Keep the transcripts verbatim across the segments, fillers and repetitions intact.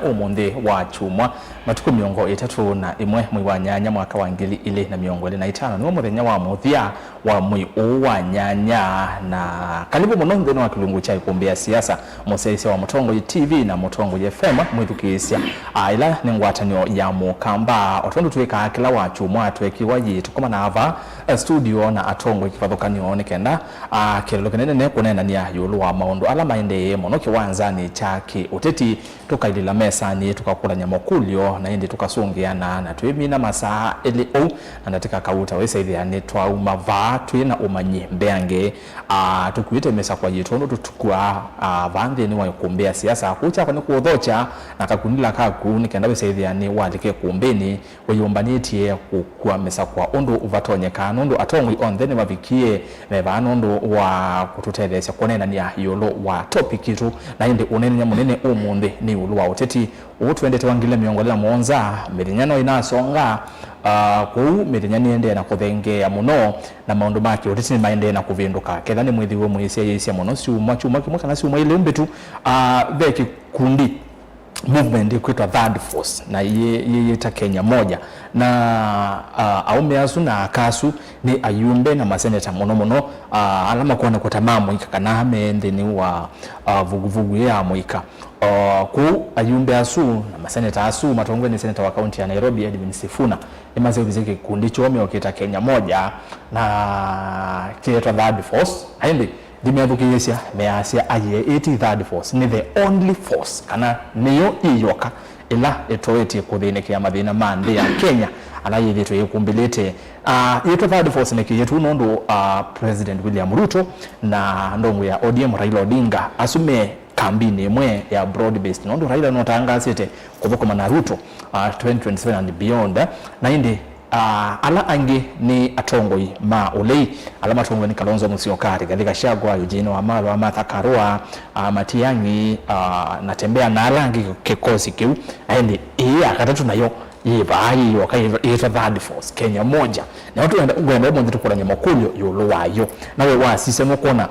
Ũmũnthĩ wa kyumwa, matukũ mĩongo ĩtatũ na ĩmwe mwei wa nyanya mwaka wa ngili ilĩ na mĩongo ĩlĩ na itano nĩw'o mũthenya wa mũthya wa mwei ũũ wa nyanya, na kalĩvu mũno nthĩnĩ wa kĩlungu kya Ĩkũmbĩ ya Siasa, mũsyaĩĩsya wa Mũtongoi T V na Mũtongoi F M mwĩthukĩĩsya. A, ĩla nĩ ngwatanĩo ya Mũkamba. O tondũ twĩkaa kĩla wa kyumwa, twekiwa yĩ tũkomanaa vaa, eh, studio na atongoi kĩvathũkany'o nĩ kenda, a, kĩlĩlo kĩnene nĩ kũneenany'a ĩũlũ wa maũndũ ala maendeee mũno kĩwanzanĩ kya kĩ-ũteti. Tũkailĩla mesanĩ, tũkakũlany'a makũlyo, na ĩndĩ tũkasũngĩana, na twĩmina masaa elĩ ũu na ndatĩka kauta, wĩsaĩthĩa nĩtwauma vaa twĩ na ũmanyi mbeange. A, tũkuĩte mĩsakwa yitũ ũndũ tũtukuaa, a, vaa nthĩnĩ wa Ĩkũmbĩ ya Siasa. Kũu kyakwa nĩ kũũthokya na kakundila kaku nĩ kenda wĩsaĩthĩa nĩwalika ĩkũmbĩnĩ wĩyũmbanĩtye kũkua mĩsakwa ũndũ vatonyeka, nũndũ atongoi onthe nĩmavikie me vaa nũndũ wa kũtũtetheesya kũneenany'a ĩũlũ wa topic itũ. Na ĩndĩ ũneenany'a mũnene ũmũnthĩ nĩ ĩũlũ wa ũteti ũũ twendete wa ngili mĩongo ĩlĩ na mũonza. Mĩthenya no ĩnasonga, ah, kwoou mĩthenya nĩendee na kũthengeea mũno, na maũndũ ma kĩũteti nĩmaendee na kũvĩndũka. Ketha nĩmwĩthĩwe mũyĩsyaĩĩsya mũno syumwa, kyumwa kĩmwe kana syumwa ilĩ mbĩtu, ah, ve kĩkundi, movement ĩkwĩtwa Third Force, na yĩ-, yĩyĩta Kenya Moja. Na, ah, aũme asu na aka asu nĩ ayumbe na maseneta mũno mũno, ah, ala makwonekwa ta ma mũika kana me nthĩnĩ wa, ah, vuguvugu ĩĩ ya mũika. Ah, kwoou ayumbe asu na maseneta asu matongoew'e nĩ seneta wa kaunti ya Nairobi, Edwin Sifuna, nĩmaseũvisye kĩkundi kyoo meũkĩta Kenya Moja, na kĩetwa Third Force. Na ĩndĩ ndimethukĩĩsya, measya ayĩe ĩti Third Force nĩ the only force, kana nĩyo ĩyoka ĩla ĩtoetye kũthĩnĩkĩa mathĩna ma nthĩ ya Kenya ala yĩthĩtwe yĩkumbĩlĩte. Ah, yĩtwa Third Force nĩkĩĩtwe nũndũ, ah, President William Ruto na ndongo ya O D M Raila Odinga asu me kambinĩ ĩmwe ya broad based, nũndũ Raila nũtangaasĩte kũthũkũma na Ruto, ah, twenty twenty-seven and beyond. Na ĩndĩ, ah, ala angĩ nĩ atongoi ma ũlei ala matongoew'e nĩ Kalonzo Musyoka, Rigathi Gachagua, Eugene Wamalwa, Martha Karua, ah, Matiang'i, ah, Natembeya na ala angĩ kĩkosi kĩu. Na ĩndĩ ĩĩ ya katatũ nayo yĩ vaa yĩyoka yĩtwa Third Force, Kenya Moja. Nao tũenda, ngwenda ũmũnthĩ tũkũlany'e makũlyo ĩũlũ wayo. Nawe wasisya nũkwona,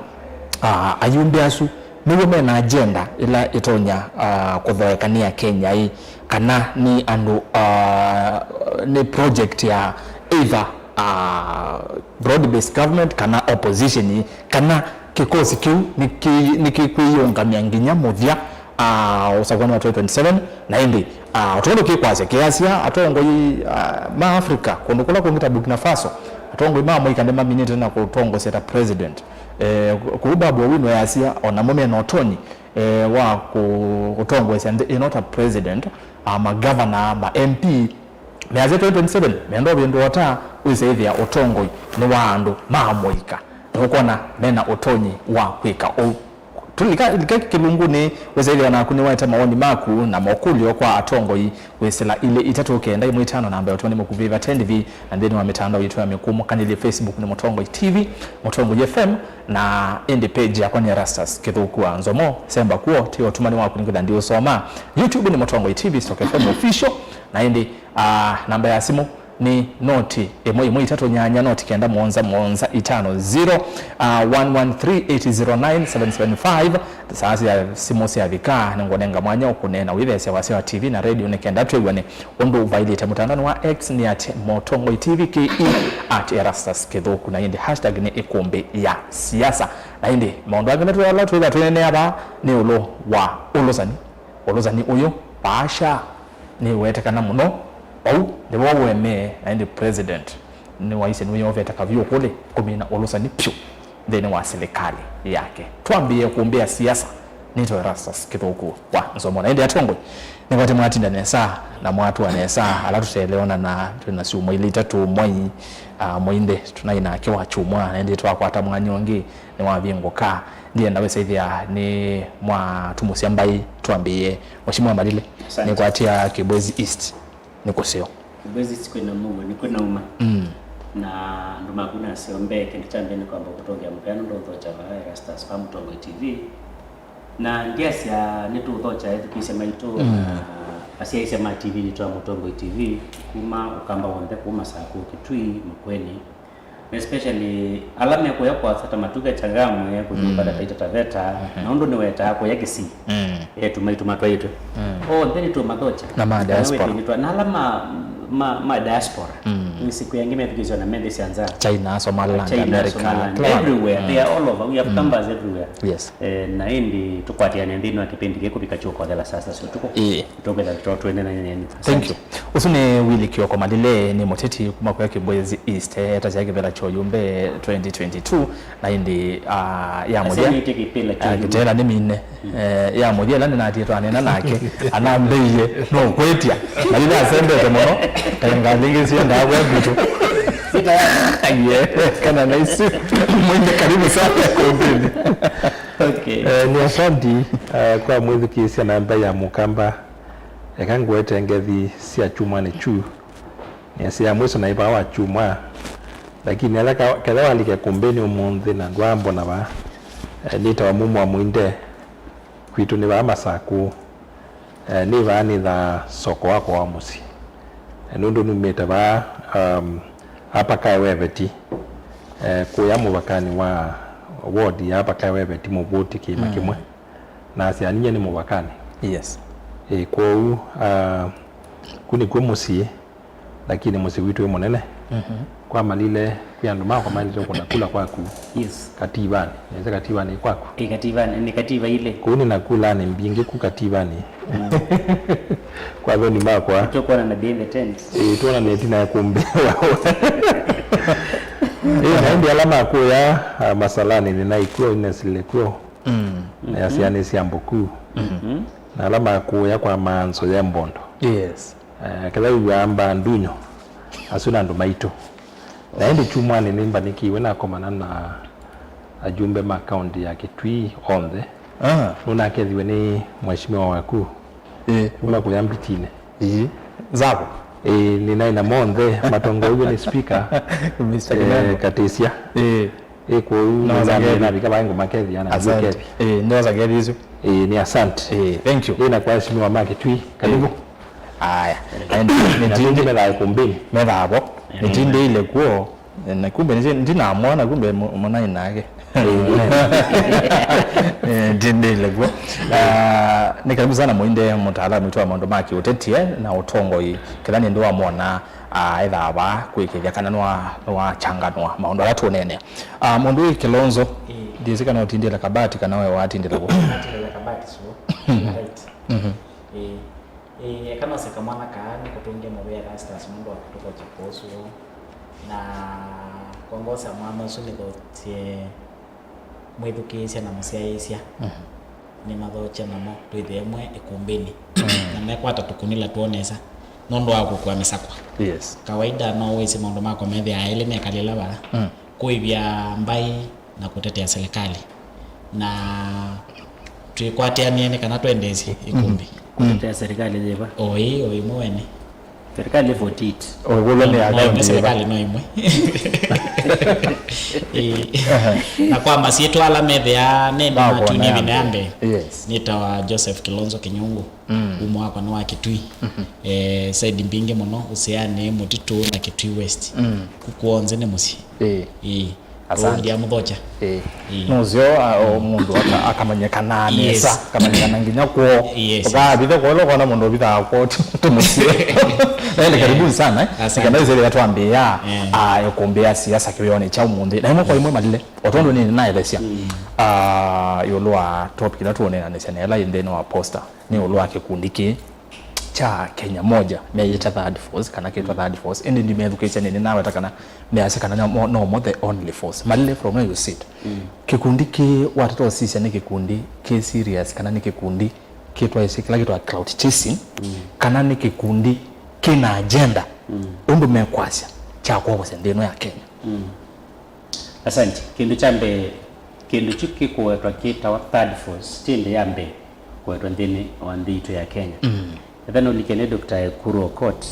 ah, ayumbe asu nĩw'o mena agenda ĩla ĩtonya, ah, kũthoeka nĩ Akenya ĩ, kana nĩ andũ, ah, nĩ project ya either, ah, broad based government kana opposition ĩ, kana kĩkosi kĩu nĩkĩ-, nĩkĩkwĩyĩũngamya nginya mũthya, ah, ũsakuanĩ wa twenty twenty-seven. Na ĩndĩ, ah, o tondũ kĩkwasya kĩasya atongoi, ah, ma Africa, kũndũ kũla kũngĩ ta Burkina Faso, atongoi ma mũika nĩmaminĩte na kũtongosya ta president. Eh, kũu Babu Owino yasya o namo mena ũtonyi, eh, wa kũ-, kũtongoesya nthĩ ĩno ta president, ah, magavana, ma M P, measya twenty twenty-seven menda ũvĩndũa ta wĩsaĩthĩa ũtongoi nĩ wa andũ ma mũika. Nũkwona mena ũtonyi wa kwĩka ũu. Tũlika, lika kĩlungunĩ, wĩsaĩthĩa naku nĩwaete mawoni maku na mokũlyo kwa atongoi kwĩsĩla ilĩ itatũ kenda ĩmwe itano namba ya ũtũmani mũkuvĩ va ten V, na nthĩnĩ wa mĩtandao yitũ ya mĩkũmũkanĩlye, Facebook nĩ Mũtongoi T V, Mũtongoi F M, na ĩndĩ page yakwa nĩ Erastus Kĩthũku wa Nzomo. Semba kuo, ti ũtũmani waku nĩkwĩtha ndiũsoma. YouTube nĩ Mũtongoi T V stroke F M official, na ĩndĩ, ah, namba ya simũ nĩ noti ĩmwe ĩmwe itatũ nyanya noti kenda mũonza mũonza itano zero, ah, one one three eight zero nine seven seven five. Saa sya simũ syavika, nĩngũnenga mwanya ũkũneena wĩtheesya wasya wa T V na radio nĩ kenda twĩw'ane ũndũ ũvailĩte. Mũtandaonĩ wa X nĩ at Mũtongoi T V K E, at Erastus Kĩthũku, na ĩndĩ hashtag nĩ ĩkũmbĩ ya siasa. Na ĩndĩ maũndũ angĩ ala twĩtha twĩneenea vaa nĩ ĩũlũ wa ũlũsani. Ũlũsani ũyũ, vaasha, nĩwetekana mũno. Vau nĩvo ũemee, na ĩndĩ president nĩwaisye nĩwĩyovete kavyũ kũlĩ kũmina ũlũsani pyũ nthĩnĩ wa silikalĩ yake. Twambĩĩe kũmbĩa siasa, nĩtawa Erastus Kĩthũku wa Nzomo. Na ĩndĩ atongoi, nĩkwatĩ mwatinda nesa na mwatũa nesa, ala tũteeleona na twĩ na syumwa ilĩ itatũ mwai, ah, mwai nthĩ tũnaĩ nake wa kyumwa, na ĩndĩ twakwata mwanya ũngĩ nĩwavingũka. Ndienda wĩsaĩthĩa nĩ mwatũmũsya mbaĩ twambĩĩe. Mheshimiwa Malile, asante, nĩkwatĩa Kibwezi East nĩ kũseo? Kibwezi East kwĩna mũuo, nĩ kwĩna uma. Mm. Na andũ maku naseo mbee, kĩndũ kya mbee nĩ kwamba kũtongea mũvea nũndũ ũthokya vaa Erastus va Mũtongoi T V. Na ndiasya nĩtũũthokya ethukĩĩsya maitũ, mm, na asyaĩĩsya ma T V yitũ ya Mũtongoi T V, kuma Ũkamba w'onthe, kuma Sakũ, Kitui, Makueni, Especially ala mekũya kwasa ta Matuga, Changamwe, kũthi Mm. ũkatha Taita Taveta, Mhm. na ũndũ nĩwetaa kũya Kisii. Mm. Etu maitũ matwaĩtwe. Mm. Onthe nĩtũmathokya. Na ma Kana diaspora. Wĩthĩe nĩtwa-, na ala ma, ma, ma diaspora. Mm. Nĩ siku yangĩ methukĩĩsya na methĩsya nza. China, Somaliland, China, America, Somaliland, kila wandũ. Everywhere. They are all over. We have Mm. campers everywhere. Yes. Eh, na ĩndĩ tũkwatĩane nthĩnĩ wa kĩpindi gĩkũvika kyũkothela sasa sio tuko. Ĩĩ. Tũkwĩtha tũtwende na nyenye. Thank you. Ũsu nĩ Willy Kioko Malile, nĩ mũteti kuma kũya Kibwezi East, eh, etasya kĩvĩla kya ũyumbe twenty twenty-two, na ĩndĩ, ah, ya mũthya, Asya nĩte kĩpĩla kya ah, ũyumbe. Kĩtela nĩ mine. Eh, ya mũthya ĩla nĩnatie twanena nake, anambĩie, no kwĩtya. Malile asembete mũno, kaĩ ngalingĩsie ndawa vitũ. Yeah, kana na isu. Mwende karibu sana kumbini. Okay. Eh, nĩ asanti, eh, kwa mwĩthukĩĩsya namba ya Mũkamba. Eka ngwete ngethi sya kyumwanĩ kyu. Nĩasya ya mwiso naĩ vaa wa kyumwa, lakini ala ka-, ketha walike kũmbĩnĩ ũmũnthĩ na ndwambona vaa, eh, nĩtawa Mumo wa Mũinde, kwitũ nĩ vaa Masakũ, eh, nĩ vaa nĩthaa soko wakwa wa mũsyĩ. Eh, nũndũ numĩte vaa, um, Upper Kae Weveti, eh, kũya mũvakanĩ wa ward ya Upper Kae Weveti Mũvũti kĩĩma Mm. kĩmwe. Na asya ninyie nĩ mũvakanĩ. Yes. Ĩ, kwoou, ah, ku nĩkw'o mũsyĩ, lakini mũsyĩ witũ wĩ mũnene. Mhm. Kwa Malile, kwĩ andũ makwa maendete kũna kula kwaku. Yes. Kativanĩ. Nĩsĩ Kativanĩ kwaku. Ĩ, Kativanĩ, nĩ Kativa ile. Kũu nĩ na kulani mbingĩ ku Kativanĩ. Mm. Kwa thoni makwa. Tũkwona na behind the tent. Ĩ, tuona neti na kumbe. Ĩ, na ĩndĩ ala makũya, ah, masalani nĩ na ikuo, nĩ na sile kuo. Mm. Na syana sya mbũku. Mhm. Na ala makũya kwa maanzo ya mbondo. Yes. Eh, kĩla wĩw'aa mbaa ndunyo, asu nĩ andũ maitũ. Na ĩndĩ kyumwanĩ nĩmbanĩkĩiwe nakomana na ajumbe ma kaunti ya Kitui onthe. Ah. Nũnakethiwe nĩ mheshimiwa waku. Eh. Kuma kũya Mbitinĩ. Ĩĩ. Zako. Ĩĩ, nĩnaĩ na monthe, matongoew'e nĩ speaker, Mister eh, Kimembo. Katĩsya. Ĩĩ. Ĩ, kwoou nĩnavika vaĩ ngũmakethia na Asante. Ngũkethi. Ĩĩ, ndosa kethi isu. Ĩĩ, nĩ asante. Ĩĩ, thank you. Ĩ, na kwa aheshimiwa ma Kitui, karibu. Ĩĩ. Aya. Na ĩndĩ, na nĩtindi methaa ikumbĩnĩ. Methaa vo. Nĩtindĩile kuo. Na kumbe nĩ-, ndinamwona, kumbe mu-, mũnaĩ nake. Eh, ndindĩile kw'o. Ah, nĩ karibu sana Mũinde, mũtaalamu witũ wa maũndũ ma kĩũteti, eh, na ũtongoi. Kĩla nĩndĩ wamwona, ah, ethaa vaa kwĩkĩthya kana nwa-, nĩwachanganwa maũndũ ala tũneenea. Ah, mũndũ wĩ Kilonzo, Ĩĩ. Ndiĩsĩ kana ũtindĩle kabati kana we watindĩla kũ? Natindĩle kabati, so, right. Mhm. Ĩĩ. Ĩĩ, eka nose kamwana kaa nĩkũtũngĩa mũvea Erastus nũndũ wa kũtũthokya kũũsũ. Na kwongosa mwana ũsu nĩthokye mwĩthukĩĩsya na mũsyaĩĩsya. Mhm. Nĩmathokye namo twĩthĩe mwe ĩkumbĩnĩ. Mm. Na mekwata tũkunila twoo nesa nũndũ wa kũkua mĩsakwa. Yes. Kawaida no wĩsĩ maũndũ makwa methĩaa elĩ mekalĩla vaa. Mm. Kũĩvya mbaĩ na kũtetea serikali. Na twĩkwatĩanĩe nĩ kana twendeesye ĩkũmbĩ. Kũtetea serikali yĩva? O ĩ, o ĩmwe wene. Serikali forty-eight. O ĩkũlwa nĩ No, no ĩmwe akaunti yĩva? Serikali no ĩmwe. Ĩĩ. Na kwa masyĩtwa ala methĩaa nene Makwa matuni na ĩvinda ya ya mbee. Yes. Nĩtawa Joseph Kilonzo Kinyungu. Mm. Umo wakwa nĩ wa Kitui. Mhm. Eh, side mbingĩ mũno, ũsĩanĩ, Mũtitũ na Kitui West. Mm. Kuku onthe nĩ mũsyĩ. Ĩĩ. Ĩĩ. Asante. Ũu ndiamũthokya. Ĩĩ. Ĩĩ. Nũseo, a, o mũndũ aka-, akamanyĩkanaa nesa, Yes. akamanyĩkana nginya kwoo. Yes, Ũkaavitha kwoo, ũla ũkona mũndũ ũvithaa kwoo, ti, ti mũsyĩ. Na ĩndĩ karibuni sana, eh. Asante. Nĩkenda ĩsĩlĩa twambĩĩa, Eh. a, ĩkũmbĩ ya siasa kĩwĩonĩ kya ũmũnthĩ. Na ĩmwe kwa ĩmwe Malile, o tondũ nĩ naelesya, Mm. a, ĩũlũ wa topic ĩla tũũneenanĩsya na ĩla yĩ nthĩnĩ wa poster, nĩ ĩũlũ wa kĩkundi kĩĩ kya Kenya Moja, meyĩta Third Force, kana kĩtwa Third Force. Ĩndĩ ndimethukĩĩsya nĩ, nĩnaweta kana measya kana no, no mo the only force. Malile, from where you sit, Mm. kĩkundi kĩĩ watata ũsisya nĩ kĩkundi kĩ serious, kana nĩ kĩkundi kĩtwaĩsye kĩla kĩtwa clout chasing, Mm. kana nĩ kĩkundi kĩna agenda, Mm. ũndũ mekwasya kya kwovosya nthĩ ĩno ya Kenya? Mm. Asante. Kĩndũ kya mbee, kĩndũ kyu kĩkũwetwa kĩtawa Third Force, ti ĩndĩ ya mbee kũwetwa nthĩnĩ wa nthĩ yitũ ya Kenya. Mm. Etha nũlike nĩ Doctor Ekuru Okot,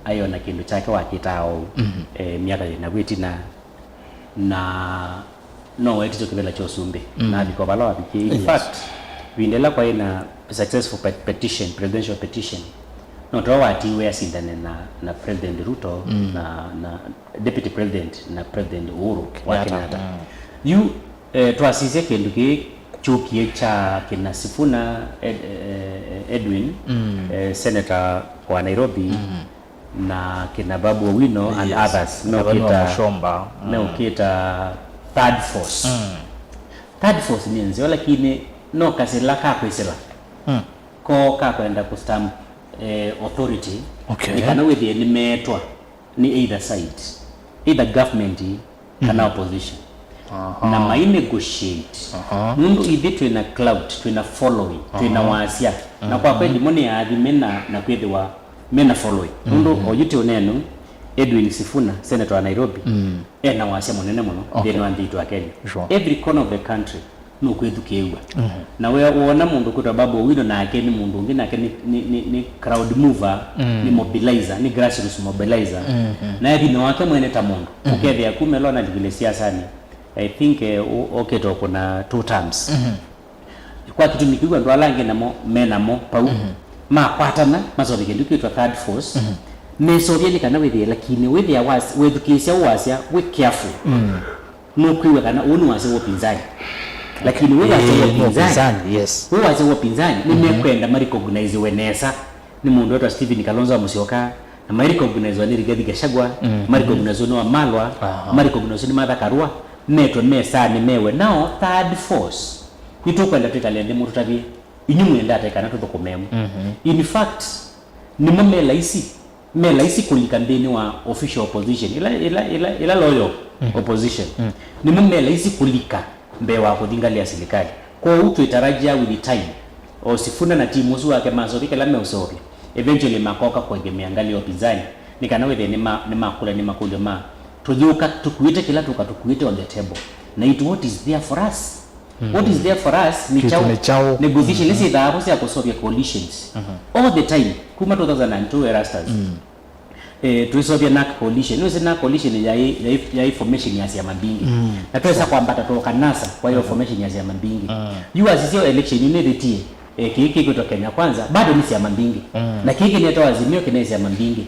aiona kĩndũ kyake wakĩtaa ũu, Mm. eh, myaka yĩna vu ĩtina, na no wetĩtwe kĩvĩla kya ũsumbĩ, Mm. na avika vala wavikie. In Yes. fact, ĩvinda ĩla kwaĩ na successful pe-, petition, presidential petition, No twa watiwe asindane na, na President Ruto na, na Deputy President na President Uhuru wa Kenyatta. Yu eh, twasisya kĩndũ kĩĩ kyũkie kya kĩna Sifuna Ed, eh, Edwin, eh, senator wa Nairobi, na kĩna Babu Owino and others. Gavana wa Meũkĩta, Mushomba. Meũkĩta third force. Third force nĩ nzeo, lakini no kasĩla ka kwĩsĩla. Ko ka kwenda ku stamp eh, authority. Okay. Nĩ kana wĩthĩe nĩmeetwa nĩ either side, either government kana opposition. Na mai negotiate. Nũndũ ithyĩ twĩna clout, twĩna following, twĩna wasya. Na kwa kweli mo nĩ aathime na, na kwĩthĩwa mena following. Nũndũ oyu tĩ ũnenu, Edwin Sifuna, senator wa Nairobi, ena wasya mũnene mũno nthĩnĩ wa nthĩ itũ ya Kenya. Sure. Every corner of the country nũkwĩthukĩĩw'a. Na we wona mũndũ kwĩtwa Babu Owino, nake nĩ mũndũ ũngĩ, nake nĩ, nĩ, nĩ, nĩ crowd mover, nĩ mobilizer, nĩ grassroots mobilizer. Na thĩna wake mwene ta mũndũ, ũkethĩa kuma ĩla analikile siasanĩ, I think, eh, ũ-, okĩte o kũna two terms. Kwa kĩtumi kĩu andũ ala angĩ namo me namo pau, makwatana, masovye kĩndũ kĩtwa third force, mesovya nĩ kana wĩthĩe, lakini wĩthĩa was-, wĩthukĩĩsya ũwasya wĩ careful. Nũkwĩw'a kana ũũ nĩ wasya wa ũpinzani. Lakini wĩ wasya wa ũpinzani, wĩ wasya wa ũpinzani, nĩmekwenda marecogniziwe nesa nĩ mũndũ wetwa Stephen Kalonzo wa Musyoka, na marecogniziwa nĩ Rigathi Gachagua, marecogniziwa nĩ Wamalwa, marecogniziwa nĩ Martha Karua, metwe mesanĩ mewe. Nao third force, nĩtũkwenda twĩkale nthĩ mũtũtavye, inyu mwĩenda ata kana tũthũkũme amwe. In fact, nĩmo me laisi, me laisi kũlika nthĩnĩ wa official opposition, ila, ila, ila, ila loyal opposition. Nĩmo me laisi kũlika mbee wa kũthi ngalĩ ya silikalĩ. Kwoou twĩtarajia with time, o Sifuna na timu ũsu wake masovya kĩla meũseũvya, eventually makoka kũegemea ngalĩ ya ũpinzani, nĩ kana wĩthĩe nĩma-, nĩmakũlya nĩ makũlyo ma tũyũka tũkuĩte kĩla tũka tũkuĩte on the table. Na it, what is there for us? What is there for us nĩ kyaũ? Negotiation nĩ syĩthaa vo sya kũseũvya coalitions all the time kuma two thousand and two Erastus. Eh, twĩseũvya NARC coalition. Nĩwĩsĩ NARC coalition yaĩ, yaĩ, yaĩ formation ya syama mbingĩ. Na twesa kwambata tũka NASA, kwaĩ formation ya syama mbingĩ. Yu wasisya election yu nĩvĩtie, eh, kĩĩ kĩkwĩtwa Kenya Kwanza, bado nĩ syama mbingĩ. Na kĩĩ kĩnetawa Azimio kĩnaĩ syama mbingĩ.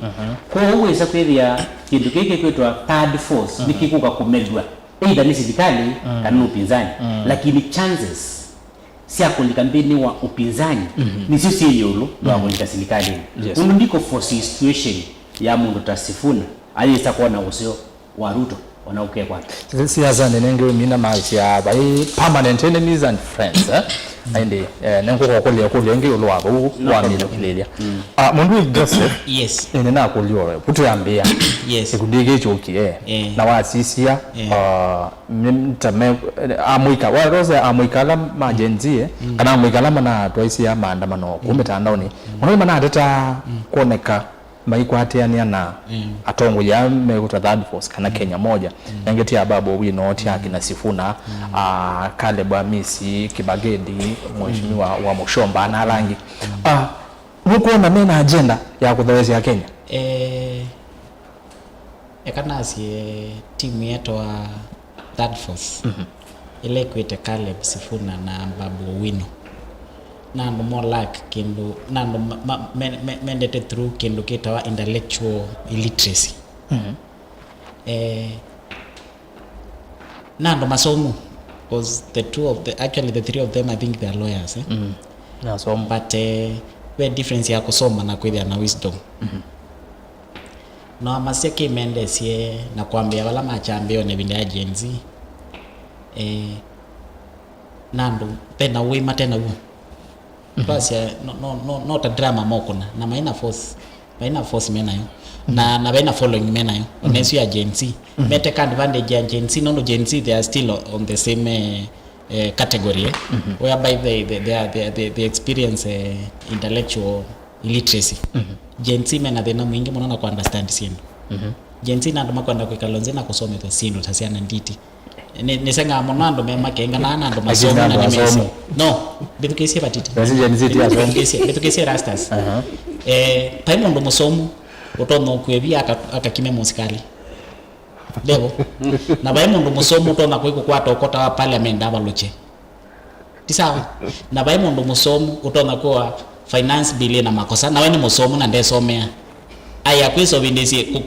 Kwoou wĩsa kwĩthĩa kĩndũ kĩĩ kĩkwĩtwa third force nĩkĩkũka kũmelw'a. Either nĩ silikalĩ kana nĩ ũpinzani, lakini chances sya kũlika nthĩnĩ wa ũpinzani nĩsyo syĩ ĩũlũ wa kũlika silikalĩnĩ. Ũndũ ndikũ foresee situation ya mũndũ ta Sifuna ayĩsa kwona ũseo wa Ruto ona ũke kwake. Siasanĩ nĩngĩ ũmina maasya vai permanent enemies and friends, eh? Aindi, eh, nĩngũkũkũlya ĩkũlyo ĩngĩ ĩũlũ wa vau wamina ũkilĩlya. Ah, mũndũ Joseph, yes, nĩnakũlyo vu twĩambĩa. Yes. Ĩkundi kĩĩ kyũkie, eh, na wasisya, eh, ah, nĩ ta me, amũika, wa Rose, amũika ala ma Gen Z, eh, kana amũika ala manatwaisya maandamano kũu mĩtandaonĩ. Mũno nĩmanateta kwoneka maikwatĩanĩa na atongoi aa mekwĩtwa Third Force kana Kenya Moja. Nengĩ ti Ababu Owino, ti akina Sifuna, ah, Caleb Amisi, Kibagedi, Mheshimiwa wa Mushomba na ala angĩ. Ah, nũkwona mena agenda ya kũtheesya Kenya? Eh, eka nasye timu yetawa Third Force, ĩla ĩkwĩte Caleb, Sifuna na Babu Owino, na andũ mo lack kĩndũ, na andũ ma, ma, me, me, mendete through kĩndũ kĩtawa intellectual illiteracy. Eh, na andũ masomu, 'cause the two of the, actually the three of them, I think they are lawyers, eh? Nasomu. But, eh, ve difference ya kũsoma na kwĩthĩa na wisdom. No amasya kĩmendesye na kwambĩa vala makyambĩĩo na ĩvinda ya Gen Z. Eh, na andũ vena ũĩ mate naw'o. Twasya, no, no, no, no ta drama mokũna, na maina force, maina force menayo. Na, na vena following menayo. Ona ĩsu ya Gen Z. Meteka advantage ya Gen Z, nũndũ Gen Z, they are still on the same, eh, eh, category, eh, whereby they, they, they, are, they, they, they experience, eh, intellectual illiteracy. Gen Z mena thĩna mwingĩ mũno na kũ understand syĩndũ. Gen Z na andũ makwenda kwĩkala nthĩ na kũsomethwa syĩndũ ta syana nditi. Nĩ, nĩsengaa mũno andũ me makenga na andũ masomu na nĩmesĩ. No, mbĩthukĩĩsye vatiti. Gen Z ti asomu. Mbĩthukĩĩsye, mbĩthukĩĩsye Rastas. Eh, vai mũndũ mũsomu ũtonya ũkue via aka, akakime mũsikalĩ. Ndevo. Na vai mũndũ mũsomu ũtonya kũi kũkwata ũkota wa parliament avalũkye. Ti sawa? Na vai mũndũ mũsomu ũtonya kũa Finance bill ĩna makosa, na we nĩ mũsomu na ndesomea. Aya kwĩsovindĩsye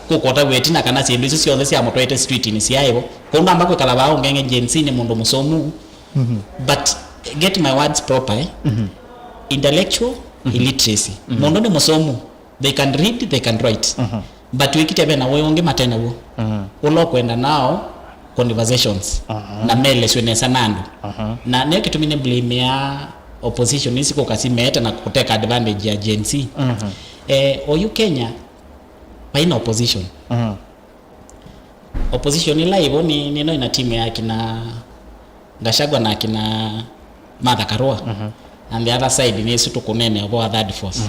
kũkota wĩtina kana syĩndũ isu syonthe syamũtwaĩte street-inĩ syaĩvo. Kũndũ amba kwĩkala vaa ũngenge Gen Z nĩ mũndũ mũsomu. But get my words proper, eh? Intellectual illiteracy. Mũndũ nĩ mũsomu. They can read, they can write. But wĩkĩte vena ũĩ ũngĩ mate naw'o. Ũla ũkwenda nao conversations na meleswe nesa na andũ. Na nĩyo kĩtumi nĩ blame ya opposition isi kũka simete na kũteka advantage ya Gen Z. Eh, oyu Kenya, vaina opposition. Opposition ĩla ĩvo nĩ, nĩ no ĩna timu ya kina Gachagua na kina Martha Karua. And the other side nĩ ĩsu tũkũneenea ũvoo wa third force.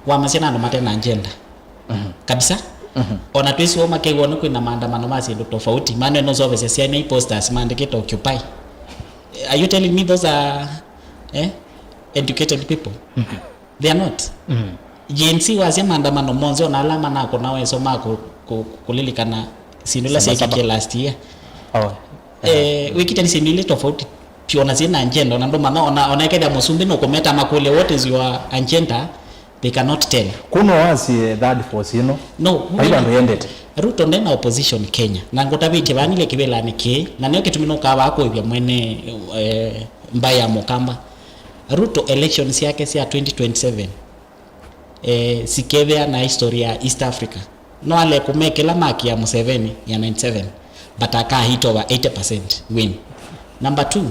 Wamasya na andũ mate na agenda. Kabisa. Ona twĩsĩ ũu makew'a nĩ kwĩna maandamano ma syĩndũ tofauti. Mano ĩno sovesya syana i posters maandĩkĩte Occupy. Are you telling me those are, eh, educated people? They are not. Gen Z wasya maandamano monthe ona ala manakũna weso ma kũ-, kũ-, kũlilikana syĩndũ ila syeekikie last year. Oh, eh, wĩkĩte nĩ syĩndũ ilĩ tofauti. Pio ona syĩna agenda, ona ndũmanya, ona, ona ekethĩa mũsumbĩ nũkũmeta makũlye, "What is your agenda?" They cannot tell. Kuno wasie third force ĩno. No, vai vandũ yendete. Ruto ndena opposition Kenya. Na ngũtavĩtye vanile kĩvĩlanĩ kĩĩ, na nĩyo kĩtumi nũkaa vaa kũĩvya mwene, eh, mbaĩ ya Mũkamba. Ruto elections yake sya twenty twenty-seven, eh, sikethĩa na history ya East Africa. No ale kũmekĩla mark ya Museveni ya ninety-seven, but aka hit over eighty percent win. Number two,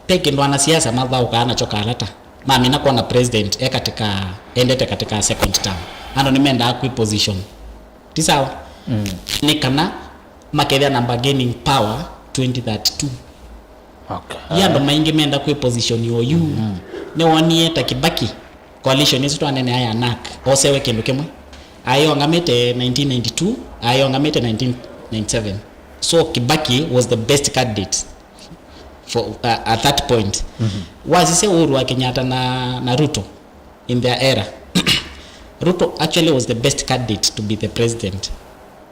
pe kĩndũ anasiasa mathaũkaa nakyo kalata. Mamina kwona president e katika, endete katika second term. Andũ nĩmendaa kwĩ position. Ti sawa? Nĩ kana makethĩa na bargaining power twenty thirty-two. Okay. Ĩ andũ maingĩ menda kwĩ position oyu. Nĩwonie ta Kibaki, coalition ĩsu twanenea ya NARC, osewe kĩndũ kĩmwe. Ayongamĩte nineteen ninety-two, ayongamĩte nineteen ninety-seven. So Kibaki was the best candidate for, uh, at that point. Wasisya Uhuru wa Kenyatta na, na Ruto in their era. Ruto actually was the best candidate to be the president.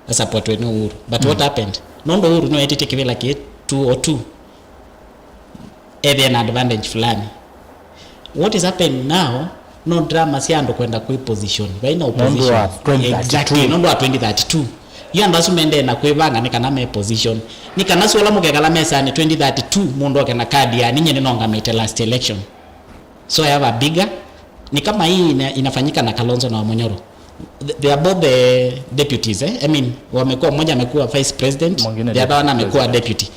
Asupportwe nĩ Uhuru. But what happened? Nũndũ Uhuru nĩweetĩtye kĩvĩla kĩ two oh two, ethĩe na advantage fulani. What is happening now? No drama sya andũ kwenda kwĩ position. Vai na opposition. Nũndũ wa twenty thirty-two. Exactly, nũndũ wa twenty thirty-two. Yu andũ asu mendee na kwĩvanga nĩ kana me position. Nĩ kana su ala mũkekala mesanĩ twenty thirty-two, mũndũ oke na kadi ya, "Ninye nĩnongamĩte last election. So I have a bigger." Ni kama hii ina-, inafanyika na Kalonzo na Wamunyoro. Th-, they are both the deputies, eh? I mean, wamekuwa, mmoja amekuwa vice president, mwingine the other one deputy amekuwa president. Deputy.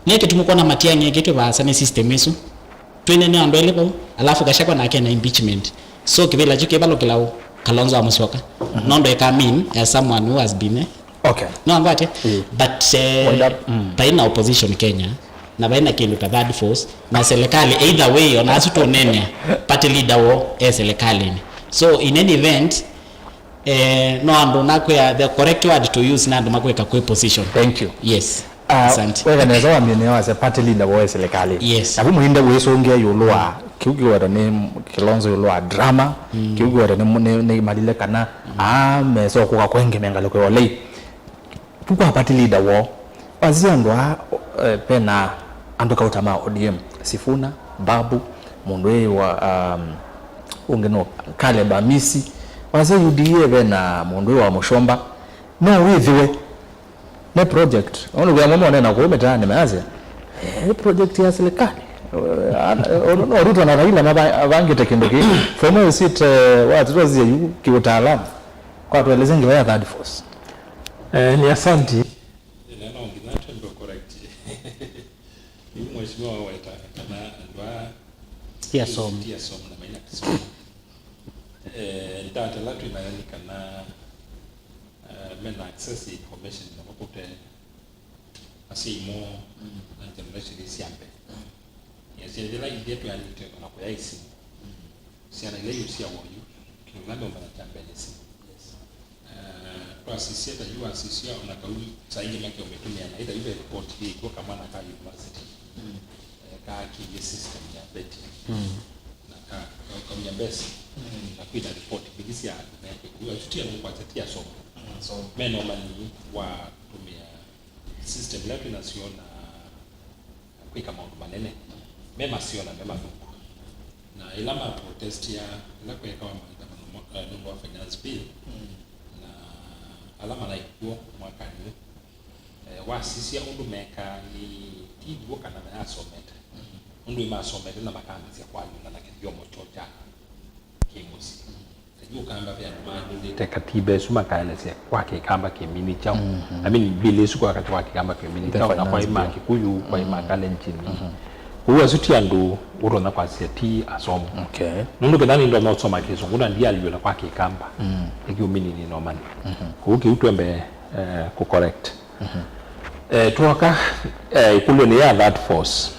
Nĩ kĩtumi kwona Matiang'i ekĩtwe vaasa nĩ system ĩsu. Twĩne nĩ andũ elĩ vau, alafu Gachagua nake na impeachment. So kĩvĩla kyu kĩvalũkĩla ũ, Kalonzo wa Musyoka. Nũndũ eka mean as someone who has been, eh, Okay. No, ngwate. But, eh, vai na opposition Kenya, na vai na kĩndũ ta third force, na serikali, either way, ona asu tũnenea, party leader woo e serikalini. So, in any event, eh, no andũ nakwĩa, the correct word to use nĩ andũ makwĩka kwĩ position. Thank you. Yes. Ah, asante. Weka nesa wambie nĩ wasya party leader woo e serikalini. Yes. Navu mũinde wĩsũngĩa ĩũlũ wa kĩu kĩweta nĩ Kilonzo ĩũlũ wa drama, kĩu kĩweta nĩ, nĩ, nĩ malile kana, ah, mesa kũka kwenge mengalũko ya ũlei. Tukwa party leader woo. Wasisya andũ aa, eh, vena andũ kauta ma O D M, Sifuna, Babu, mũndũ wĩ wa, um, ũngĩ no Caleb Amisi. Wasisya U D A vena mũndũ wĩ wa Mũshomba. No wĩthĩwe ne project. Ũndũ wĩa mũmone na kũu mĩtaanĩ measya, eh, project ya serikali. Eh, no Ruto na Raila mavangĩte kĩndũ kĩu. From where you sit, eh, watutwasisya yu kĩũtaalamu. Kwa tueleze ngewa ya third force. Eh, ni asanti. Ĩla no nginya twende correct. Yu mheshimiwa waweta kana andũ aa ti asomi. Ti asomi na maina kĩsomo. Eh, data ĩla twĩ nayo nĩ kana, eh, mena access ya information na makũte asyai moo na generation ii sya mbee. Yasya yĩla ithyĩ twĩanĩte ona kũya isimũ. Syana ila iũsyawa oyu, kĩndũ kĩla meũmanya kya mbee nĩ simũ. Eh, twasisya ta yu wasisya ona kau saa ingĩ makeũmĩtũmĩa na ĩtha yu ve report yĩkw'o kamwana ka university. Eh, kaakĩie system ya betting. Na ka, ka, kaumya mbesa. Na kwĩna report mbingĩ sya andũ mekwe kũu. Asu ti andũ kwasya ti asomi. Mena ũmanyi wa kũtũmĩa system ila twĩ nasyo na kwĩka maũndũ manene, me maseo na me mathũku. Na ĩla ma protestia, ĩla kwekawa maandamano ma- eh, nũndũ wa finance bill, na ala manaĩ kw'o mwakanĩ ũũ, eh, wasisya ũndũ mekaa nĩ ti w'o kana mayasomete. Nũndũ nĩmasomete na makambĩsya kwayũla na kĩthyomo kyoo kya kĩmũsyĩ. Yu ũkamba ve andũ maandĩkĩte katiba ĩsu makaelesya kwa kĩkamba kĩmini kyaũ. I mean, bill ĩsu kwa katĩ kwa kĩkamba kĩmini kyaũ, na kwaĩ ma Kĩkũyũ, kwaĩ ma Kalenjin. Kwoou asu ti andũ ũtonya kwasya ti asomu. Okay. Nũndũ kĩtha nĩndonya ũsoma Kĩsũngũ na ndialyũla kwa kĩkamba. Ĩkĩũmini nĩnomanya. Kwoou kĩu twembe eh, kũ correct. Eh, twoka eh, ĩkũlyo nĩ ya that force.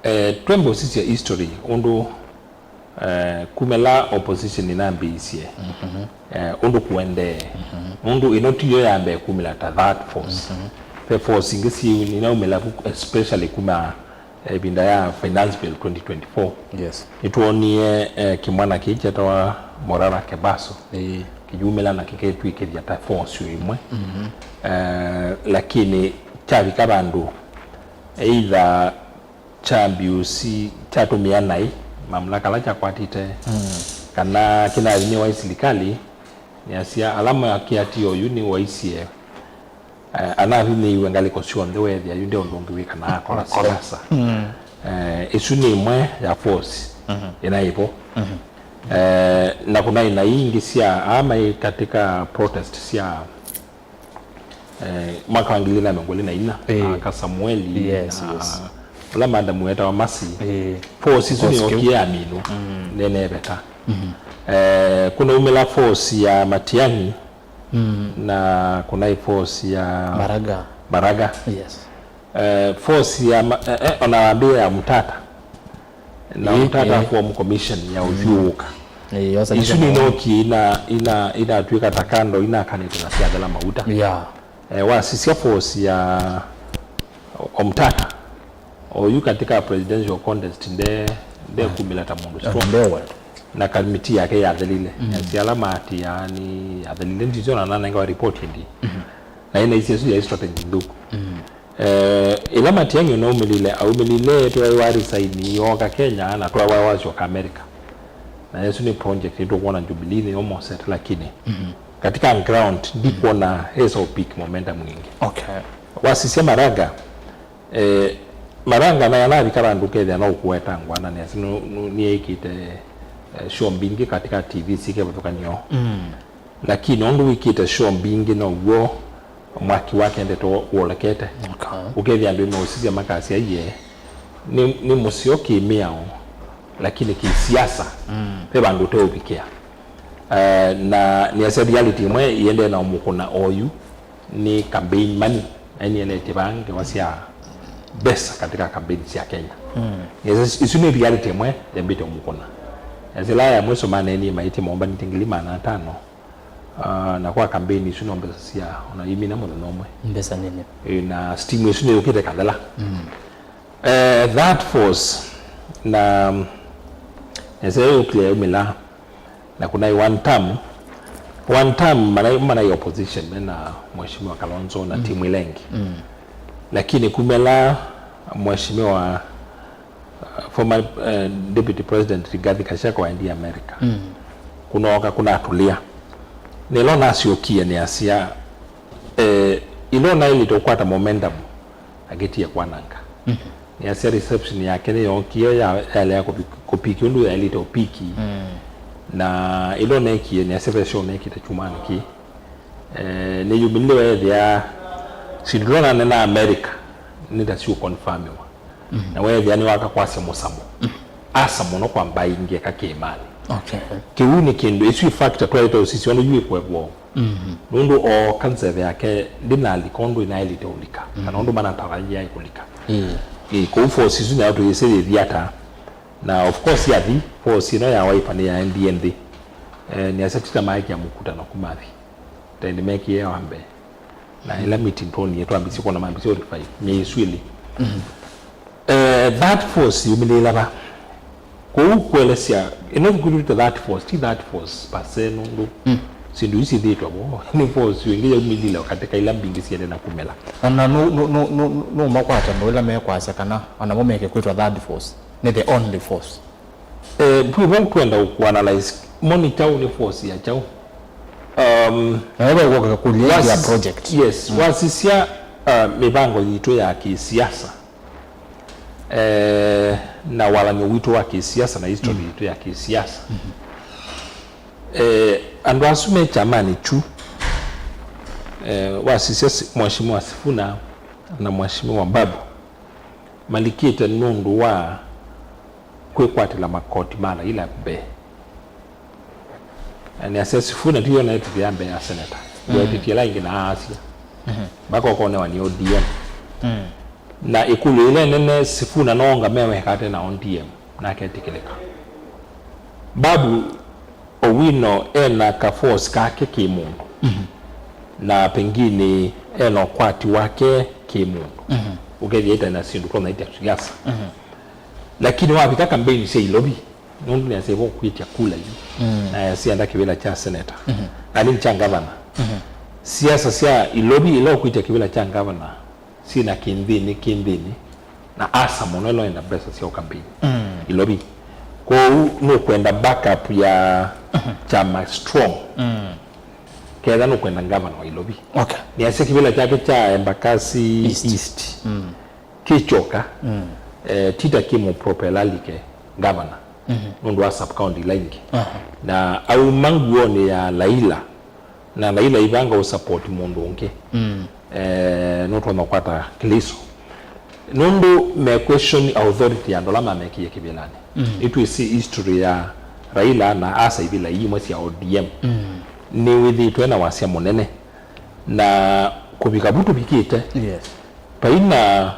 Eh, twembe ũsisya history ũndũ eh, kumĩla opposition inambĩĩisye eh, ũndũ kũendee. Nũndũ ĩno tiyo ya mbee kumĩla ta that force. Ve force ingĩ syĩ inaumĩla vu, especially kuma eh, ĩvinda ya finance bill twenty twenty-four. Yes. Nĩtwonie eh, kĩmwana kĩĩ kyetawa Morara Kebaso. Ĩĩ. Kĩyumĩla na kĩketw'ĩkĩthya ta force o ĩmwe. Eh, lakini kyavika vandũ either kyambiũsi kyatũmĩa naĩ mamlaka ala kyakwatĩte, kana kĩnathi nĩ waĩ silikalĩ, nĩasya ala makiatie oyu nĩwaisye, eh, anathĩnĩiwe ngalĩko syonthe, weethĩa yu nde ũndũ ũngĩ wĩ kana akora siasa. Eh, ĩsu nĩ ĩmwe ya force ĩnaĩ vo. Eh, na kuna aina ingĩ sya aa maĩ katika protest sya eh, mwaka wa ngili ili na mĩongo ĩlĩ na inya, ĩĩ, aka Samueli, yes, na yes, ala madam wetawa Masi. Ĩĩ. Force isu force nĩyokie kĩu aminwa, nene veta. Eh, kunaumĩla force ya Matiang'i, na kunaĩ force ya Maraga. Maraga. Yes. Eh, force ya ma- eh, eh, ona wambia ya Mutata. Na ĩĩ, Mutata ĩĩ, form commission ya ũthyũũka. Ĩĩ, yosa isu nĩkyo nĩnokie ina ina inatw'ĩka ta kando inakanĩte na syathela mauta. Yeah. Eh, wasisya force ya Omtata, oyu katika presidential contest nde ndekumĩla ta mũndũ strong. Ndewe. Na kamiti yake yathelile. Mm. Nasi ala matia ni yathelile ndityo na nanengawa report ĩndĩ. Na ĩna isi ĩsu ya strategy nthũku. Eh, ĩla Matiang'i ũnaumĩlile, aumĩlile etwe wa resign, ooka Kenya, na twawa wasyoka America. Na ĩsu nĩ project ĩtũkwona Jubilee nĩ almost set, lakini katika ground ndikwona ĩsa peak momentum ĩngĩ. Okay. Wasisya Maraga, eh, Maraga na yanavika vandũ kethĩa no ũkũetangwa na nĩasya nĩeĩkĩte eh, show mbingĩ katika T V syĩ kĩvathũkany'o. Lakini ũndũ wĩkĩte show mbingĩ now'o mwaki wake endete wo- wolekete. Okay. Ũkethĩa andũ nĩmeũsisya makasya, "Iye, nĩ, nĩ mũseo kĩmĩao, lakini kĩsiasa, ve vandũ ũteũvikĩa." Eh, na nĩasya reality ĩmwe ĩendee na ũmũkũna oyu nĩ campaign money, na nĩeletie vaa ngewa sya mbesa katika campaign sya Kenya. Nĩasya isu nĩ reality ĩmwe yambĩte ũmũkũna. Nĩasya ĩla ya mwiso maneenie maĩtye maũmbanĩtye ngili maana atano. Ah, na kwa campaign isu no mbesa sya ona imina mũthenya ũmwe. Mbesa nini. Ĩ, na steam isu nĩyũkĩte kathela. Eh, that force na nĩasya yũkile yaumĩla na kunaĩ one term. One term manai, manai opposition mena Mheshimiwa Kalonzo na timu ila ingĩ. Lakini kumela Mheshimiwa former eh, deputy president Rigathi Gachagua waendie America. Kunooka kunatũlĩa. Nĩla nasyokie nĩasya eh, ĩla naĩlĩte ũkwata momentum akĩtie kwananga. Nĩasya reception yake nĩyookie ya- yaelea kũpi- kũpiki ũndũ yaĩlĩte ũpiki. Na ĩla nekie nĩasya ve show nekĩte kyumwanĩ kĩĩ. Eh, nĩyumĩlile weethĩa syĩndũ ila nanena America nĩ ta siũkonfamiwa. Na weethĩa nĩwaka kwasya mũsamo. Asa mũno kwa mbaĩ ingĩ eka kĩĩmanĩ. Okay. Kĩu nĩ kĩndũ, ĩsu ĩ factor twaĩte ũsisya ũndũ yu ĩkwevwa. Nũndũ ooka nzeve yake ndĩnalika ũndũ ĩnaĩlĩte ũlika, kana ũndũ manatarajia ĩkũlika. Ĩĩ, kũu force isu nayo tũyĩsĩ yĩthi ata. Na of course yathi, force ĩno ya Wiper nĩyaendie nthĩ. Eh, nĩasya tita maekĩa mũkutano kuma athi. Tondũ nĩmekie wa mbee. Na ĩla meeting twonie twambĩsye kwona mambĩsye forty-five, myei ĩsu ĩlĩ. Eh, that force yumĩlĩĩla va? Kũu kũelesya, ĩno ĩkũlĩtwe that force, ti that force per se nũndũ syĩndũ isu syĩthĩĩtwe vo. Nĩ force ĩngĩ yaumĩlile o katĩ ka ila mbingĩ siendee na kumela. Na, na nũ- nũ- nũ- nũ- nũmakwata andũ ĩla mekwasya kana onamo meke kwĩtwa third force. nĩ the only force. Eh, pwi vau twenda kuanalyze mo nĩ kyaũ, nĩ force ya kyaũ. Um, Na wewe uko kulia ya project. Yes, wasisya uh, mĩvango yitũ ya kĩsiasa eh, na walany'o witũ wa kĩsiasa na history yitũ ya kĩsiasa. Eh, andũ asu me kyamanĩ kyu eh, wasisya si- Mheshimiwa Sifuna na Mheshimiwa Babu malikĩte nũndũ wa kwĩkwatĩla makoti ma Raila mbee. Na nĩasya Sifuna ti yo naĩtĩthĩa mbee ya seneta. Weetĩtie ĩla ĩngĩ na aasya. Mpaka ũkonewa nĩ O D M. Na ĩkũlyo ĩla ĩnene Sifuna noonga meweka ate na O D M na aketĩkĩlĩka. Babu Owino ena ka force kake kĩmũndũ. Na pengine ena ũkwati wake kĩmũndũ. Ũkethĩa ĩtana syĩndũ twaitha siasa. Lakini wavika kambeini sya Ilovi, nũndũ nĩasya ĩvo ũkwĩtya kula yu, na yasienda kĩvĩla kya seneta, I mean kya ngavana. Siasa sya Ilovi ila ũkwĩtya kĩvĩla kya ngavana syĩna kĩnthĩnĩ kĩnthĩnĩ, na asa mũno ĩla ũenda mbesa sya ũkambeini Ilovi. Kwoou nũkwenda backup ya kyama strong ketha nũkwenda ngavana wa Ilovi. Okay. Nĩasya kĩvĩla kyake kya Embakasi East. East. Kĩkyoka eh, tita kĩmũpropela alike ngavana nũndũ wa sub county ila ingĩ. Na auma nguonĩ ya Laila, na Laila ivanga ũsupport mũndũ ũngĩ eh, nũtonya kwata kĩlĩso nũndũ me question authority ya andũ ala mamekie kĩvĩlanĩ. Nĩtwĩsĩ history ya Raila na asa ivĩla imwe sya O D M nĩwĩthĩĩtwe na wasya mũnene, na kũvika vu tũvikĩte Yes. Vaina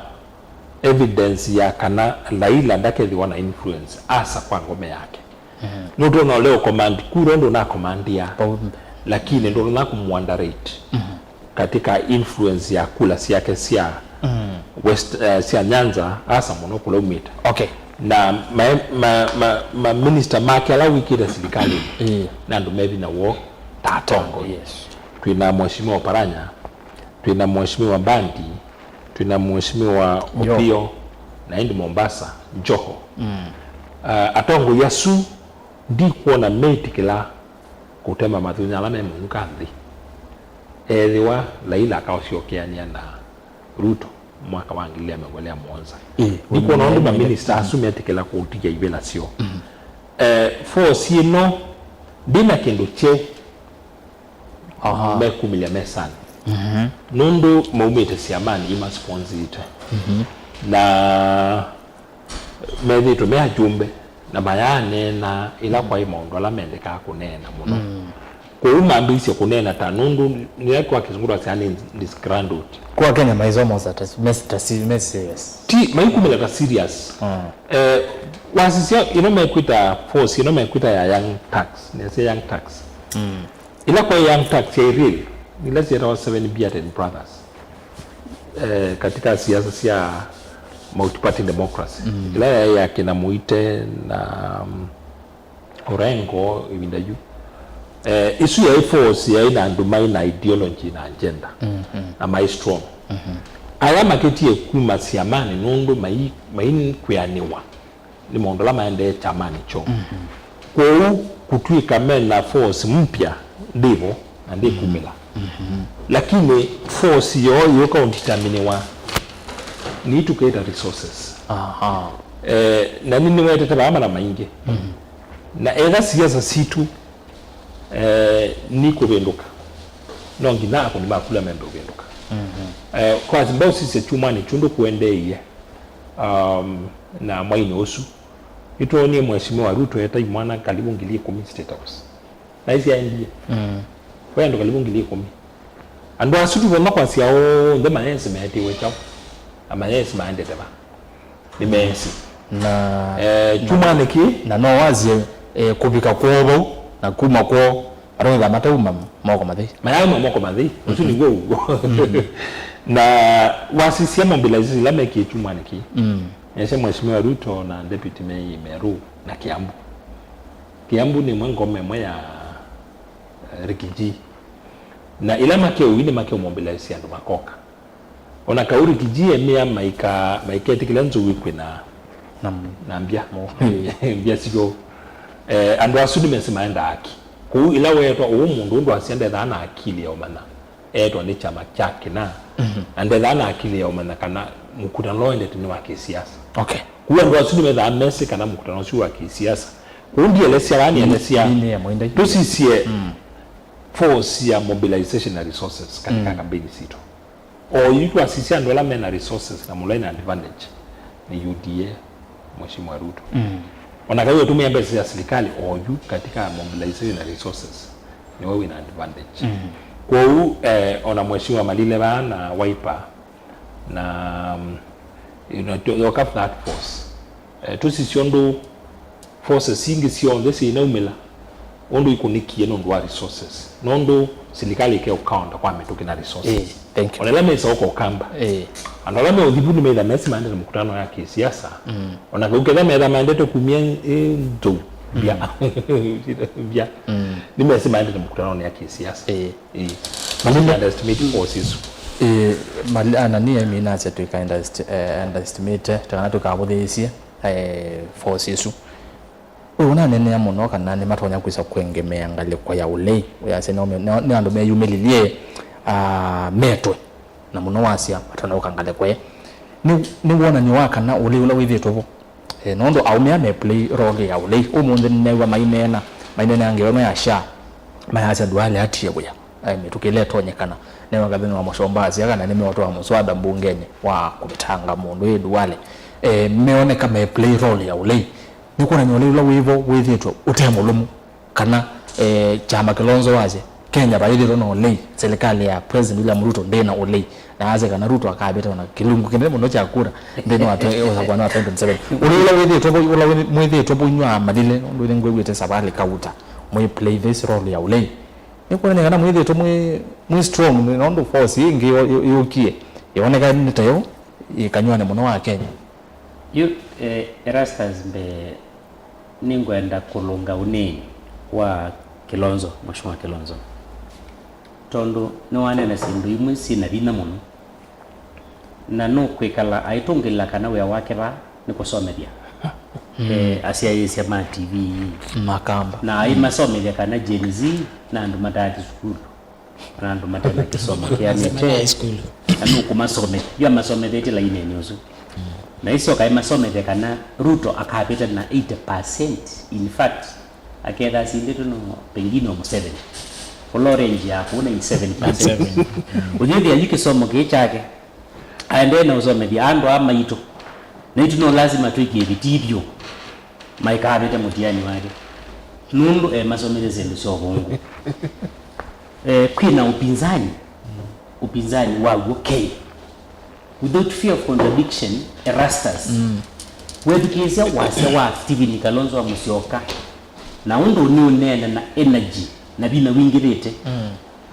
evidence ya kana Laila ndakethĩwa na influence asa kwa ngome yake. Nũtwona ũlea ũkomandi kura ũndũ ũnakomandia, lakini ndũna kũmũunderrate katika influence ya kula syake sya West, eh, sya Nyanza asa mũno kũla umĩte. Okay. Na ma, ma, ma, ma minister make ala wĩkĩte silikalĩ na andũ me vinya woo ta atongoi. Yes. Twĩna Mheshimiwa Oparanya, twĩna Mheshimiwa Mbandi, twĩna Mheshimiwa Opiyo, na ĩndĩ Mombasa, Joho. Uh, atongoi asu ndikwona meĩtĩkĩla kũtema mathũny'a ala me mũnyuka nthĩ ethĩwa Laila akaũsyokeanĩa na Ruto mwaka wa ngili ilĩ na mĩongo ĩlĩ na mũonza. Ndikwona ũndũ maminista asu metĩkĩla kũtia ivĩla syoo. Eh, force ĩno ndĩna kĩndũ kyeũ mekumĩlya mesanĩ nũndũ maumĩte syamanĩ imasponsiĩte na methĩĩtwe me ajumbe na mayaaneena ĩla kwaĩ maũndũ ala mendekaa kũneena mũno. Kwoou mambĩĩisye kũneena ta nũndũ nĩla kwa kĩsũngũ twasyaa nĩ disgruntled. Kwa Kenya maisomosa ta me ta si- me serious. Ti maikumĩla ta serious. Eh, wasisya ĩno mekwĩta force ĩno mekwĩta ya Young Turks, nĩasya Young Turks. Ila kwa Young Turks ya real, ila sietawa Seven Bearded Brothers eh, katika siasa sya multiparty democracy ila yaĩ ya kina Muite na mm, Orengo ĩvinda yu. Eh, isu yaĩ force yaĩ na andũ maĩ na ideology na agenda na maĩ strong. Ala makĩtie kuma siamanĩ nũndũ mai- mainkwĩanĩwa nĩ maũndũ ala maendee kyamanĩ kyoo. Kwoou kũtw'ĩka me na force mpya ndĩvo na ndĩkumĩla. Lakini force yoo yũka ũnditaminiwa nĩitũkĩte resources. Aha. Eh, na nĩ nĩwetete vaa mara maingĩ. Na etha siasa sitũ eh, nikũvĩndũka, no nginya akũni maku ala mende ũvĩndũka. Eh, kwa sababu sisya kyumwanĩ kyu ndũkũendeeie um, na mwainĩ ũsu nĩtwoonie Mheshimiwa Ruto eta imwana karibu ngili ikũmi State House. Naisyaendie we andũ karibu ngili ikũmi. Andũ asu tũtonya kwasya onthe mayesi meetiwe kyaũ na mayesi maendete va? Nĩmeesĩ. Na eh, kyumwanĩ kĩĩ na no wasye eh, kũvika kwoo vau na kuma kwoo matũmĩtha matauma moko mathei. Mayauma moko mathei. Ũsu nĩw'o ũw'o. Na wasisya mobilization ila mekie kyumwanĩ kĩĩ. Nĩasya Mheshimiwa Ruto na Deputy Mayor Meru na Kiambu. Kiambu nĩ ĩmwe ngome ĩmwe ya eh, Rigiji. Na ila makeũi nĩ makeũmobilize andũ makoka. Ona kau Rigiji emĩa maika maiketĩkĩla nzou ikwĩna Na mbya. Mbya syo. Eh, andũ asu nĩmesĩ maendaa aki. Kũu ĩla weetwa ũũ mũndũ ũndũ asya ndethaa na akili ya ũmanya eetwa nĩ kyama kya kĩna, na ndethaa na akili ya ũmanya kana mũkutano ũendete nĩ wa kĩsiasa. Okay. Kũu andũ asu nĩmethaa mesĩ kana mũkutano ũsu wa kĩsiasa. Kũu ndielesya vaa, nĩelesya tũsisye force ya mobilization na resources katika kampeni sitũ. Oyu twasisya andũ ala mena resources na mũla ina advantage nĩ U D A, Mheshimiwa Ruto. Ona kaiwe tumia mbesa ya serikali, oyu katika mobilization na resources nĩwe wina advantage. Kwoou, eh, ona Mheshimiwa Malile vaa na Wiper na, um, you know, to, to have that force. Eh, tũsisye ũndũ forces ingĩ syonthe syĩnaumĩla ũndũ ikũnĩkie nũndũ wa resources, nũndũ silikalĩ ĩkeũkaonda kwa mĩtũkĩ na resources. Eh, thank you. Ona ĩla mesa ũko Ũkamba, eh, andũ ala meũthi vu nĩmetha mesi maendete mũkutano ya kĩsiasa, ona kau ketha metha maendete kumia, eh, nzou mbya, mbya, nĩmesi maendete mũkutanonĩ ya kĩsiasa. Eh. Eh. Malile. Underestimate force isu. Eh, Malile, ana ni emi nasya twĩka underest-, eh, underestimate, kana twĩkavũthĩĩsye, eh, force isu. We ũnanenea mũno kana nĩmatonya kwĩsa kũengemea ngalĩko ya ũlei, ũyasya nĩ, nĩ, nĩ andũ meyumĩlilye, ah, metwe, na mũno wasya matonya ũka ngalĩko ĩ. Nĩ, nĩ wonany'o wa kana ũlei ũla wĩthĩtwe vo. Eh, nũndũ aũme aa me play role ya ũlei. Ũmũnthĩ nĩneew'a maineena, maineenea ngewa ĩno ya SHA, mayasya Duale atie wĩa. Eh, mĩtũkĩ ĩla ĩtonyekana. Neew'a Kathini wa Mũsomba asya kana nĩmeũtwaa mũswada mbungenĩ wa kũvetanga mũndũ ĩ Duale. Eh, meoneka me play role ya ũlei. Nĩkwonany'a ũlei ũla wĩvo wĩthĩtwe ũte mũlũmu. Kana, eh, kyama Kilonzo wasya, Kenya vaithĩtwe na ũlei, silikalĩ ya President William Ruto ndĩna ũlei. Na asya kana Ruto akavĩta ona kĩlungu kĩnene mũno kya kura nthĩnĩ wa twe-, ũsakũani wa twenty twenty-seven. Ũlei ũla wĩthĩtwe vo, ũla wĩ-, mwĩthĩtwe vo inyw'a Malile, nũndũ nĩngwĩw'ĩte Savali Kauta, mwĩ play this role ya ũlei. Nĩkwonany'a kana mwĩthĩtwe mwĩ, mwĩ strong, nũndũ force ĩ ĩngĩ yo-, yo-, yũkie, yoneka nĩ tayo ĩ kanyw'anĩ mũno wa Kenya. Yu, eh, Erastus mbee, nĩngwenda kũlũnga ũneeni wa Kilonzo, Mheshimiwa Kilonzo, tondũ nĩwaneena syĩndũ imwe syĩ na vinya mũno, na nũkwĩkala aitũngĩlĩla kana wĩa wake vaa nĩ kũsomethya, eh, asyaĩĩsya ma T V ii. Makamba. Na aimasomethya kana Gen Z na andũ mataathi sukulu. Ona andũ mate na kĩsomo kĩanĩte, na nũkũmasomethya, yu amasomethetye lainĩnĩ ũsu. Na isoka ĩmasomethya kana Ruto akavĩta na eighty percent. In fact, aketha asindĩtwe no pengine o Museveni. Ũla orange ya kũu ninety-seven percent. Ũyĩthĩa yu kĩsomo kĩĩ kyake, aendee na ũsomethya andũ aa maitũ. Naitũ no lasima twĩkĩe vitii vyũ maikavĩte mũtiani wake, nũndũ emasomethya syĩndũ sya ũvũngũ. Eh, kwĩna upinzani, upinzani waw'o Kenya. Without fear of contradiction, Erastus, wethukĩĩsya wasya wa Stephen Kalonzo wa Musyoka, na ũndũ nĩũneena na energy na vinya wingĩvĩte,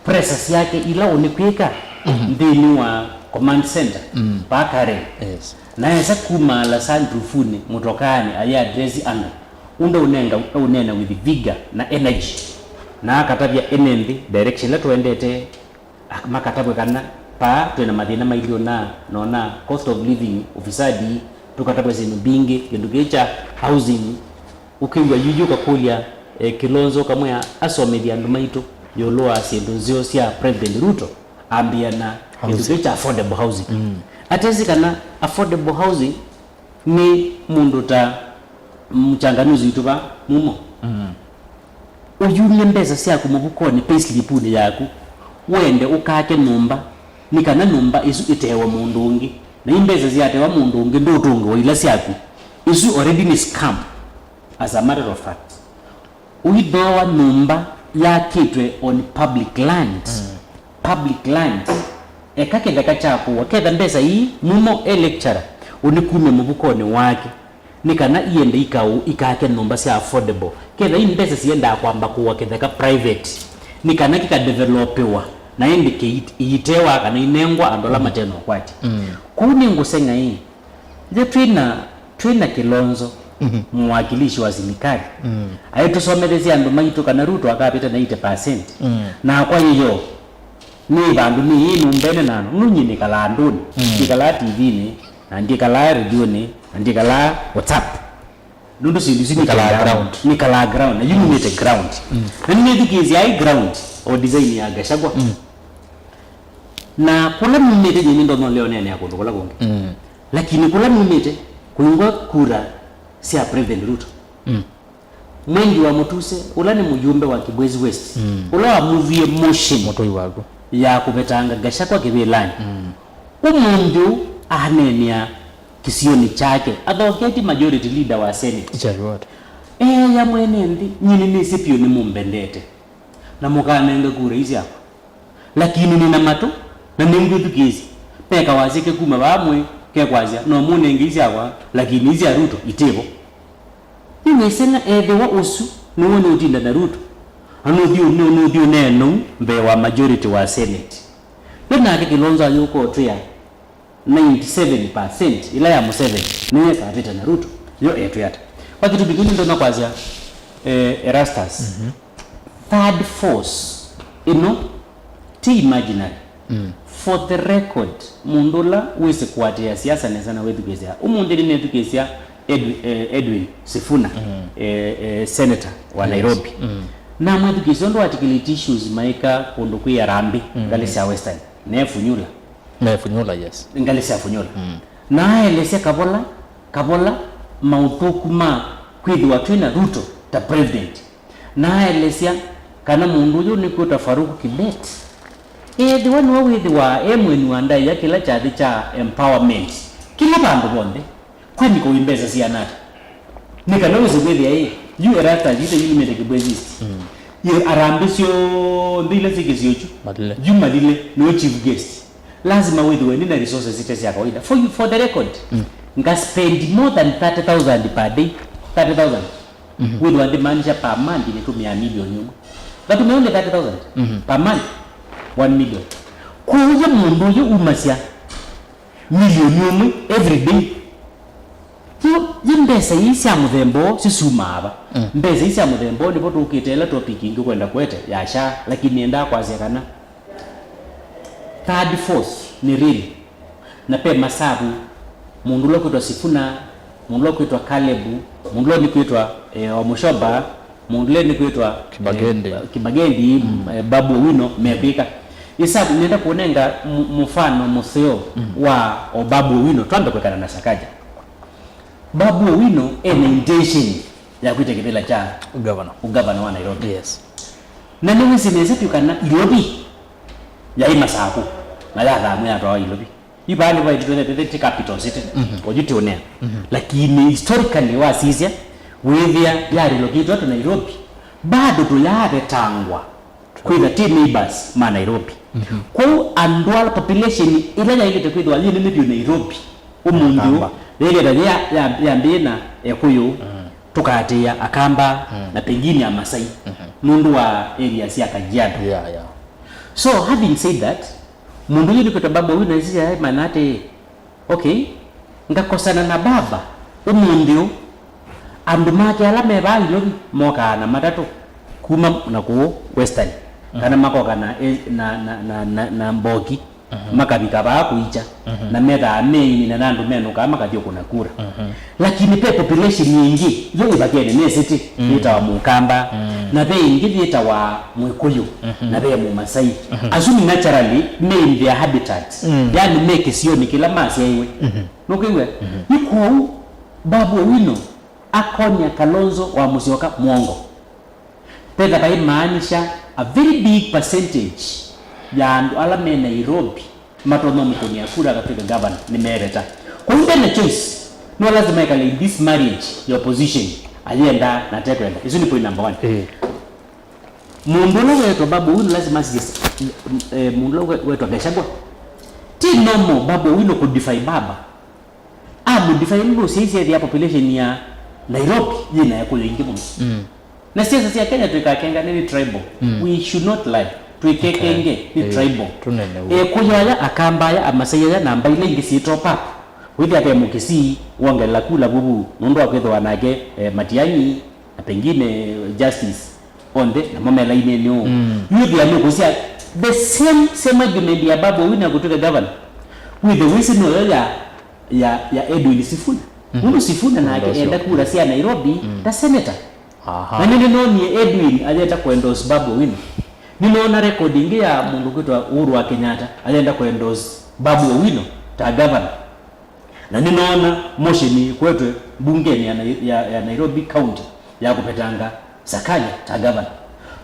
pressure syake ila ũnĩkwĩka nthĩnĩ wa command center, vaa Karen. Yes. Na esa kumaala sunroof-unĩ mũtokaanĩ ayĩ address andũ, ũndũ ũnenga, ũneena with vigor na energy, na akatavya ene nthĩ direction ĩla tũendete, ak-, makatavw'e kana paa twĩ na mathĩna mailye ũna na ũna, cost of living, ufisadi, tũkatavw'a syĩndũ mbingĩ, kĩndũ kĩĩ kya housing, ũkĩw'a yuyu ũkakũlya, eh, Kilonzo ũkamwĩa asomethye andũ maitũ ĩũlũ wa syĩndũ nzeo sya President Ruto, ambĩĩa na kĩndũ kĩu kya affordable housing. Atesĩ kana affordable housing nĩ mũndũ ta mũchanganuzi witũ va Mumo. Ũyumye mbesa syaku mũvukonĩ, payslip-unĩ yaku, wende ũkake nyũmba, nĩ kana nyũmba ĩsu ĩtewe mũndũ ũngĩ, na i mbesa syatewa mũndũ ũngĩ ndũtũngĩwa ila syaku. Ĩsu already nĩ scam. As a matter of fact, ũithooa nyũmba yakĩtwe on public land. Public land. Eka kĩtheka kya kũwa. Ketha mbesa ii, Mumo e lecturer, ũnĩkumya mũvukonĩ wake. Nĩ kana iende ikaũ, ikake nyũmba sya affordable. Ketha i mbesa siendaa kwamba kũwa kĩtheka private, nĩ kana kĩkadevelopiwa, na ĩndĩ kĩit-, iitewa kana inengwa andũ ala mate na ũkwati. Kũu nĩngũseng'a ĩ, ithyĩ twĩ na, twĩ na Kilonzo, mũwakilishi wa silikalĩ, aitũsomethesya andũ maitũ kana Ruto akavĩta na eighty percent. Nakwa yĩyo, nĩ vandũ nĩ ĩ nyũmbenĩ na nũnyie nĩkalaa andũnĩ, ndikalaa T V-nĩ, na ndikalaa redionĩ, Na ndikalaa WhatsApp. Nũndũ syĩndũ isu nĩ Nĩkalaa kĩndũ ground. Nĩkalaa ground. Na yu numĩte ground. Na nĩnĩthukĩĩsya ai ground o design ya Gachagua. Na kũla numĩte nyie nĩndonya ũlea ũneenea kũndũ kũla kũngĩ. Lakini kũla numĩte, kũingwa kura sya President Ruto. Mwengi wa Mũtuse, ũla nĩ mũyumbe wa Kibwezi West, ũla wamuvie motion Mũtũi waku. Ya kũvetanga Gachagua kĩvĩlanĩ. Ũmũnthĩ ũũ aneenea kĩsionĩ kyake, athoketye majority leader wa Senate. Icha rĩwata. Eea mwene nthĩ, nyie nĩnĩsĩ vyũ nĩmũmbendete. Na mũkanenge kura ii syakwa. Lakini nĩ na matũ, na nĩngwĩthukĩĩsya. Meka wasya ke kuma vaa mwĩ, kekwasya, no mũnenge ii syakwa, lakini ii sya Ruto, itĩvo. Nĩwĩseng'a ethĩwa ũsu nĩw'o nũũtinda na Ruto, na nũthi nũ- nũthi ũneenou mbee wa majority wa Senate. Yo nake Kilonzo ayũka ũtwĩa ninety seven percent ĩla ya Museveni nĩyo ĩkavĩta na Ruto, yo etwĩa ata? Kwa kĩtumi kĩu nĩndonya kwasya, eh, Erastus, third force ĩno ti imaginary. For the record, mũndũ ũla wĩsĩ kũatĩĩa siasa nesa na wĩthukĩĩsya, ũmũnthĩ nĩnethukĩĩsya Edwin, eh, Edwin Sifuna, eh, eh, senator wa Nairobi. Na mwĩthukĩĩsya ũndũ articulate issues maĩka kũndũ kwĩ Harambee, ngalĩ sya Western, ne Funyula. Ne Funyula, yes. Ngalĩ sya Funyula. Na aelesya kavola kavola maũthũku ma kwĩthĩwa twĩ na Ruto ta president. Na aelesya kana mũndũ ũyũ nĩkwĩtwa Farouk Kibet, ethĩwa nĩwe wĩthĩwa e mũeni wa ndaĩa kĩla kyathĩ kya empowerment kĩla vandũ vonthe, kwani kũĩ mbesa siana ata? Nĩ kana wĩse kwĩthĩa ĩ, yu Erastus yithe yu numĩte Kibwezi East. Yĩ Harambee syonthe ila syĩ kĩsio kyu, Malile. Yu Malile nĩwe chief guest. Lazima wĩthĩwe nĩ na resources ite sya kawaida. For you, for the record, nga spend more than thirty thousand per day. Thirty thousand. Wĩthĩwa ndĩmaanisha per month nĩtũmĩaa milioni ũmwe. Ngatũmĩa only thirty thousand per month, one million. Kwoou ye mũndũ ũyũ umasya milioni ũmwe every day. Yu, yi mbesa ii sya mũthemba ũũ sisumaa va? Mbesa ii sya mũthemba ũũ nĩvo tũkĩte ĩla topic ĩngĩ ũkwenda kũete ya SHA, lakini nĩendaa kwasya kana third force nĩ real. Na ve masavu, mũndũ ũla ũkwĩtwa Sifuna, mũndũ ũla ũkwĩtwa Kalebu, mũndũ ũla nĩkwĩtwa, eh, Wamushoba, mũndũ ũla nĩkwĩtwa, eh, Kibagendi. Kibagendi, eh, Babu Owino mekwĩka. Ĩsavu, nĩenda kũnenga mũ- mũfano mũseo wa o Babu Owino, twambe kwĩkana na Sakaja. Babu Owino ena intention ya kwĩta kĩvĩla kya Governor. Ũgavana wa Nairobi. Yes. Na nĩwĩsĩ nesa vyũ kana Ilovi yaĩ Masakũ, na yathamw'a yatwawa Ilovi. Yu vaa nĩvo ĩtũtethete ti capital city, oyu ti ũnea. Lakini historically wasisya, wĩthĩa ya relocate to Nairobi, bado tũyavetangwa kwĩtha ti neighbors ma Nairobi. Kwoou andũ ala population ĩla yaĩlĩte kwĩthĩwa yĩ nene vyũ Nairobi ũmũnthĩ ũũ, Akamba. Yaĩlĩte ya- ya- yambĩĩe na Ekũyũ, tũkaatĩĩa Akamba, na pengine Amasai, nũndũ wa area sya Kajiado. Yeah, yeah. So, having said that, mũndũ ũyũ nĩkwĩtwa Babu Owino aisisya aimanya atĩĩ, okay, ngakosana na baba ũmũnthĩ ũũ, andũ make ala me vaa Ilovi mokaa na matatũ kuma na kũũ Western, kana makoka na, na, na, na, na, na mboki, makavika vaa kũikya, na methaa meini na andũ menũkaa makathi ũkũna kura. Lakini ve population ĩngĩ yo ĩvakene ne city yĩtawa Mũkamba, na ve ĩngĩ yĩtawa Mwĩkũyũ, na ve Mũmasai. Asu nĩ naturally me in their habitat, yani me kĩsionĩ kĩla masyaiwe. Nũkwĩw'a? Yu kwoou Babu Owino akonia Kalonzo wa Musyoka mwongo. Vethĩwa vaimaanisha a very big percentage ya andũ ala me Nairobi matonya mũkũnĩa kura akatw'ĩke governor nĩmeveta. Kwoou ndena choice, no lazima ekale in this marriage ya opposition, ayenda na atekwenda. Isu nĩ point number one. Ĩĩ. Mũndũ ũla wetwa Babu Owino lazima asisye, eh, mũndũ ũla we- wetwa Gachagua. Ti normal Babu Owino kũdefy baba. Amũdefy nũndũ ũsyaisye ethĩa population ya Nairobi yĩ na Ekũyũ aingĩ mũno. Na siasa sya Kenya tũikakengane nĩ tribal. We should not lie. Tũikekenge nĩ tribal. Tũnenewe. Ekũyũ aya, Akamba aya, Amasai aya, na mbaĩ ila ingĩ syĩ top up. Wĩthĩa ve Mũkisii wongelela kula vuvu nũndũ wa kwĩthĩwa nake, eh, Matiang'i, na pengine Justice onthe, namo me lainĩnĩ ũũ. Wĩthĩa nũkũsya the same, same argument ya Babu Owino ya kũtw'ĩka governor. Wĩthĩa wĩsĩ noyo ya, ya, ya Edwin Sifuna. Mhm. Nũndũ Sifuna nake Endorse enda kura sya Nairobi, mm, ta senator. Aha. Na nĩnĩnoonie Edwin ayenda kũendorse Babu Owino. Nĩnoona record ĩngĩ ya mũndũ kwĩtwa Uhuru wa Kenyatta ayenda kũendorse Babu Owino ta governor. Na nĩnoona motion ĩkwetwe mbungeni ya Nai-, ya, ya Nairobi County ya kũvetanga Sakaja ta governor.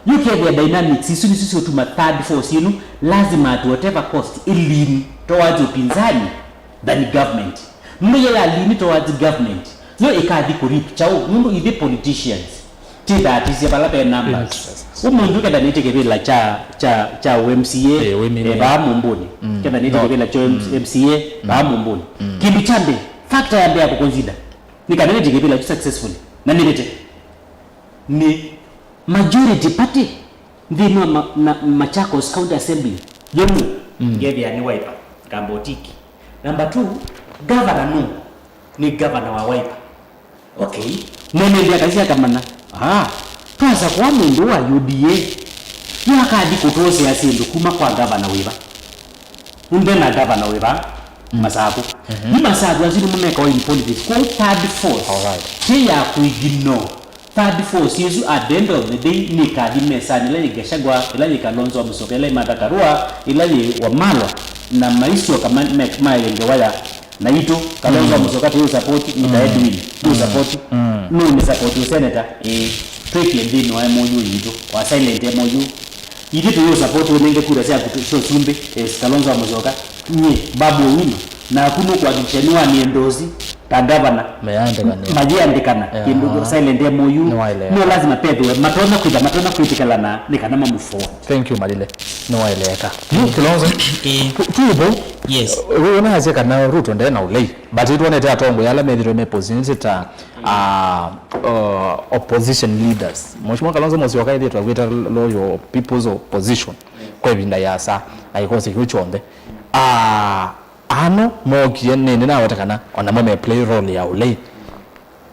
Yu kethĩa dynamics isu nĩsyo siũtuma third force ĩno lazima at whatever cost ĩlean towards ũpinzani than government. Nũndũ yĩla ya lean towards government, yo ĩkathi kũrip kyaũ? Nũndũ ithyĩ politicians, tĩthaatĩsye vala ve numbers. Interests. Ũmũnthĩ ũketha nĩte kĩvĩla kya, kya, kya U M C A, eh, women, eh, vaa Mũmbũnĩ. Mm. Ketha nĩte, no, kĩvĩla kya, mm, M C A, mm, vaa Mũmbũnĩ. Mm. Kĩndũ kya mbee, factor ya mbee ya kũconsider nĩ kana nĩte kĩvĩla kyu successfully. Na nĩvĩte. Nĩ majority party nthĩnĩ wa ma-, na Machakos County Assembly yo nũ? Mm. Ngethĩa nĩ Wiper, Kambotiki. Number two, governor nũ? Nĩ governor wa Wiper. Okay. Mwene nthĩ akaisya akamanya, ah, twasakũa mũndũ wa U D A, yo akathi kũtwosea syĩndũ kuma kwa governor wĩva? Nũndũ na governor wĩva? Mm. Masaku. Mhm. Nĩ masaku asu nĩmo mekawa in politics. Kwoou third force, alright, ti ya kũignore. Third force ĩsu, at the end of the day, nĩkathi mesanĩ, ĩla yĩ Gachagua, ĩla yĩ Kalonzo wa Musyoka, ĩla yĩ Martha Karua, ĩla yĩ Wamalwa, na maisyoka ma-, me-, maye ngewa ya naitũ. Kalonzo wa, mm, Musyoka tũyũ support, Mister, mm, Edwin tũyũ, mm, support. Mm. Nũũ nĩ support ũ senator? Ĩĩ. Twĩkie nthĩnĩ wa M O U yitũ, wa silent M O U. Ithyĩ tũyũ support ũnenge kura syaku tu-, sya ũsumbĩ, eh, Kalonzo wa Musyoka. Nyie, Babu Owino, naku nũkũhakikisha nĩwaniendorse ta governor. Mayĩandĩkanĩa. Mayĩandĩkana. Yeah. Kĩndũ silent M O U. Nĩwaelewa. No lazima pethĩwe matonya kwĩtha, matonya kwĩtĩkĩlana nĩ kana ma move forward. Thank you, Malile. Nĩwaeleeka. Yu, Kilonzo, ĩĩ, tu-, tuĩ vau. Yes. Wĩ ũnaasya kana Ruto nde na ũlei. But nĩtwonete atongoi ala methĩtwe me position ta, ah, uh, opposition leaders. Mheshimiwa Kalonzo Musyoka ethĩtwe akwĩta loyal people's opposition kwa ĩvinda yasa na kĩkosi kĩu kyonthe. Ah, ano mookie, nĩ, nĩnaweta kana onamo me play role ya ũlei.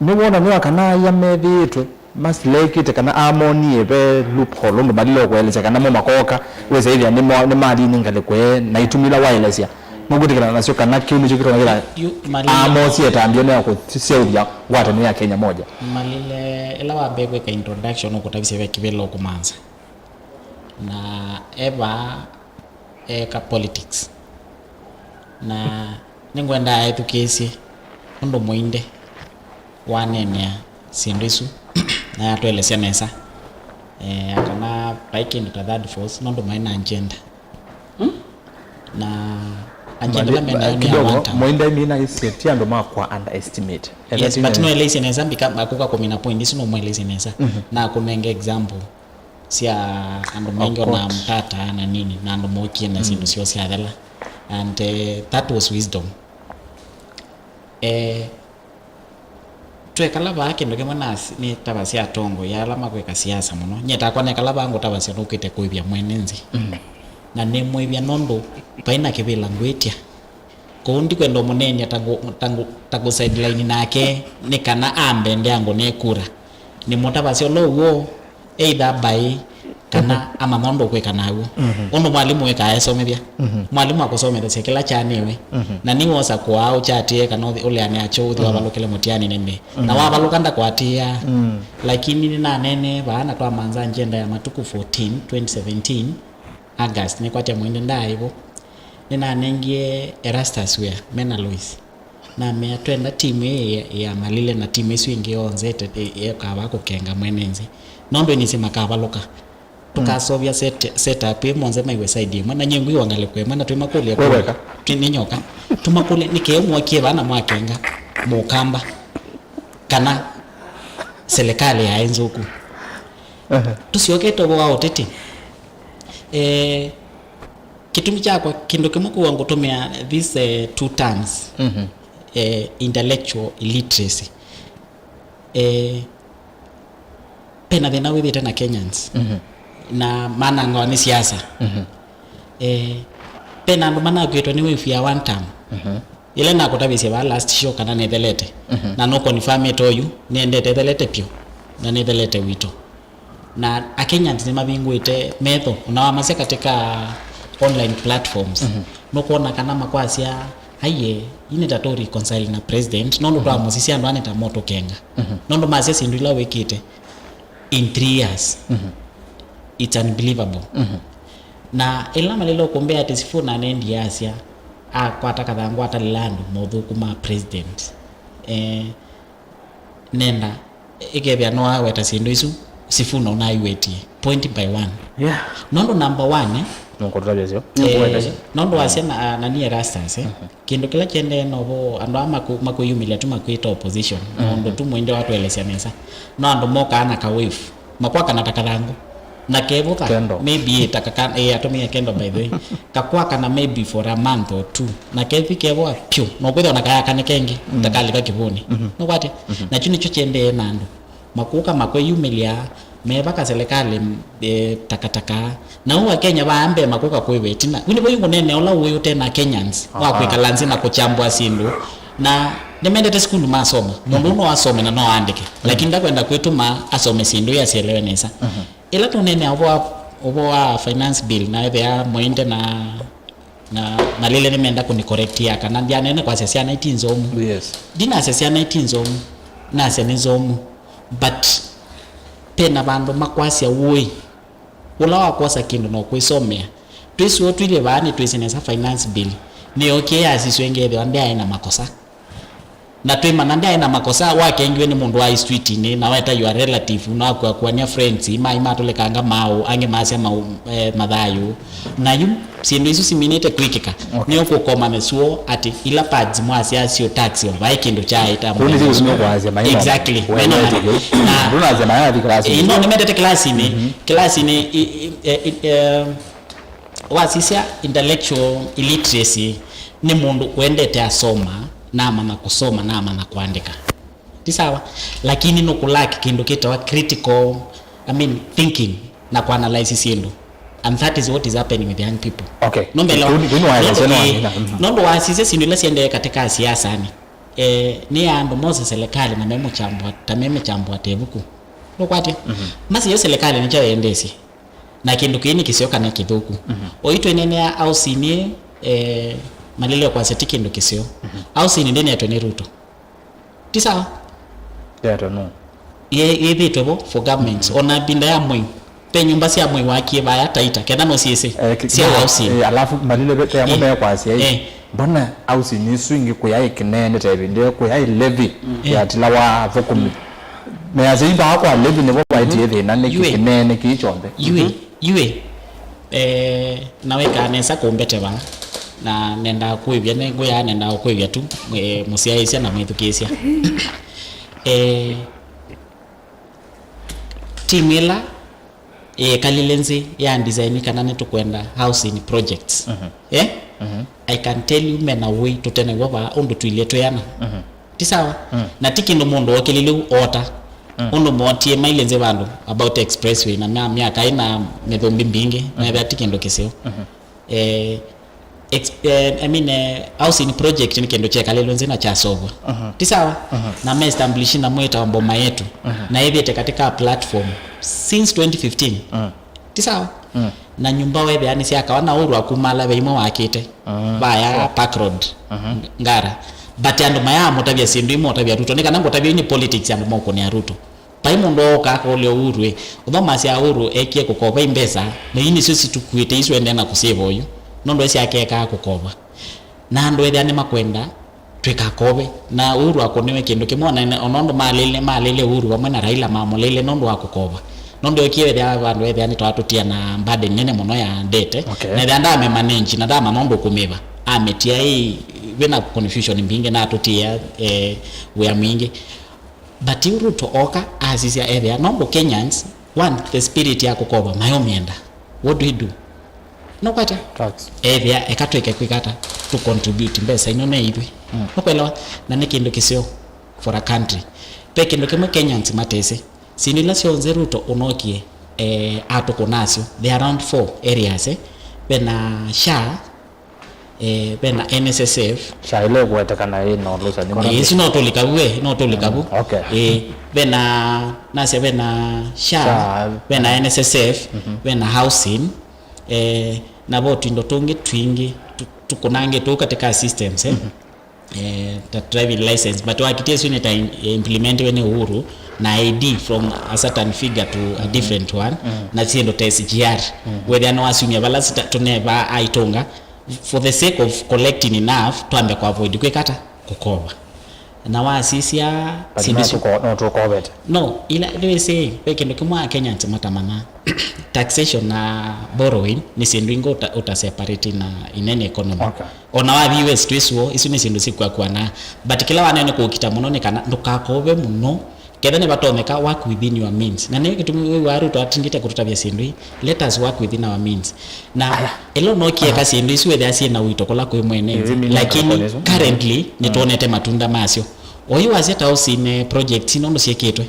Nĩwona nĩwa kana aya methĩĩtwe masileĩkĩte kana amonie ve loophole ũndũ malile kũelesya kana mo makooka, wĩsa ĩthĩa nĩmo-, nĩmalinie ngalĩko ĩĩ na itumi ila waelesya. Nũkwĩtĩkĩlana nasyo kana kĩu nĩkyo kĩtũngĩla. Yu, Malile, amosie ĩtambya nĩ ya kũsyaũthya ngwatanĩo ya Kenya moja? Malile, ĩla wambee kwĩka introduction ũkũtavisye ve kĩvĩla ũkũmanza. Na e vaa eka politics. Na nĩngwendaa ethukĩĩsye ũndũ Mũinde waneenea syĩndũ isu na yatũelesya nesa, eh, kana vai kĩndũ ta third force, nũndũ maĩ na agenda. Hmm? Na agenda ĩla menayo nĩ ya kidogo, one term. Mũinde mina isi ti andũ ma kwa underestimate. Yes, but noeleisye nesa mbika, akũka kũmina point isu, nomweleisye nesa. Mhm. Na kũnenge example sya andũ maingĩ, ona mtata na nini, na andũ mokie na syĩndũ syoo syathela. And, eh, that was wisdom. Eh, twekala vaa, kĩndũ kĩmwe nas-, nĩtavasya atongoi ala makwĩka siasa mũno. Nyie takwa nekala vaa ngũtavasya nũkĩte kũĩvya mwene nthĩ. Mm. Na nĩmũĩvya nũndũ vai na kĩvĩla ngwĩtya. Kwoou ndikwenda ũmũneeny'a ta ngũ-, ta ngũ-, ta ngũ sideline nake nĩ kana ambe ndeangũnee kura. Nĩmũtavasya ũla ũw'o, either by kana amanya ũndũ ũkwĩka naw'o. Mhm. Ũndũ mwalimũ wĩkaa esomethya. Mhm. Mwalimũ akũsomethasya kĩla kyanewe. Mhm. Na nĩwosa kũaa ũkyatĩĩe kana ũthi-, ũleane akyo ũthi wavalũkĩle mũtiani nĩ mbee. Na wavalũka ndakwatĩĩaa. Mm. Lakini nĩnaneenee vaa na twamanza agenda ya matukũ fourteen, twenty seventeen, August, nĩkwatya Mũinde ndaaĩ vo. Nĩnanengie Erastus wĩa, me na Lois. Namea, "Twenda timu ĩĩ ya, ya Malile na timu isu ingĩ yonthe ĩte-, ĩ-, ĩũkaa vaa kũkenga mwene nthĩ. Nũndũ nĩsĩ makavalũka. Tũkasovya set-, setup ĩ, monthe maiwe side ĩmwe, na nyie ngwiwa ngalĩko ĩmwe, na twĩmakũlya." Wĩ weka? Twĩ nĩ nyoka. Tũmakũlya, "Nĩ kĩĩ mwokie vaa na mwakenga Mũkamba kana silikalĩ yaĩ nzũku?" Ehe. Tũsyokete ũvoo wa ũteti. Eh, kĩtumi kyakwa, kĩndũ kĩmwe kũwa ngũtũmĩa these, eh, two terms, mhm, eh, intellectual illiteracy. Eh, pena thĩna wĩthĩte na Kenyans. Mhm. Na manangawa nĩ siasa. Mhm. Eh, pena andũ manakwĩtwe nĩ wĩvu ya one term. Mhm. Ĩla nakũtavisye vaa last show kana nĩthelete. Mhm. Na no confirmĩte oyu, nĩendete ĩthelete pyũ, na nĩthelete witũ. Na Akenyans nĩmavingũĩte metho, ona wamasya katika online platforms, mhm, nũkwona kana makwasya Aiye, ĩĩ nĩ ta tũ reconcile na president, nũndũ twamũsisya andũ aa nĩ ta motũkenga. Nũndũ masya syĩndũ ila wĩkĩte in three years. It's unbelievable. Na ĩla malile ũkũmbĩa atĩ Sifuna nendie asya, akwata kathangũ atalĩla andũ mothũku ma president. Eh, nenda ĩkethĩa no aweta syĩndũ isu Sifuna ũnaiwĩtie point by one. Yeah. Nũndũ number one, eh, nũkũtũtavya syo. Eh, nũndũ wasya na, na niĩ Erastus, eh, kĩndũ kĩla kĩendee no vo andũ aa makwĩyumĩlya tu makwĩta opposition, maũndũ tu mwĩndĩ watũelesya nesa. No andũ mokaa na ka wave, makwakana ta kathangũ. Na kevũtha, candle. Maybe ta kaka, eh, atũmĩie candle by the way. Kakwakana maybe for a month or two. Na kethi kevũa pyũ, no kwĩthwa na kayakane kengĩ, takalika kĩvũnĩ. Nũkwatya? Nakyo nĩkyo kyendee na andũ. Makũka makwĩyumĩlya, mevaka serikali, eh, takataka. Na ũu Akenya vaa mbee makũka kwĩva ĩtina. Wini vau ngũnene ũla ũĩ ũte na Kenyans, wa kwĩkala nzĩ na kũchambua syĩndũ. Na nĩmendete sukulu masoma. Mũndũ ũno asome na no aandĩke. Lakini ndakwenda kwĩtũma asome syĩndũ ĩ asielewe nesa. Ĩla tũneenea ũvoo wa, ũvoo wa finance bill, na ethĩa Mũinde na, na Malile nĩmenda kũnicorrectia kana ndyaneene kwasya syana iti nzomu. Yes. Ndinasya syana iti nzomu, nasya nĩ nzomu. But pena vandũ makwasya ũĩ, ũla wakwosa kĩndũ na ũkwĩsomea. Twĩsĩ ũtwilye vaa nĩtwĩsĩ nesa finance bill nĩyookie yasisw'a ĩngethĩwa ndyaĩ na makosa. Na twĩmana ndyaĩ na makosa, wakengiwe nĩ mũndũ wa street-inĩ, na weta your relative, na akuakuany'a friends, maĩ matũlĩkanga maũ, angĩ masya maũ, eh, mathayũ. Na yu, syĩndũ isu siminĩte kwĩkĩka, okay, nĩ ũkũkoma nĩsuo atĩ ila pads mwasya sio tax yo, vaĩ kĩndũ kyaĩta. Kũu nĩ sio sio kwasya, maĩ no. Exactly. Maĩ no. Na ndũnasya maĩ athi class-inĩ. Eh, no, nĩmetete class-inĩ. Mhm. Class-inĩ, i, i, eh, i, eh, Wasisya intellectual illiteracy nĩ mũndũ ũendete asoma, na amanya kũsoma, na amanya kũandĩka. Ti sawa? Lakini nũkũlack kĩndũ kĩtawa critical, I mean, thinking na kũanalyze syĩndũ. And that is what is happening with young people. Okay. Nũmbelewa? Kuni, kuni waelesya nũndũ, nĩ eh, wanyina. Mhm. Nũndũ wasisya syĩndũ ila siendee katika siasanĩ. Eh, nĩ ya andũ mose serikali na memũchambua, ta memĩchambua ta ĩvuku. Nũkwatya? Mhm. Masi yo serikali nĩkyo yendesye. Na kĩndũ kĩĩ nĩ kĩseo kana kĩthũku. Mhm. Oyu twĩneenea housing ĩ, eh, Malile kwasya ti kĩndũ kĩseo. Mhm. Housing ndĩnetwe nĩ Ruto. Ti sawa? Yetwe nũ? Ye-, yĩthĩtwe vo for governments. Mhm. Ona mbinda ya Moi, ve nyũmba sya Moi wakie vaya Taita, ketha no syĩsĩ. Eh, ki-, sya kidogo, housing. Eh, alafu Malile ve, ve amwe, eh, mekwasya, eh, eh, mbona housing isu ingĩ kũyaĩ kĩneene ta ĩvĩndĩ, kũyaĩ levy, mm, eh, yatilawa athũkũmi? Measya imbaa kwa levy nĩvo vaĩtie thĩna, nĩkĩ kĩneene kĩĩ kyonthe? Yue, mhm, yue, eh, na wĩkaa nesa kũmbete vaa, na nendaa kũĩvya, nĩ ngũya nendaa kũĩvya tu, eh, mũsyaĩĩsya na mwĩthukĩĩsya. Eh, timu ĩla yekalile nzĩ ya design kana nĩtũkwenda housing projects. Mhm. Eh? Mhm. I can tell you mena ũĩ tũtenew'a vaa ũndũ tũilye twĩana. Mhm. Ti sawa? Mm. Na ti kĩndũ mũndũ okĩlile u ota. Mm. Ũndũ mootie mailye nzĩ vandũ about expressway na mya-, myaka ĩna mĩthũmbĩ mbingĩ, mhm, methĩa ti kĩndũ kĩseo. Mhm. Eh, ex-, eh, I mean, eh, housing project nĩ kĩndũ kyekalĩlwe nzĩ na kyasovwa. Mhm. Ti sawa? Mhm. Na meestablish na mwĩtawa Boma Yetu. Mhm. Na ĩthĩte katika platform since twenty fifteen. Mhm. Ti sawa? Mhm. Na nyũmba wethĩa nĩ syakawa na Uhuru akumala ve imwe wakĩte. Mhm. Vaya, sure, Park Road. Mhm. Ngara. But andũ mayaamũtavya syĩndũ imwe ũtavya Ruto. Nĩ kana ngũtavya nĩ politics andũ mokũnĩa Ruto. Vai mũndũ ooka akũlya Uhuru-ĩ, ũthomasya Uhuru ekie kũkova i mbesa, na ii nĩsyo situkuĩte isu endee na kũsĩva oyu, nũndũ esi akekaa kũkova. Na andũ ethĩa nĩmakwenda twĩkakove. Na Uhuru akũniwe kĩndũ kĩmwe, ona, ona ũndũ malĩlile, malĩlile Uhuru vamwe na Raila mamũlĩlile nũndũ wa kũkova. Nũndũ ekie ethĩa vandũ ethĩa nĩtwatũtia na burden nene mũno ya debt. Okay. Na ethĩa ndamĩmanage na ndamanya ũndũ kũmĩva. Amĩtia ĩ, vena confusion mbingĩ na atũtia, eh, wĩa mwingĩ. But yu Ruto oka asisya ethĩa nũndũ Kenyans want the spirit ya kũkova mayũmyenda. What do we do? Nũkwatya? Tax. Ethĩa eka twĩke kwĩka ata? Tũ contribute mbesa ino nĩ ithyĩ. Mm. Nũkwelewa? Na nĩ kĩndũ kĩseo for a country. Ve kĩndũ kĩmwe Kenyans matesĩ. Syĩndũ ila syonthe Ruto ũnokie, eh, atũkũ nasyo. They are around four areas, eh. Ve na SHA, eh, ve na NSSF. SHA ĩla ĩkũetekana ĩ na ũlũsani. Eh, ĩsu no tũlika vu, eh, no tũlika vu. Mm, okay. Eh, ve na, nasya ve na SHA, SHA, ve na, mm, NSSF, mhm, ve na housing, eh, na vo twindo tũngĩ twingĩ. tu- tũkũnange tũu katika systems, eh? Eh, ta driving license, but wakitie isu nĩ ta in- implementiwe nĩ Uhuru na I D from a certain figure to a different one, na syĩndũ ta S G R, wethĩa nĩwasumia vala sita- tũneva aitũnga for the sake of collecting enough twambe kwa avoid kwĩkata kũkova. Na wasisya syĩndũ isu- no tũkovete. No, ila nĩwĩsĩ ve kĩndũ kĩmwe Akenyans matamanya, taxation na borrowing nĩ syĩndũ ingĩ ũta, ũta separate na in any economy. Okay. Ona wathi U S twĩsuo, isu nĩ syĩndũ syĩkuakuana. But kĩla wanene kũkita mũno nĩ kana ndũkakove mũno, ketha nĩvatonyeka, work within your means. Na nĩyo kĩtumi wĩw'aa Ruto atindĩte kũtũtavya syĩndũ ii, let us work within our means. Na ĩla ũnokieka syĩndũ isu wethĩa syĩ na ũito kũla kwĩ mwene nthĩ. Lakini currently nĩtwonete matunda masyo. Oyu wasya ta ũsine project ino ũndũ syĩkĩtwe.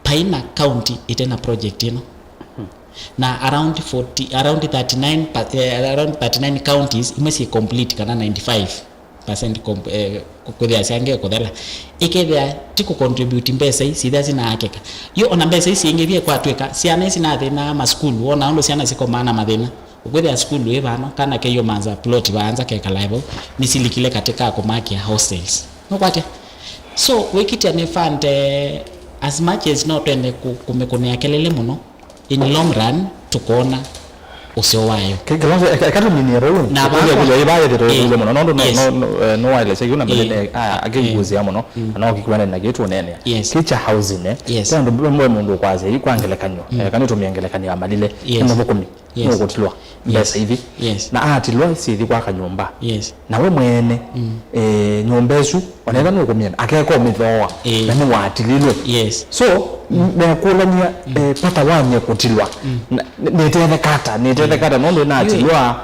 Paina county ĩte na project ĩno. Na around forty, around thirty-nine pa- eh, around thirty-nine counties imwe syĩ complete kana ninety-five percent com- eh, ku- kwĩthĩa syange kũthela. Ĩkethĩa ti kũcontribute mbesa ii syĩthĩa sinaakeka. Yu ona mbesa ii syĩngĩ vyekwatwĩka syana ii sinathĩnaa masukulu, wona ũndũ syana sikomaa na mathĩna. Ũkwĩthĩa sukulu ĩ vano, kana keyũmanza plot vaanza kekala vo, nĩsilikile katika kũmakĩa hostels. Nũkwatya? So wĩkitya nĩ fund, eh, as much as no twende kũ- kũmĩkũnĩa kelele mũno, in long run tũkona ũseo wayo. Ke- Kilonzo, eka- eka tũminie vau. Na vaa- Kũlya ĩvaa yĩthĩtwe ĩthũle mũno nũndũ no- Yes. no- no- eh, nĩwaelesya kĩu na mbele nĩ- ah, akĩnguzĩa mũno, na no kĩkwenda na kĩtũnenea. Yes. Kĩ kya housing, eh. Yes. Kwa andũ mwe mũndũ ũkwasya ĩ kwa ngelekany'o, eh, kana tũmĩe ngelekany'o ya Malile. Yes. Nĩ mũthũkũmi. Yes. Nũkũtilwa mbesa ithi. Yes. Na atilwa sithi kwaka nyũmba. Yes. Na we mwene, eh, nyũmba ĩsu, onetha nũkũmyenda, akeka ũmĩthooa, eh, na nĩwatililwe. Yes. So, mekũlany'a, eh, pata wanye kũtilwa. Na- nĩ- nĩtethekata, nĩtethekata, nũndũ natilwa,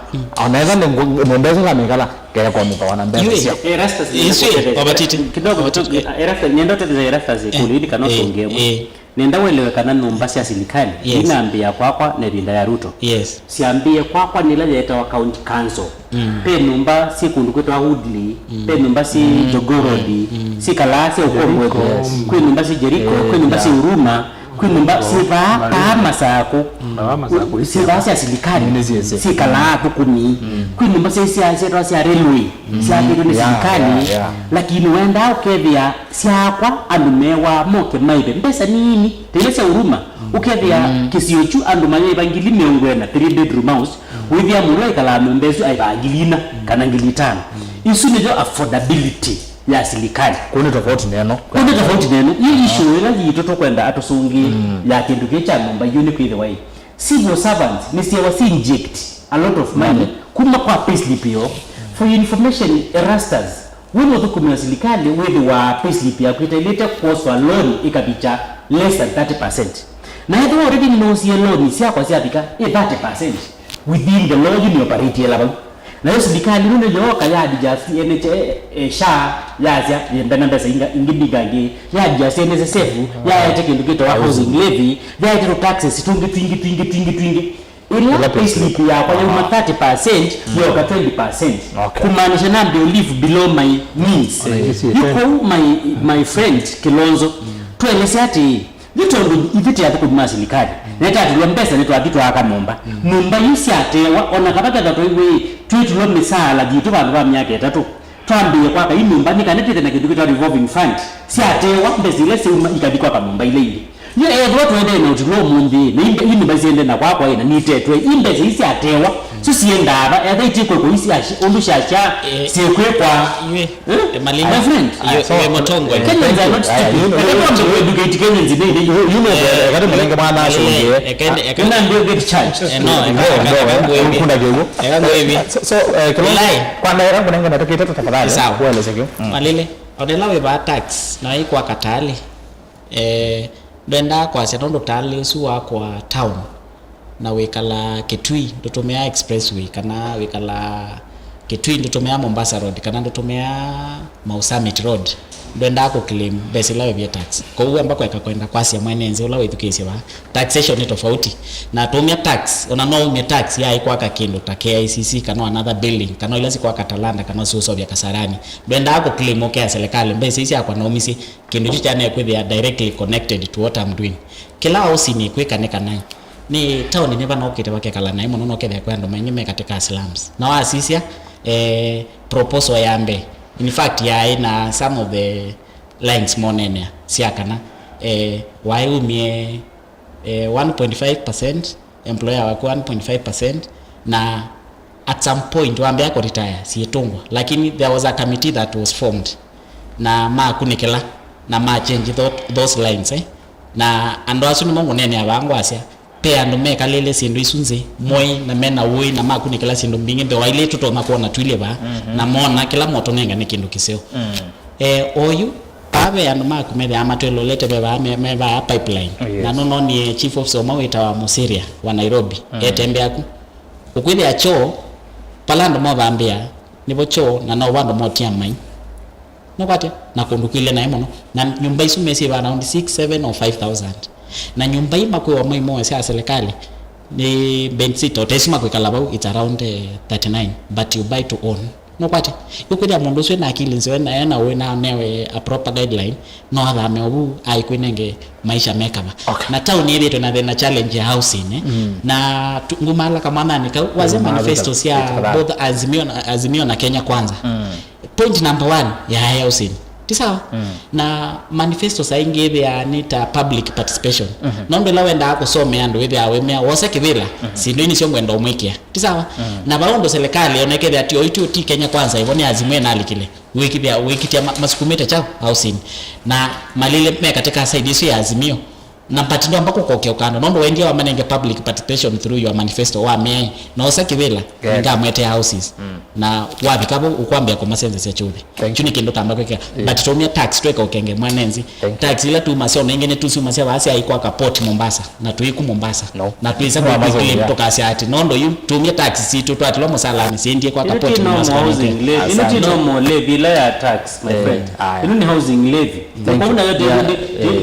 onetha nĩ- nyũmba ĩsu ngamĩkala, keka ũmĩthooa na mbesa sya- Erastus, nenda Ĩsu, kũtethesya. Obatiti. Kidogo, Obatiti, kidogo, eh. Erastus, nenda ũtethesya Erastus, eh, kũlili kana eh, ũsũngĩe mwe. Eh. Nenda ũelewe kana nyũmba sya silikalĩ, yes, inambĩĩa kwakwa na ĩvinda ya Ruto. Yes. Syambĩĩe kwakwa nĩ ĩla yeetawa County Council. Mm. Ve nyũmba syĩ kũndũ kwĩtawa Woodley, mm, ve nyũmba syĩ, mm, Jogoo Road, mm, mm, syĩkalaa sya ũkombothi. Jericho. Kwĩ nyũmba syĩ Jericho, eh, kwĩ nyũmba syĩ Huruma, kwĩ nyũmba syĩ vaa, vaa Masakũ. Vaa Masakũ, syĩ vaa sya silikalĩ, syĩkalaa athũkũmi. Mm. Kwĩ nyũmba syĩ sya, syetawa sya railway, mm, syakĩtwe nĩ silikalĩ. Yeah, yeah, yeah. Lakini wendaa ũkethĩa syaakwa, andũ meewaa moke maĩve mbesa nini, ta ila sya Huruma, ũkethĩa kĩsio kyu andũ mayaĩva ngili mĩongo ĩna, three bedroom house, wĩthĩa mũndũ aikalaa nyũmba ĩsu aĩvaa ngili ina kana ngili itano. Isu nĩyo affordability ya silikalĩ. Kũu nĩ tofauti neno. Kũu nĩ tofauti neno. Ĩ issue ĩla yitũ tũkwenda atũsũngĩe ya kĩndũ kĩĩ kya nyũmba iũ nĩ kwĩthĩwa ĩ, civil servants nĩsyewa si inject a lot of money kuma kwa payslip yoo. For your information, Erastus, wĩ mũthũkũmi wa silikalĩ wĩthĩwaa payslip yaku ĩtaĩlĩte kwoswa loan ĩkavikya less than thirty percent. Na ethĩwa already nĩnoosie loan syakwa syavika ĩ thirty percent within the law yu nĩoperate ĩla vau. Nayo silikalĩ ĩno nĩyooka ya adjust N H, eh, eh, SHA, yasya yĩmbena mbesa inga- ingĩ mbingangĩ, ya adjust N S S F, yaete kĩndũ kĩtawa housing levy, yaete tũ taxes tũngĩ twingĩ twingĩ twingĩ twingĩ. Ĩla payslip yakwa yauma thirty percent, yoka twenty percent. Okay. Kumaanisha nambĩĩa live below my means. Yu kũu my, my friend Kilonzo, tũelesya atĩĩ, yu tondũ ithyĩ tĩ athũkũmi ma silikalĩ, na ĩtatulwa mbesa nĩtwathi twaaka nyũmba. Nyũmba ii syatewa, ona kava ketha twaiw'ĩĩ twĩtulwa mĩsaala yitũ vandũ va myaka ĩtatũ, twambĩĩe kwaka ii nyũmba nĩ kana twĩthe na kĩndũ kĩtawa revolving fund. Syatewa, mbesa ila syauma ikathi kwaka nyũmba ila ingĩ. Yu ethĩwa tũendee na ũtilo ũmũnthĩ, na imbe- ii nyũmba siendee na kwakwa ĩ na nitetwe, ii mbesa ii syatewa, syo siendaa va? Etha itikwĩkwa ii sya- ũndũ syasya syĩkwĩkwa. Eh? Eh, Malima, my friend, you, you are Mutongwe. Kenyans are not stupid. Eka twambe kũ educate Kenyans ĩndĩ ĩndĩ. Yu nĩ eka tũmũnenge mwana acũngĩe. Eka, eka, eka. Una ndio get charged. Eh, no, eka, eka, eka, eka, ngwĩvi. Kunda kĩw'o. Eka ngwĩvi. So, so, eh, kĩlongo, kwanza eka kũnenge na takĩte tafadhali. Sawa. Kueleze kĩu. Mm. Malile, onela wĩvaa tax, na ĩkwa katali. Eh, ndwendaa kwasya nũndũ talĩ ũsu wakwa town, na wĩkalaa Kitui, ndũtũmĩaa expressway, kana wĩkalaa Kitui, ndũtũmĩaa Mombasa Road, kana ndũtũmĩaa Mau Summit Road, ndwendaa kũclaim mbesa ila wĩvie tax. Kwoou amba kweka kwenda kwasya mwene nthĩ ũla wĩthukĩĩsye vaa. Taxation nĩ tofauti. Na tũmya tax, ona no umye tax yaĩ kwaka kĩndũ ta K I C C, kana another building, kana ila sikwaka Talanta, kana siũseũvya Kasarani. Ndwendaa kũclaim ũkĩa serikali, mbesa ii syakwa naumisye. Kĩndũ kyu kyaneekwĩthĩa directly connected to what I'm doing. Kĩla waũsinĩ kwĩka nĩ kana Nĩ taoni nĩ vanaũkĩte vakekala naĩ mũno, nokethĩa kwĩ andũ maingĩ me katika slums. Na wasisya, eh, proposal ya mbee, in fact, yaĩ na some of the lines monenea sya kana, eh, waĩ umie, eh, one point five percent, employer waku one point five percent, na at some point wambĩa kũretire syĩtũngwa, lakini there was a committee that was formed, na makunĩkĩla na ma change tho-, those lines, eh? Na andũ asu nĩmo ngũneenea vaa ngwasya, pe andũ mekalĩle syĩndũ isu nzĩ, moi na mena ũĩ na makunĩkĩla syĩndũ mbingĩ nthĩ wa ilĩ tũtonya kwona twilye vaa, na mona kĩla motũnenga nĩ kĩndũ kĩseo. Eh, oyu, vaa ve andũ maku methĩawa matwĩlũlĩte ve vaa me, me vaa pipeline. Yes. Na nũnonie chief officer ũmwe wĩtawa Mũsyria wa Nairobi, etembea ku. Ũkwĩthĩa kyoo, pala andũ mothambĩa, nĩvo kyoo, na no vandũ motia mai. Nũkwatya? Na kũndũ kwĩle naĩ mũno. Na nyũmba isu mesĩ va around six, seven or five thousand. Na nyũmba ii makwĩwa maimoe sya serikali, nĩ bedsitter, o ta isu makwĩkala vau, it's around, eh, thirty-nine, but you buy to own. Nũkwatya? Yu kwĩthĩa mũndũ ũsu ena akili nzeo, ena, ena ũĩ na anewe a proper guideline, no athame ovu aikwĩnenge maisha mekava. Okay. Na town ĩthĩtwe na thĩna challenge ya housing, eh? Na tu-, ngumala kamwananĩ kau, waze manifesto sya both Azimio na, Azimio na Kenya Kwanza. Point number one ya housing. Ti sawa? Na manifesto saa ingĩ ĩthĩaa nĩ ta public participation. Nũndũ ĩla wendaa kũsomea andũ wĩthĩaa wĩmea wosa kĩvĩla, syĩndũ ii nĩsyo ngwenda ũmwĩkĩa. Ti sawa? Na vau ũndũ serikali yonekethĩa ti oitũ ti Kenya Kwanza, ĩvo nĩ Azimio ĩnalikile. Wĩkĩthĩa, wĩkĩtya ma-, masukumĩte kyaũ? Housing. Na malĩle me katika side isu ya Azimio. Na but ndwamba kũkokea ũkanda, nũndũ waendie wamanenge public participation through your manifesto, wamea, nosa kĩvĩla, ngamwetea houses. Na wavika vau, ũkwambĩa kũmasenzesya kyũthi. Kyu nĩ kĩndũ tamba kwĩkĩa. But tũmya tax tweka ũkenge mwanenzi. Tax ila tumasya, ona ingĩ nĩ tusiumasya vaa sya ikwaka port Mombasa, na tũiku Mombasa. No. Na twĩsa kwĩclaim tũkasya ati, nũndũ yu tumye tax sitũ twatilwa mũsalani, siendie kwaka port Mombasa. Ĩno ti normal housing levy, ĩno ti normal levy ila ya tax, my friend. Ĩno nĩ housing levy. Thank you. Kwa nayo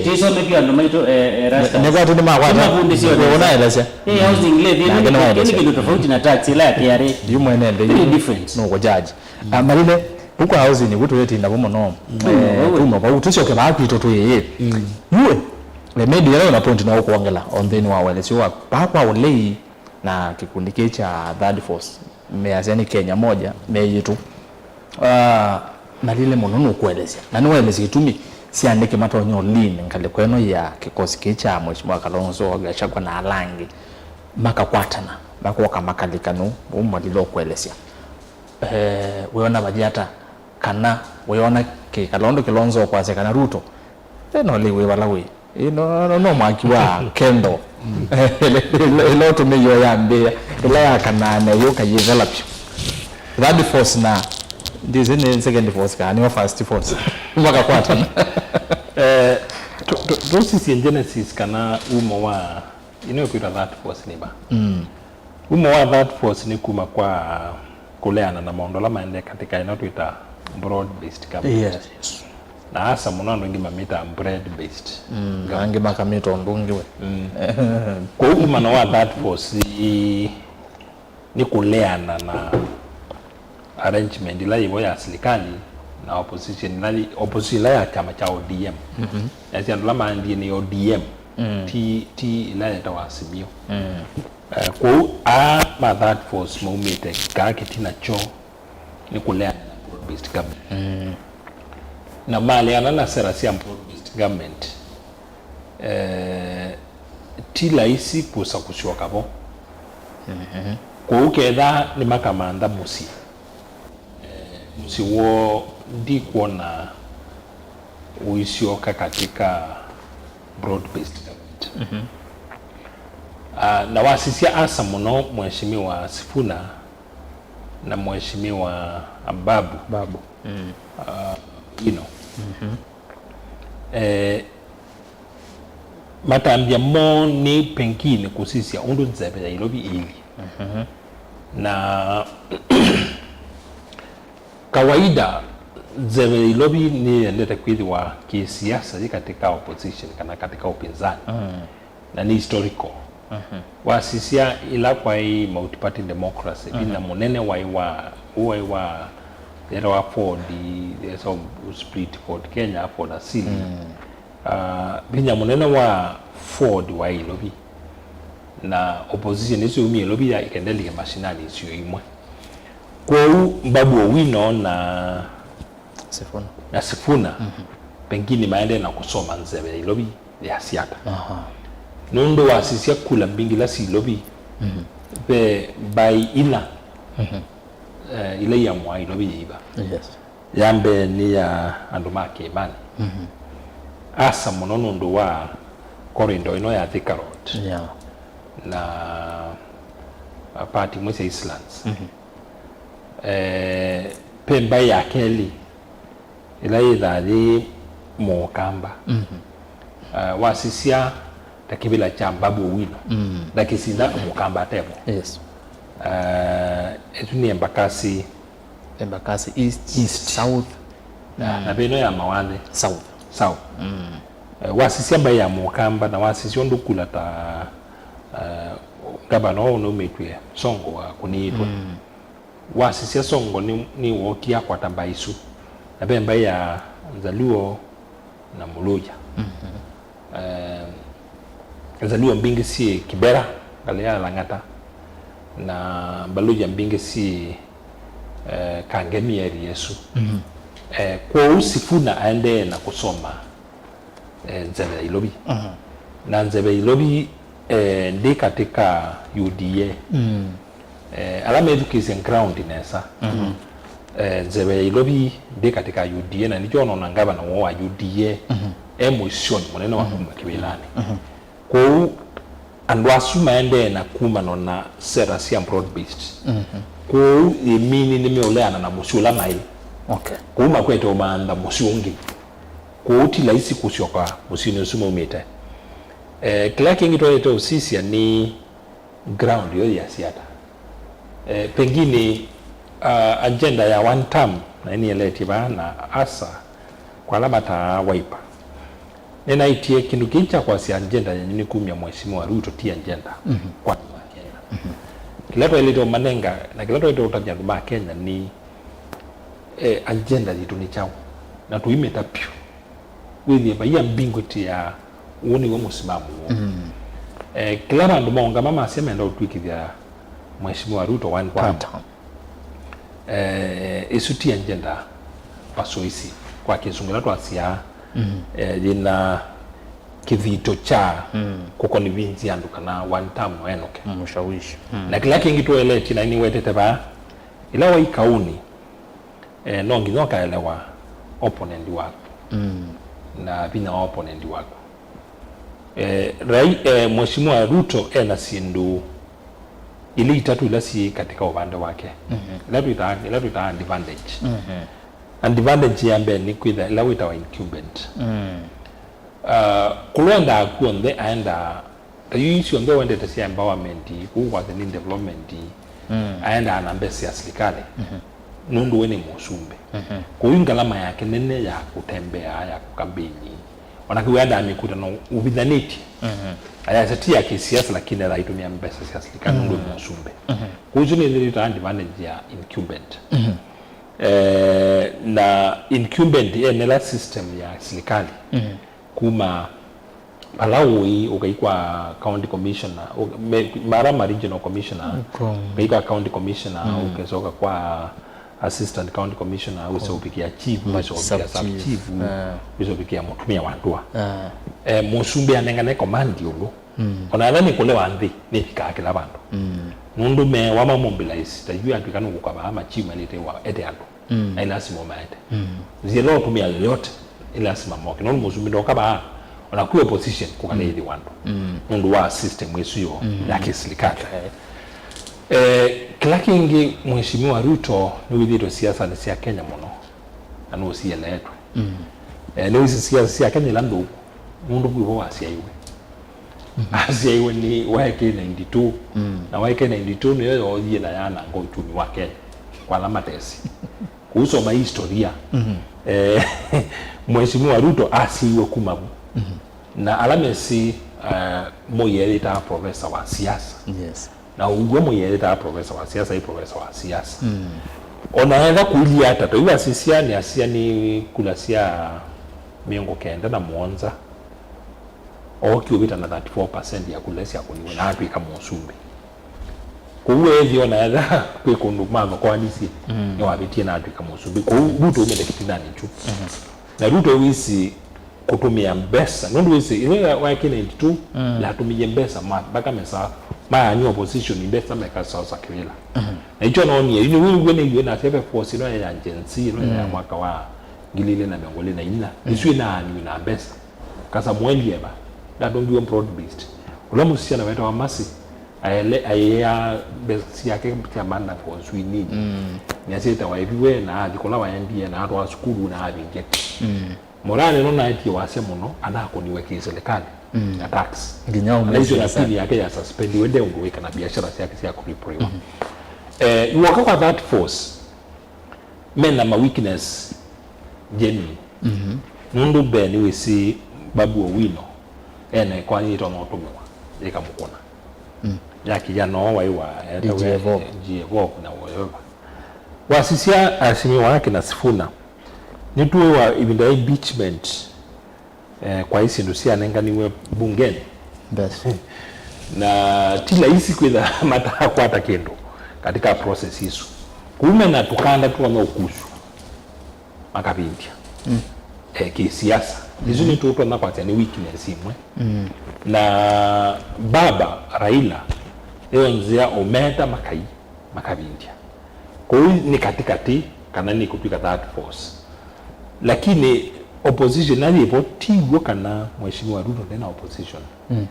tĩsome pia andũ maitũ, eh, eh, Rasta. Nĩkwatĩ nĩmakwata. Nĩmavundĩsyo nesa. Ũnaelesya. Eh, housing levy, ĩno nĩ kĩndũ tofauti na tax ila ya K R A. Yu mwene nthĩ. Very different. Nũkũjaji. Ah, Malile, ũkwa housing nĩw'o tũyĩtinda vo mũno. Eh, kuma vau, tũsyoke vaa kwitũ twĩĩ. Yuwe, eh, maybe ĩla wĩna point no ũkwongela o nthĩnĩ wa ũelesyo waku. Vaa kwa ũlei na kĩkundi kĩĩ kya Third Force, measya nĩ Kenya Moja, me yitũ. Ah, Malile mũno nũkũelesya. Na nĩwaelesya itumi syandĩke matonya ũlean ngalĩko ĩno ya kĩkosi kĩĩ kya Mheshimiwa Kalonzo, Gachagua na ala angĩ. Makakwatana, makoka makalika nũ, ũu Malile ũkũelesya. Eh, wĩona vathi ata? Kana wĩona kĩ Kalonzo, Kalonzo ũkwasya kana Ruto? Eh, no lĩu wĩ vala wĩ. Eh, no, no, no mwaki wa kendo. Ĩla ũtũmĩie yambĩĩa, ĩla yakanaa na yũka yĩthela vyũ. Third force na, ndĩsĩ nĩ second force kana nĩyo first force. Makakwatana. Eh, tu-, tu-, tũsisye genesis kana umo wa Ĩno ĩkwĩtwa Third Force nĩ va? Mm. Umo wa Third Force nĩ kuma kwa kũleana na maũndũ ala maendee katika ĩno twĩta broad based government. Yes. Na asa mũno andũ aingĩ mamĩtaa bread based. Mm, na angĩ makamĩta ũndũ ũngĩ we. Mm. Kwoou umano wa Third Force i- nĩ kũleana na arrangement ĩla yĩvo ya silikalĩ na opposition ĩla yĩ, opposition ĩla ya kyama kya O D M. Mhm. Yasya andũ ala maandie nĩ O D M, mm, ti, ti ĩla yetawa Azimio. Mm. Eh, kwoou aa ma Third Force maumĩte kaa kĩtina kyoo nĩ kũleana na broad based government. Mm. Na maleana na sera sya broad based government, eh, ti laisi kũsa kũsyoka vo. Mhm. Kwoou ketha nĩmakamantha mũsyĩ, eh, mũsyĩ woo ndikwona ũisyoka katika broad based government. Mhm. Ah, na wasisya asa mũno Mheshimiwa Sifuna na Mheshimiwa Babu. Babu. Mm. Ah, you know. Mhm. Eh, matambya moo nĩ pengine kũsisya ũndũ nzeve ya Ilovi ĩilyĩ. Mhm. Na kawaida nzeve ya Ilovi nĩyendete kwĩthĩwa kĩsiasa yĩ katika opposition kana katika upinzani. Mm. Na nĩ historical. Mhm. Wasisya ĩla kwaĩ multiparty democracy, mhm, vinya mũnene waĩ wa, waĩ wa, yetawa Ford, so split Ford Kenya, Ford Asili. Mm. Ah, vinya mũnene wa Ford waĩ Ilovi. Na opposition ĩsu yaumie Ilovi ya ĩkenda ĩlike mashinani isio imwe. Kwoou Babu Owino na Sifuna. Na Sifuna, pengine maendee na kũsoma nzeve ya Ilovi ya Siata. Aha. Nũndũ wasisya kula mbingĩ ila syĩ Ilovi, ve mbaĩ ila, eh, ila iamũaa Ilovi yĩiva. Yes. Ya mbee nĩ ya andũ ma Kĩĩmanĩ. Asa mũno nũndũ wa corridor ĩno ya Thika Road. Yeah. Na, uh, part imwe sya Eastlands. Eh, ve mbaĩ ya kelĩ ĩla yĩthaa yĩ Mũkamba. Uh, wasisya ta kĩvĩla kya Babu Owino. Na kĩsinda Mũkamba atevo. Yes. Uh, ĩsu nĩ Embakasi. Embakasi East, East. South. Na, na ve ĩno ya Mawathe. South. South. Eh, wasisya mbaĩ ya Mũkamba na wasisya ũndũ kula ta, eh, ngavana ũũ ũnaumĩtw'e Songo wakũnĩĩtwe. Wasisya Songo nĩ, nĩwookie akwata mbaĩ isu. Na ve mbaĩ ya Nzaluo na Muluhya. Eh, Nzaluo mbingĩ syĩ Kibera, ngalĩ ya Lang'ata, na Mbaluhya mbingĩ syĩ, eh, Kangemi area ĩsu. Eh, kwoou Sifuna aendee na kũsoma, eh, nzeve ya Ilovi. Na nzeve ya Ilovi, eh, ndĩ katĩ ka U D A. Eh, ala methukĩĩsye ground nesa. Eh, nzeve ya Ilovi ndĩ katĩ ka U D A, na nĩkyo ũnoona ngavana woo wa U D A e mũisyonĩ mũnene wa kuma kĩwĩlanĩ. Kwoou andũ asu maendee na kumanwa na sera sya broad based. Kwoou ĩmini nĩmeũleana na mũsyĩ ũla maĩ. Okay. Kwoou makwete ũmantha mũsyĩ ũngĩ. Kwoou ti laisi kũsyoka mũsyĩnĩ ũsu maumĩte. Eh, kĩla kĩngĩ twaĩte ũsisya nĩ ground yo yĩasya ata. Eh, pengine, ah, agenda ya one term, na nĩeleetye vaa na Asa, kwa ala mataa Wiper. Nĩnaĩtye kĩndũ kĩĩ kya kwasya agenda yenyu nĩ kumya Mheshimiwa Ruto ti agenda kwa andũ ma Kenya. Kĩla twaĩlĩte ũmanenga, na kĩla twaĩlĩte ũtavya andũ ma Kenya nĩ, eh, agenda yitũ nĩ kyaũ, na tũimĩta pyũ. Wĩthĩe vai ambiguity ya ũũ nĩw'o mũsimamo woo. Eh, kĩla vandũ maũngama masya menda ũtw'ĩkĩthya Mheshimiwa Ruto one term. One term. Eh, ĩsu ti agenda persuasive. Kwa kĩsũngũ ĩla twasyaa, eh, yĩna kĩthito kya kũconvince andũ kana one term no enoke. Mshawishi. Na kĩla kĩngĩ tũeleetye na nĩwetete vaa, ĩla waĩ kaũnĩ, eh, no nginya ũkaelewa opponent waku na vinya wa opponent waku. Eh, rai, eh, Mheshimiwa Ruto ena syĩndũ ilĩ itatũ ila syĩ katika ũvande wake. Ila twĩtaa, ila twĩtaa advantage. Advantage ya mbee nĩ kwĩtha ĩla wĩtawa incumbent. Ah, kũla endaa kw'onthe aendaa Ta yu ii syonthe wendete sya empowerment, kũu kwasya nĩ development, aendaa na mbesa sya silikalĩ, nũndũ we nĩ mũsumbĩ. Kũu ngalama yake nene ya kũtembea, ya kũkambĩni, ona kĩu endaa mĩkutano ũvithanĩtye. Ayasya ti ya kĩsiasa, lakini ethaa aitũmĩa mbesa sya silikalĩ nũndũ wĩ mũsumbĩ. Kũu isu nĩ ĩtawa advantage ya incumbent. Eh, na incumbent enela system ya silikalĩ. Kuma vala ũĩ, ũkai kwa county commissioner, ũ-, me-, mara ma regional commissioner, ũkai kwa county commissioner, ũkesoka kwa assistant county commissioner, wĩse ũvikĩa chief, wĩse ũvikĩa sub chief, wĩse ũvikĩa mũtumĩa wa ndũa. Eh, mũsumbĩ anengane command ĩũlũ. Ona ala nĩ kũlewa nthĩ, nĩvikaa kĩla vandũ. Nũndũ mewa ma mobilize, ta yu atwĩka nũkũka vaa ma chief malĩte wa ete andũ. Na ĩlasima ũmaete. Nzĩa ĩla ũtũmĩa yoyote, ĩlasima moke. Nũndũ mũsumbĩ ndoka vaa, ona kwĩ opposition, kũkaleethĩwa andũ. Nũndũ wa system ĩsu yo ya kĩsilikalĩ. Eh, kĩla kĩngĩ, Mheshimiwa Ruto nĩwĩthĩĩtwe siasanĩ sya Kenya mũno, na nũsieleetwe. Eh, nĩwĩsĩ siasa sya Kenya ila nthũku, nũndũ kwĩvo wasyaiwe. Asyaiwe nĩ YK ninety-two, na YK ninety-two nĩyo yoothie na yananga uchumi wa Kenya kwa ala matesĩ. Kũusoma historia, eh, Mheshimiwa Ruto asyaiwe kuma vu. Na ala mesĩ, eh, Moi eĩtaa profesa wa siasa. Yes. Na ũw'o Moi eĩtaa profesa wa siasa, ĩ profesa wa siasa. Ona etha kũilyĩ ata, tũiwasisya nĩasya nĩ kula sya mĩongo kenda na mũonza. ookie ũvĩta na thirty-four percent ya kula syakũniwe na atw'ĩka mũsumbĩ. Kwoou weethĩa ona etha kwĩ kũndũ mathokoanisye, mm, nĩwavĩtie na atw'ĩka mũsumbĩ. Kwoou Ruto aumĩte kĩtindanĩ kyu. Mm-hmm. Na Ruto wĩsĩ kũtũmĩa mbesa, nũndũ wĩsĩ ĩla waekĩe ninety-two, mm, natũmĩie mbesa ma, mpaka mesa maany'a opposition mbesa mekasaosa kĩvĩla. Mm-hmm. Na ikyo noonie, yu nĩwĩw'e nĩw'e nasya ve force ĩno ya Gen Z, ĩno ya, mm, mwaka wa ngili ilĩ na mĩongo ĩlĩ na inya, mm, ĩsu ĩnaaniw'e na mbesa. Kasa mweli eva, ndatũngiwe broad based. Ũla mũsichana wetawa Mercy, aele, aea mbesa syake sya mandako nswini. Mm. Nĩasyĩtawa eviwe na athi kũla waendie na atwaa sukulu na athi ngeti. Mm. Morale no naetie wasya mũno, anakũniwe kĩ serikali, mm, na tax. Nginya ũmwe. Anaisyo na siasa. Pini yake ya suspendiwe, nde ũndũ wĩka na biashara syake sya kũrĩpũrĩwa. Mm-hmm. Eh, yu woka kwa that force, mena ma weakness genuine. Mhm. Nũndũ mbee nĩwĩsĩ Babu Owino ena ĩkoani yĩtonya ũtũmĩwa yĩkamũkũna. Mm. Ya kĩyano waĩ wa D G Evolve. D G Evolve na whatever. Wasisya asimiwa ake na Sifuna, nĩtũĩ wa ĩvinda ya impeachment, eh, kwaĩ syĩndũ syanenganiwe mbungeni. Yes. Na ti laisi kwĩtha matakwata kĩndũ katika process isu. Kũu mena tũkanda tũtonya ũkusw'a makavindya. Mm. Eh, kĩsiasa. Isu, mm, nĩtũtonya kwasya nĩ weakness imwe. Mm. Na baba Raila, ĩyo nzĩa ũmeta makai makavindya. Kũu nĩ katikati, kana nĩ kũtw'ĩka that force. Lakini opposition ĩla yĩvo, ti w'o kana Mheshimiwa Ruto ndena opposition. Mm.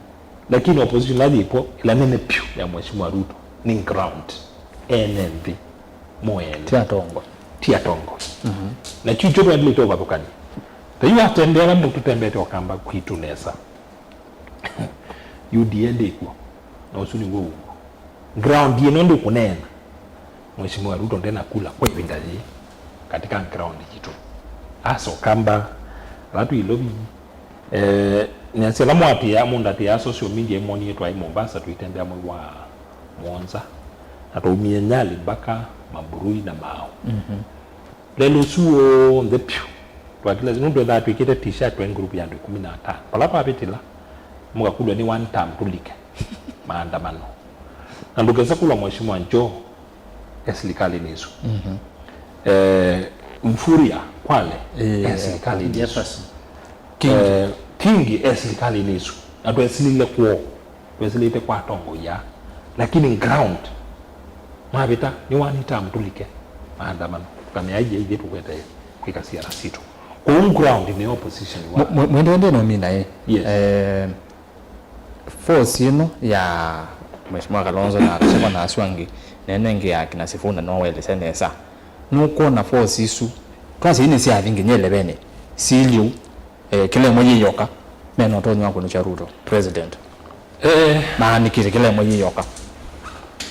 Lakini opposition ĩla yĩvo, ĩla nene vyũ ya Mheshimiwa Ruto, nĩ ground. Ene nthĩ, mo ene. Ti atongoi. Ti atongoi. Mhm. Na kyu kyo twaĩlĩte ũvathũkany'a. Ta yu atembea ala mũtũtembete Ũkamba kwitũ nesa. U D A ndĩkw'o, na ũsu nĩw'o ũw'o. Ground ĩno ndĩkũneena, Mheshimiwa Ruto ndena kula kwa ĩvinda yĩĩ katika ground yitũ. Asoka mba, ala twĩ Ilovi, eh, nĩasya ala mwatĩĩa, mũndatĩĩa social media, ĩmonie twaĩ Mombasa, tũitembea mwei wa mũonza, na twaumie Nyali mpaka Mamburui na Mau. Mhm. Lelũ ũsu w'onthe vyũ, twakĩla nũndũ ethaa twĩkĩte t-shirt twaĩ ngulupu ya andũ ĩkũmi na atano. Vala twavĩtĩla, mũkakũlw'a nĩ one term tũlike maandamano. Na ndũkese kũlwa Mheshimiwa Joho e silikalĩnĩ ĩsu. Mhm. Eh, Mvurya Kwale, eh, e silikalĩnĩ ĩsu. Jefferson Kingi. Eh, Kingi e silikalĩnĩ ĩsu. Na twesilile kwoo. Twĩsĩlĩte kwa atongoi aa, lakini ground mavĩta nĩ one term tũlike maandamano, tũkamea aiye ithyĩ tũkwete kwĩka siasa sitũ. Kwoou ground nĩ opposition wa. Mwe-, mwe-, mwendee ndĩ nomina ĩ. Yes. Eh, force ĩno ya Mheshimiwa Kalonzo na Gachagua na asu angĩ, na ĩno ĩngĩ ya kina Sifuna no waelesya nesa. Nũkwona force isu, twasya ĩnĩ syathi nginya eleven, siliu. Eh, kĩla ĩmwe yĩyoka, mena ũtonyi wa kũnũkya Ruto, president. Eh. Maanikĩte kĩla ĩmwe yĩyoka.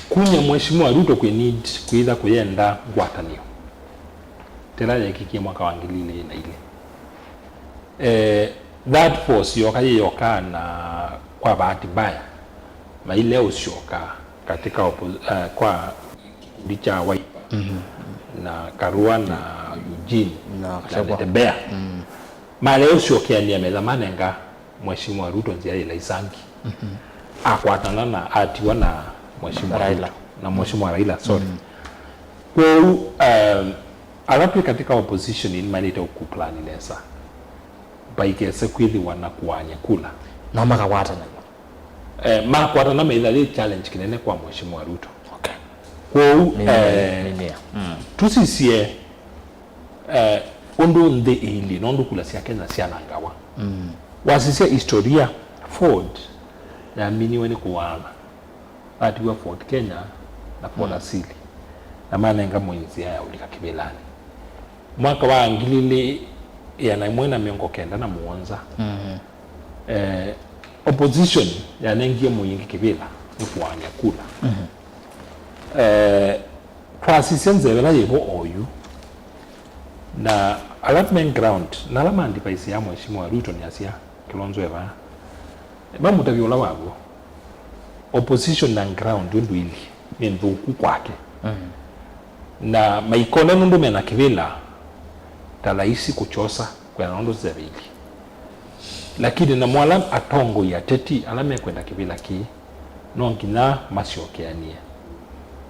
Kumya Mheshimiwa Ruto kwĩ need kwĩtha kũyenda ngwatanĩo. Tela yekikie mwaka wa ngili ilĩ na ilĩ. Eh, that force yoka yĩyoka na kwa bahati mbaya, maile ũsyoka katika oppo-, eh, kwa kikundi cha Wiper, mhm, na Karua na Eugene na na Gachagua. Natembeya. Mm. Male ũsyokeanĩa metha manenga Mheshimiwa Ruto nzĩa yĩla isangi. Mhm. Akwatana na atiwa na Mheshimiwa Raila. Ruto. Na Mheshimiwa Raila, sorry. Mm. Kwoou, um, ala twĩ katika opposition nĩmaĩlĩte ũkuplani nesa. Vaikese kwĩthĩwa na kũaany'a kula. Na makakwatana. Eh, makwatana metha yĩ challenge kĩnene kwa Mheshimiwa Ruto. Okay. Kwoou, minia, eh, minia. Mm. Tũsisye, eh, ũndũ nthĩ ĩilyĩ, nũndũ kula sya Kenya syanangawa. Mm. Wasisya historia, Ford yaminiwe nĩ kũaana. Vatiwa Ford Kenya na Ford, mm, Asili. Na manenga mũingĩ nzĩa ya ũlika kĩvĩlanĩ. Mwaka wa ngili ilĩ ĩana ĩmwe na mĩongo kenda na mũonza, mhm, eh, opposition yanengie mũingĩ kĩvĩla nĩ kũaany'a kula. Mhm. Eh, twasisya nzevela yĩvo oyu, na ala me ground, na ala ma advice ya Mheshimiwa Ruto nĩasya, Kilonzo e vaa. Mamũtavya ũla waw'o. Opposition na ground ũndũ ĩlĩ nĩ nthũku kwake. Mm. Na maikone nũndũ mena kĩvĩla ta laisi kũkyosa kwĩana nũndũ nzeve ĩlĩ. Lakini namo ala atongoi ateti ala mekwenda kĩvĩla kĩĩ, no nginya masyokeanie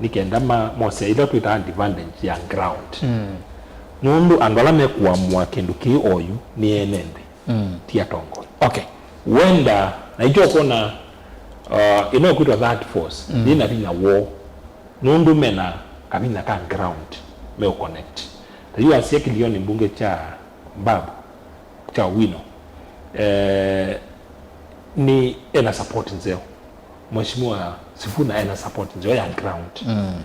nĩ kenda ma-, mose ĩla twĩtaa advantage ya ground. Mm. Nũndũ andũ ala mekũamũa kĩndũ kĩĩ oyu nĩ ene nthĩ, mm, ti atongoi. Okay. Wenda, na ikyo ũkwona, uh, ĩno kwĩtwa third force, mm, yĩna vinya woo, nũndũ mena kavinya ka ground, meũconnect. Ta yu asia kĩlionĩ mbunge kya Mbabu, kya Owino, eh, nĩ ena support nzeo. Mheshimiwa Sifuna ena support nzeo ya ground. Mm.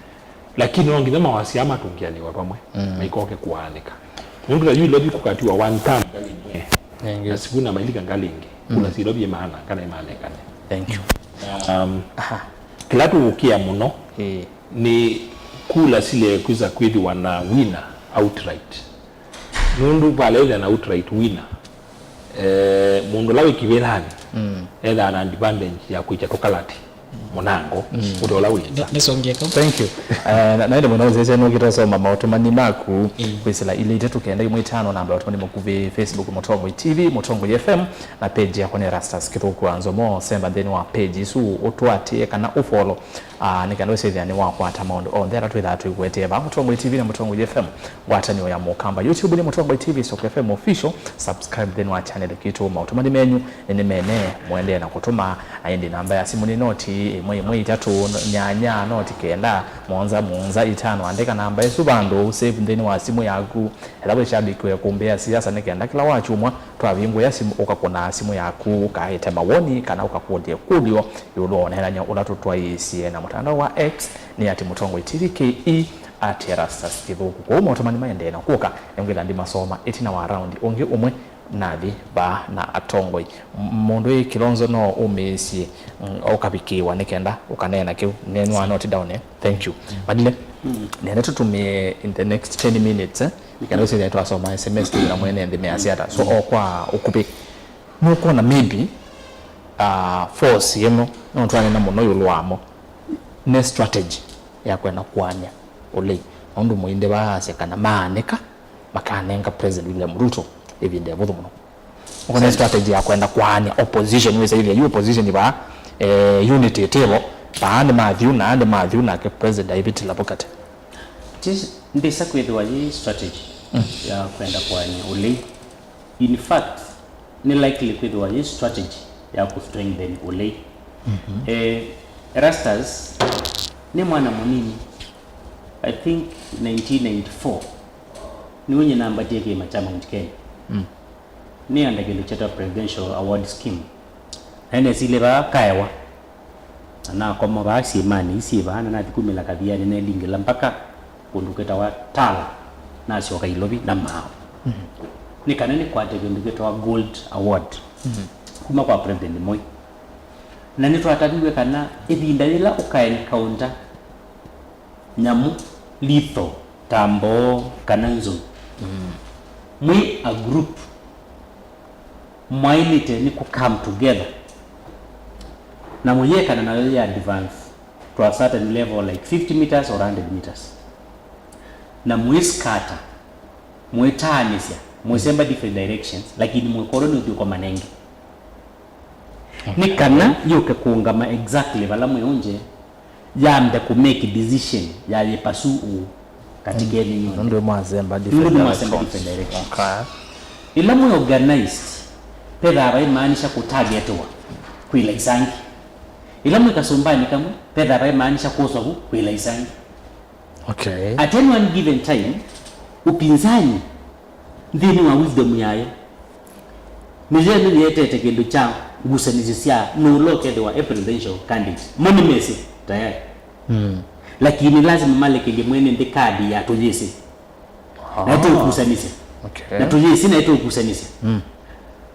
Lakini no nginya mawasya matũngĩanĩwa vamwe, mm, maikoke kũaanĩka. Nũndũ ta yu Ilovi kũkatiwa one term ngalĩ ĩmwe, ĩngĩ, na Sifuna mailika ngalĩ ĩngĩ, mm, kula sya Ilovi ĩmaananga na ĩmaanĩkane. Thank you. Um, aha, kĩla tũũkĩa mũno, ĩĩ, nĩ kula sile kwĩsa kwĩthĩwa na winner outright. Nũndũ valethĩa na outright winner, eh, mũndũ ũla wĩ kĩvĩlanĩ, mm, ethaa na advantage ya kwĩkya tũkalati mũnango, mm, ũte ũla wĩ nza. Nĩ-, nĩsongeka. Thank you. Eh, na, na ĩndĩ mũno ũsese nũkĩte ũsoma maũtũmani maku, mm, kwĩsĩla ilĩ itatũ kenda ĩmwe itano namba ya ũtũmani mũkuvĩ, Facebook Mũtongoi T V, Mũtongoi F M, na page yakwa nĩ Erastus Kĩthũku wa Nzomo. Semba nthĩnĩ wa page isu ũtũatĩe kana ũfollow. Ah, nĩ kana ũsĩthĩa nĩwakwata maũndũ onthe ala twĩthaa tũikwetee vaa Mũtongoi T V na Mũtongoi F M, ngwatanĩo ya Mũkamba. YouTube nĩ Mũtongoi T V stroke F M official. Subscribe nthĩnĩ wa channel kitũ. Maũtũmani menyu nĩ, nĩ mene, mũendee na kũtũma. Na ĩndĩ namba ya simũ nĩ noti ĩmwe ĩmwe itatũ nyanya noti kenda mũonza mũonza itano. Andĩka namba ĩsu vandũ, save nthĩnĩ wa simũ yaku. Ethĩwa wĩ shabiki wa ĩkũmbĩ ya siasa, nĩ kenda kĩla wakyumwa twavingũĩa simũ ũkakũnaa simũ yaku, ũkaete mawoni kana ũkakũlya ĩkũlyo ĩũlũ wa ũneenany'a ũla tũtwaĩĩsye na mũtandao wa X nĩ at Mũtongoi T V K E, at Erastus Kĩthũku. Kwoou maũtũmani maendee na kũka, nĩngwĩtha ndimasoma ĩtina wa raundi ũngĩ ũmwe nathi vaa na atongoi. M-, mũndũ wĩ Kilonzo no ũmĩĩsye, mm, ũkavikĩĩwa nĩ kenda ũkaneena kĩu. Nenu wa note down, eh? Thank you. Madile, mm, nenda tũtũmĩe in the next ten minutes, eh? Nĩ kana ũsĩthĩa twasoma S M S tũina mwene nthĩ measya ata. So, o kwa ũkuvĩ, nũkwona maybe, uh, force ĩno, no twanena mũno ĩũlũ wamo, nĩ strategy ya kwenda kũany'a ũlei. Nũndũ mũindĩ vaasya kana maanĩka, makanenga President William Ruto ĩvinda ĩvũthũ mũno. Ũkona strategy ya kwenda kũaany'a opposition, wĩsa ĩthĩa yu opposition vaa, eh, unity ĩtĩvo, vaa nĩ Matthew, na nĩ Matthew, nake President aivĩtĩla vokate. Ti-, ndĩsa kwĩthĩwa yĩ strategy, mm, ya kwenda kũaany'a ũlei. In fact, nĩ likely kwĩthĩwa yĩ strategy ya kũ strengthen ũlei. Mhm. Eh, Erastus nĩ mwana mũnini. I think nineteen ninety-four nĩwe nyie nambatie kĩĩma kya Mount Kenya. Mm. Nĩenda kĩndũ kyetwa Presidential Award Scheme. Na nĩnesilye vaa kaewa. Na nakoma vaa syĩmanĩ ii syĩ vaa, na nathi kumĩla Kathiani, neelingĩla mpaka kũndũ kwĩtawa Tala, nasyoka Ilovi na maaũ. Mhm. Nĩ kana nĩkwate kĩndũ kĩtawa Gold Award, mhm, kuma kwa President Moi. Na nĩtwataviw'e kana ĩvinda yĩla ũka encounter nyamũ lethal ta mboo kana nzou, mm, mwĩ a group mwaĩlĩte nĩ kũ come together na mũyĩekana nayo yĩ advance to a certain level, like fifty meters or a hundred meters, na mwĩ scatter, mwĩtaanĩsya, mwĩsemba different directions, lakini mwĩkolwe nĩ ũthyũko manenge. Nĩ kana yũke kũũngama exactly vala mwĩũngye, yambe kũ make decision ya yĩpasu ũũ katĩ kenyu nyw'onthe. Nũndũ mwasemba, nũndũ different mwasemba directions, different directions. Okay. Ĩla mwĩ organized, pethaa vaimaanisha kũ targetwa kwĩla isangi. Ĩla mwĩ kasũmbanĩ kamwe, pethaa vaimaanisha kũswa vu kwĩla isangi. Okay. At any one given time, upinzani nthĩnĩ wa wisdom yayo, nĩyo ĩno yĩetete kĩndũ kya ngusanĩsyo sya nũũ ũla ũkethĩwa e presidential candidate. Mo nĩmesĩ tayari. Mm. Lakini lazima malekelye mwene nthĩ kadi ya tũyĩsĩ. Ah. Na ĩtũkusanĩsya. Okay. Na tũyĩsĩ na ĩtũkusanĩsya. Mm.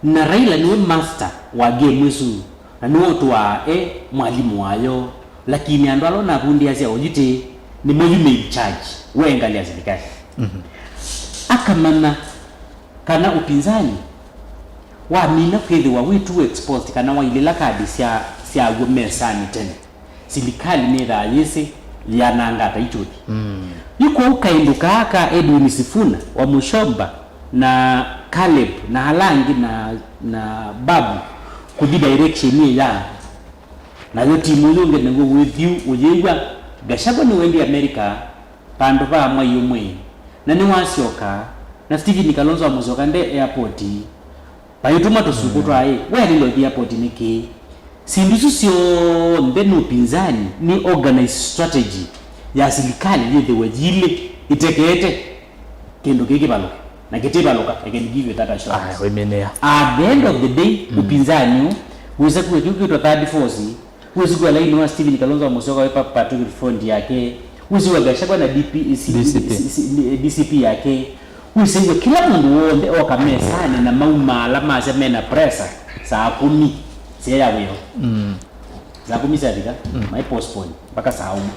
Na Raila nĩwe master wa game ĩsu, na nĩwe ũtũaa e mwalimũ wayo, lakini andũ ala ũnavundĩasya oyuti nĩmo yu main charge we ngalĩ ya silikalĩ. Mhm. Akamanya kana upinzani wamina kwĩthĩwa wĩ too exposed kana wailĩla kadi sya, syaw'o mesanĩ tene, silikalĩ nĩthaa yĩsĩ yĩananga ata itũthi. Mm. Yu kwoou kaĩndũ kaa ka Edwin Sifuna wa Mũshomba na Caleb na ala angĩ na, na Babu kũthi direction ĩya. Nayo timu ĩyo ĩngĩ naw'o wĩthiũ ũyĩw'a Gachagua nĩwaendie America vandũ va mwai ũmwe, na nĩwasyoka, na Stephen Kalonzo wa Musyoka nde airport. Vaituma tũsuku twa ĩ, we alile ũthi airport nĩkĩ? Syĩndũ isu syonthe nĩ ũpinzani, nĩ organized strategy ya silikali yĩthĩwe yilĩ ĩtekeete kĩndũ kĩĩ kĩvalũke. Na kĩtivalũka, I can give you that assurance. Aya, wĩminĩa. At the end of the day, ũpinzani ũ wĩsa kuwa kĩu kĩtwa third force, wĩsĩ kuwa laini wa Stephen Kalonzo wa Musyoka wĩ pa patriotic front yake, wĩsĩ wa Gachagua na D P, C-, D C P. C-, C-, D C P yake, wĩsĩ wa kĩla mũndũ w'onthe oka mesanĩ na maumaala masya mena pressure saa kũmi, sya ya wĩo. Saa kũmi syavika, mai postpone mpaka saa ũmwe.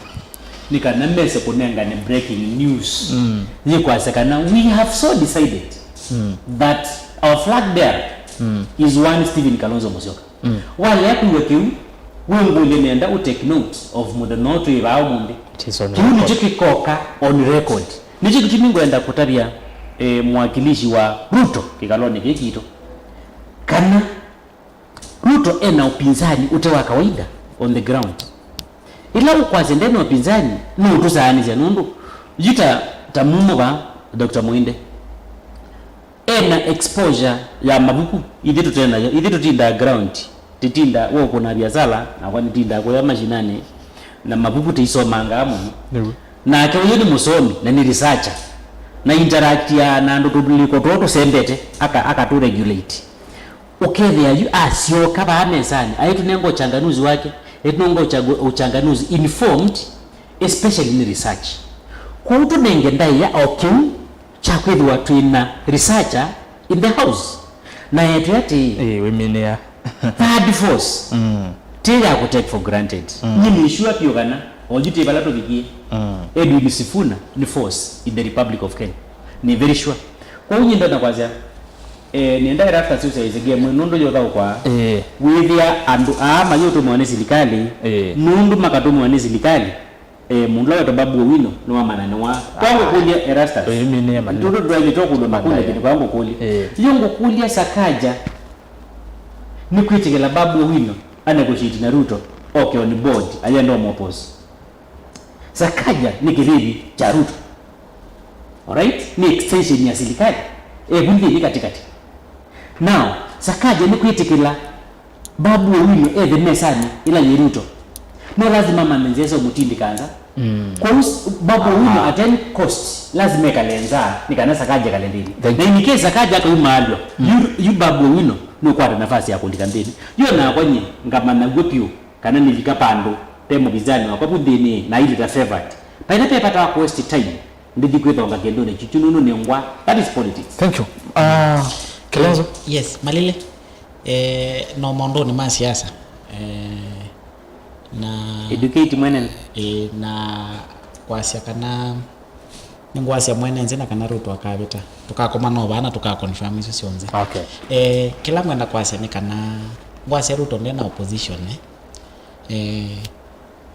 Nĩ kana mese kũnengane breaking news. Yĩkwasya kana we have so decided that our flag bearer is one Stephen Kalonzo Musyoka. Walea kwĩw'a kĩu, wĩngũlye nenda ũ take note of mũthenya ũũ twĩ vaa ũmũnthĩ. Kĩu nĩkyo kĩkoka on record. Nĩkyo kĩtumi ngwenda kũtavya, eh, mwakilishi wa Ruto kĩkalonĩ kĩĩ kitũ kana Ruto ena ũpinzani ũte wa kawaida on the ground. Ĩla ũkwasya ndena ũpinzani, nũũtũsaanĩsya nũndũ yu ta, ta mumo va Doctor Mũinde. Ena exposure ya mavuku, ithyĩ tũte nayo. Ithyĩ tũtindaa ground, tĩtinda we ũkũna viasala, nakwa nĩtindaa kũya mashinani, na mavuku tĩisomangaa mũno. Nĩw'o. Nake ũyũ nĩ mũsomi, na nĩ researcher, na interactia na andũ tũlĩko twoo tũsembete, aka, akatũ regulate. Ũkethĩa yu asyoka vaa mesanĩ, aitũnenga ũchanganuzi wake, aitũnenga ũchagu-, ũchanganuzi informed, especially nĩ research. Kwoou tũnenge ndaĩa o kĩu kya kwĩthĩwa twĩ na researcher in the house. Na etwe atĩĩ, ĩĩ, wĩminĩa. Third force, mm, ti ya kũ take for granted. Mm. Nyie nĩ sure vyũ kana, o yu ti vala tũvikie, mm, Edwin Sifuna nĩ force in the Republic of Kenya. Nĩ very sure. Kwoou nyie ndona kwasya, eh, nĩenda Erastus ũsyaĩĩsye game ĩno nũndũ yũthaũkwa. Ĩĩ. Wĩthĩa andũ aa mayũtũmĩwa nĩ silikalĩ, ĩĩ, nũndũ makatũmĩwa nĩ silikalĩ, eh, mũndũ ũla wĩtwa Babu Owino nĩwamananĩwa. Kwa ngũkũlya Erastus. Ĩĩ, mĩnĩe manene. Tũndũ twaĩlĩte kũlwa makũlya kĩndũ kwa ngũkũlya. Ĩĩ. Yo ngũkũlya Sakaja nĩkwĩtĩkĩla Babu Owino a negotiate na Ruto oke on board ayenda ũmũoppose? Sakaja nĩ kĩvĩvi kya Ruto. Alright? Nĩ extension ya silikali. E vu nthĩnĩ katĩkatĩ. Now, Sakaja nĩkwĩtĩkĩla Babu Owino ethe mesanĩ ĩla yĩ Ruto. No lazima amanye nzĩa sya ũmũtindĩka nza. Mm. Kwoou s-, Babu Owino at any cost lazima ekale nza nĩ kana Sakaja ekale nthĩnĩ. Thank you. Na in case Sakaja akaumaalw'a, mm, yu, yu Babu Owino nũkwata nafasi ya kũlika nthĩnĩ. Yo nakwa nyie ngamanya w'o vyũ kana nĩlika vandũ ve mũvĩnzani wakwa vu nthĩnĩ na ailĩta favored. Vaĩla ve vata wa kũ waste time, ndithi kwĩthonga kĩndũnĩ kyu, kyu nũndũ nĩ ngwa. That is politics. Thank you. Uh, Kilonzo? Yes, Malile. Eh, no maũndũnĩ ma siasa. Eh, na educate mwene. Eh, na kwasya kana nĩngwasya mwene nzĩ na kana Ruto akavĩta. Tũkakoma no vaa na tũkaconfirm isu syonthe. Okay. Eh, kĩla ngwenda kwasya nĩ kana ngwasya Ruto ndena opposition, eh. Eh,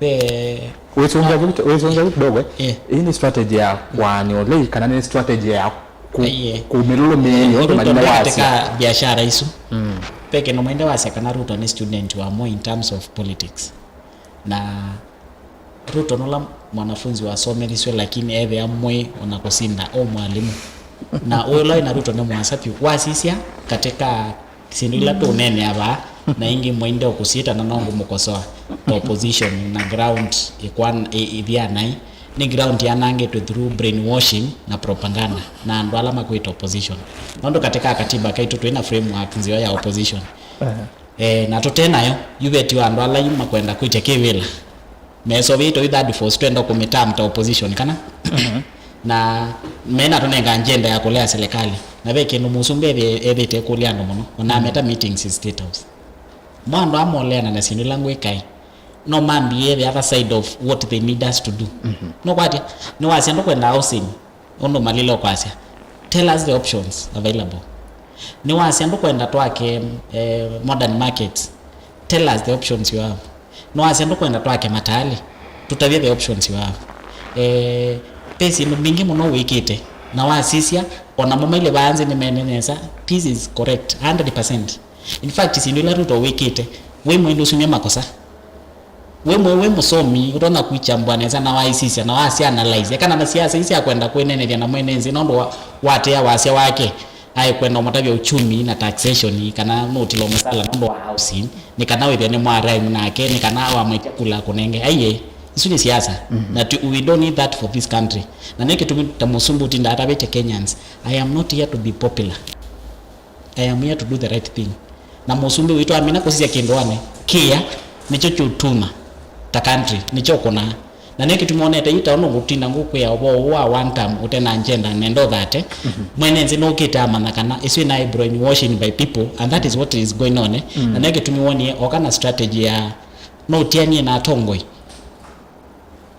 ve wĩsũngĩa kĩu, wĩsũngĩa kĩu kidogo, eh. Eh. Ĩĩ nĩ strategy ya kũaanĩa ũlei kana nĩ strategy ya kũ-, ĩĩ, kũmĩlũlũmĩĩa nĩ ũndũ Ruto Malile nde wasya katika biashara isu. Mm. Ve kĩndũ Malile wasya kana Ruto nĩ student wa Moi in terms of politics. Na Ruto nũla mwanafunzi wasomethisw'e, lakini ethĩa Moi ona kũsinda o mwalimũ. Na ũla wĩ na Ruto nĩ mũasa vyũ. Wasisya katika syĩndũ ila tũũneenea vaa, na ĩngĩ Moi ndeũkũsyĩta na no ngũmũkosoa ta opposition, na ground ĩkwa-, ĩ-, ĩthĩanai. Nĩ ground yanangĩtwe through brainwashing na propaganda na andũ ala makwĩta opposition. Nũndũ katika katiba kaitũ twĩ na framework nzeo ya opposition. Aha. Eh, na tũte nayo, yu vetiwa andũ ala yu makwenda kwĩtya kĩvĩla. Meso vitũ yu third force twenda kũmĩtamta opposition kana? Mhm. Na mena tũnenga agenda ya kũlea serikali. Na ve kĩndũ mũsumbĩ ethi-, ethĩte kũlya andũ mũno. Ona ameta meetings in State House. Mo andũ amoleana na syĩndũ ila ngwĩkai. No mambie the other side of what they need us to do. Mhm. No kwatya, nĩ wasya ndũkwenda housing. Ũndũ Malile ũkwasya, tell us the options available. Nĩwasya ndũkwenda twake, eh, modern markets, tell us the options you have. Nĩwasya ndũkwenda twake mataali, tũtavye the options you have. Eh, ve syĩndũ mbingĩ mũno wĩkĩte, na wasisya, Onamo mailĩ vaa nzĩ nĩmene nesa, this is correct, hundred percent. In fact, syĩndũ ila Ruto wĩkĩte, wĩ mwĩndũ sumya makosa. Wĩ mwĩ, wĩ mũsomi, ũtonya kũikyambũa nesa na waisisya na wasi analyze. Eka na siasa isi akwenda kwĩnenethya na mwene nzĩ nũndũ wa, watea wasya wake, aikwenda ũmũtavya uchumi na taxation, kana nũtilo mũsala nũndũ wa housing, nĩ kana wĩthĩe nĩ mwa rhyme nake, nĩ kana wamwĩtya kula kũnenge. Aiye, isu nĩ siasa. Mhm. Na tu, we don't need that for this country. Na nĩ kĩtumi ta mũsumbĩ ũtinda atavĩte Kenyans, "I am not here to be popular. I am here to do the right thing." Na mũsumbĩ witũ amina kũsisya kĩndũ ane kĩa nĩkyo kĩũtuma ta country, nĩkyo ũkũnaa. Na nĩ kĩtumi wonete yu ta ũndũ ngũtinda ngũkwĩa ũvoo ũũ wa one term ũte na agenda nenda ũthate. Mhm. Mwene nzĩ nũkĩte amanya kana ĩsu ĩnaĩ brainwashing by people, and that is what is going on, eh? Mm. Na nĩ kĩtumi wonie oka na strategy ya nũtianie na atongoi.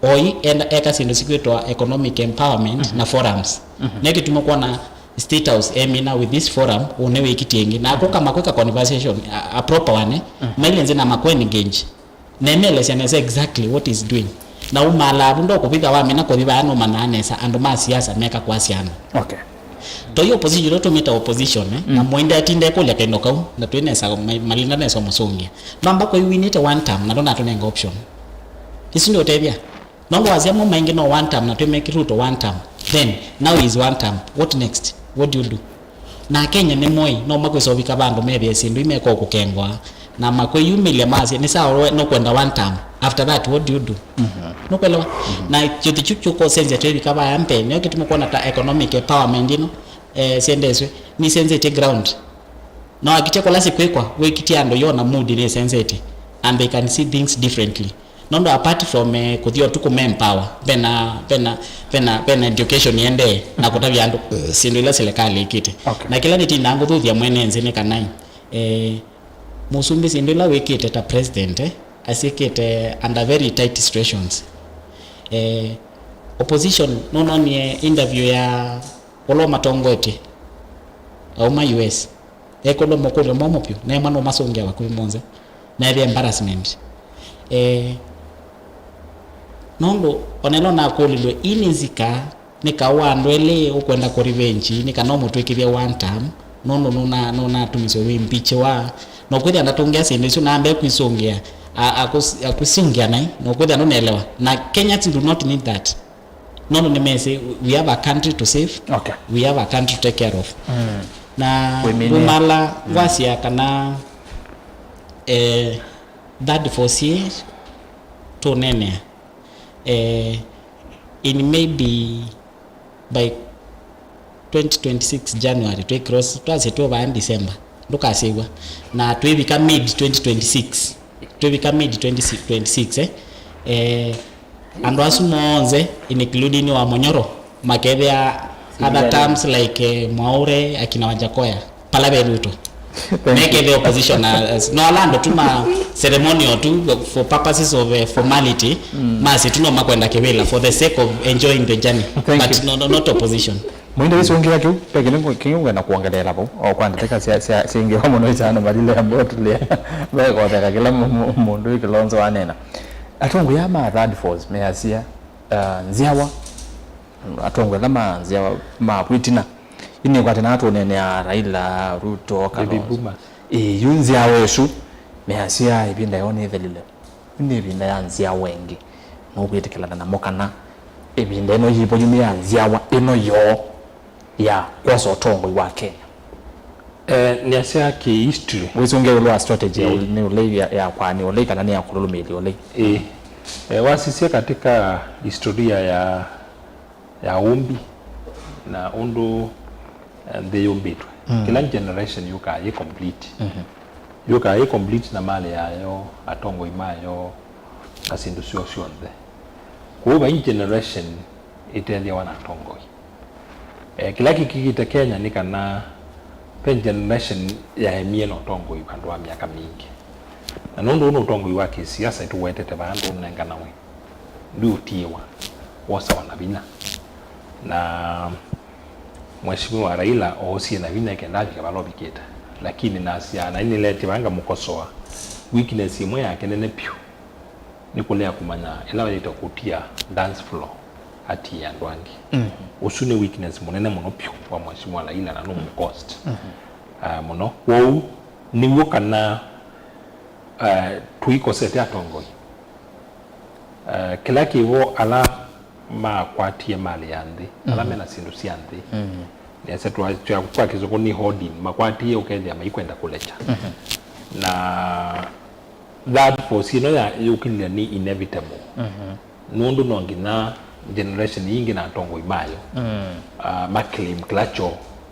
Oi enda eka syĩndũ sikwĩtwa economic empowerment, mhm, na forums. Mhm. Nĩ kĩtumi kwona State House emina with this forum, ũne wĩkitie ĩngĩ. Na kũka makwĩka conversation, a, a proper one, mhm, maile nzĩ na makwe engage. Nemelesya nesa exactly what is doing. Na umala avu ndokũvitha wamina kũthi vaa nũmanaa nesa andũ ma siasa meka kwasya andũ. Okay. Toi opposition ĩla tũmĩta opposition, eh, mm, na mũinde atinde kũlya kendo kau, na twĩ nesa, ma-, malinda nesa ũmũsũngĩa. Mamba kwĩ winĩte one term, na ndonatũnenga option. Isu nĩ ũtethya. Nũndũ wasya mo maingĩ no one term, na twĩmeki Ruto one term. Then, now is one term. What next? What do you do? Na Kenya nĩ moi, no makwĩsa ũvika vandũ methĩe syĩndũ imeko kũkengwa. Na makwĩyumĩlya masya, nĩ sawa we nũkwenda one term. After that, what do you do? Mhm. Nũkwelewa? Mhm. Na kĩũthi kyu kyũkosenzya twĩvika vaya mbee, nĩyo kĩtumi kwona ta economic empowerment ĩno, eh, syendeswe, nĩsenzĩtye ground. Na wakitya kũla sikwĩkwa, wĩkitya andũ yona mood nĩsenzĩtye, and they can see things differently. Nũndũ apart from, eh, kũthi ũtukũ me empower, vena, vena, vena, vena education yendee na kũtavya andũ, eh, syĩndũ ila serikali ĩkĩte. Okay. Na kĩla nĩtindaa ngũthuthya mwene nzĩ nĩ kana, eh, mũsumbĩ syĩndũ ila wĩkĩte ta president, eh, asyĩkĩte under very tight situations. Eh, opposition nũnonie interview ya ũla ũmatongoetye auma U S. Ekũlwa makũlyo momũ vyũ, neema nũmasũngĩa vakuvĩ monthe. Neethĩa embarrassment. Eh, nũndũ onelo nakũlilwe, ii nĩ nzika, nĩ kaũ wa andũ elĩ ũkwenda kũ revenge, nĩ kana ũmũtw'ĩkĩthye one term, nũndũ nũna-, nũnatumisye wĩ mbichĩwa. Nokwĩthĩa ndatũngĩa syĩndũ isu, nambe kwĩsũngĩa, a-, akũs-, akũsũngĩa naĩ, nokwĩthĩa nũnelewa. Na Kenyans do not need that. Nũndũ nĩmesĩ, we have a country to save, okay, we have a country to take care of. Mm. Na wĩmĩnĩa. Ngumala, mm, wasya kana, eh, third force tũnenea, eh, in maybe by twenty twenty-six January, twĩ cross, twasye twĩ vaa December, ndũkasĩw'a. Na twĩvika mid twenty twenty-six, twĩvika mid twenty twenty-six, eh, eh, andũ asu monthe, including wa Munyoro, makethĩa other terms like, eh, Mwaure, akina Wajakoya, pala ve Ruto. Thank you. Mekethĩa opposition as, no ala andũ tu ma ceremonial tu for purposes of, eh, formality, mm, masi tu no makwenda kĩvĩla for the sake of enjoying the journey. Thank you. But no, no, not opposition. Mwende wĩsũngĩa kĩu, pe kĩngĩ ngwenda kwongeleela vau, o kwa ndatĩka sya, sya, syĩngĩwa mũno isyana malile ya mbotulĩa, vekotheka kĩla mũ-, mũ-, mũndũ wĩ Kilonzo wanena. Atongoi aa ma third force measya, uh, nzyawa, atongoi ala ma nzyawa ma kwĩtina, inikwatana tũneenea Raila, Ruto, Kalonzo. Baby boomers. Ĩĩ, yu nzyawa ĩsu measya ĩvinda yoo nĩthelile. Yu nĩ ĩvinda ya nzyawa ĩngĩ. Nũkwĩtĩkĩlana namo kana ĩvinda ĩno yĩvo yu nĩ ya nzyawa ĩno yoo ya kwosa ũtongoi wa Kenya? Eh, nĩasya kĩ history. Wĩsũngĩa ĩũlũ wa strategy ya, ĩĩ, ũl-, nĩ ũlei ya, ya kwani ũlei kana nĩ ya kũlũlũmĩĩlya ũlei? Ĩĩ. Eh, wasisya katika historia ya, ya ũmbi na ũndũ, eh, nthĩ yũmbĩtwe. Mm. Kĩla generation yũkaa yĩ complete. Mhm. Yũkaa yĩ complete na malĩ yayo, atongoi mayo, na syĩndũ syoo syonthe. Kwoou vai generation ĩtethyawa na atongoi. Eh, kĩla kĩkĩkĩte Kenya nĩ kana ve generation yaemie na ũtongoi vandũ wa myaka mingĩ. Na nũndũ ũũ nĩ ũtongoi wa kĩsiasa ĩtũwetete vaa ndũnenganawe, ndwĩũtiĩwa, wosawa na vinya. Na Mheshimiwa Raila oosie na vinya kenda avike vala ũvikĩte. Lakini nasya, na nĩletye vaa ngamũkosoa, weakness ĩmwe yake nene vyũ nĩ kũlea kũmanya ĩla waĩlĩte kũtia dance floor. atie andũ angĩ. Ũsu nĩ weakness mũnene mũno vyũ wa Mheshimiwa Raila na nũmũcost, ah, mũno. Kwoou nĩw'o kana, ah, tũikosete atongoi. Ah, kĩla kĩvo ala makwatie malĩ ya nthĩ, ala mena syĩndũ sya nthĩ. Nĩasya twa-, twa-, kwa Kĩsũkũ nĩ hoarding, makwatie ũkethĩa maikwenda kũlecha. Na that force ĩno ya yũkĩlile nĩ inevitable. Nũndũ no nginya generation yingĩ na atongoi mayo, ah, maclaim kĩla kyoo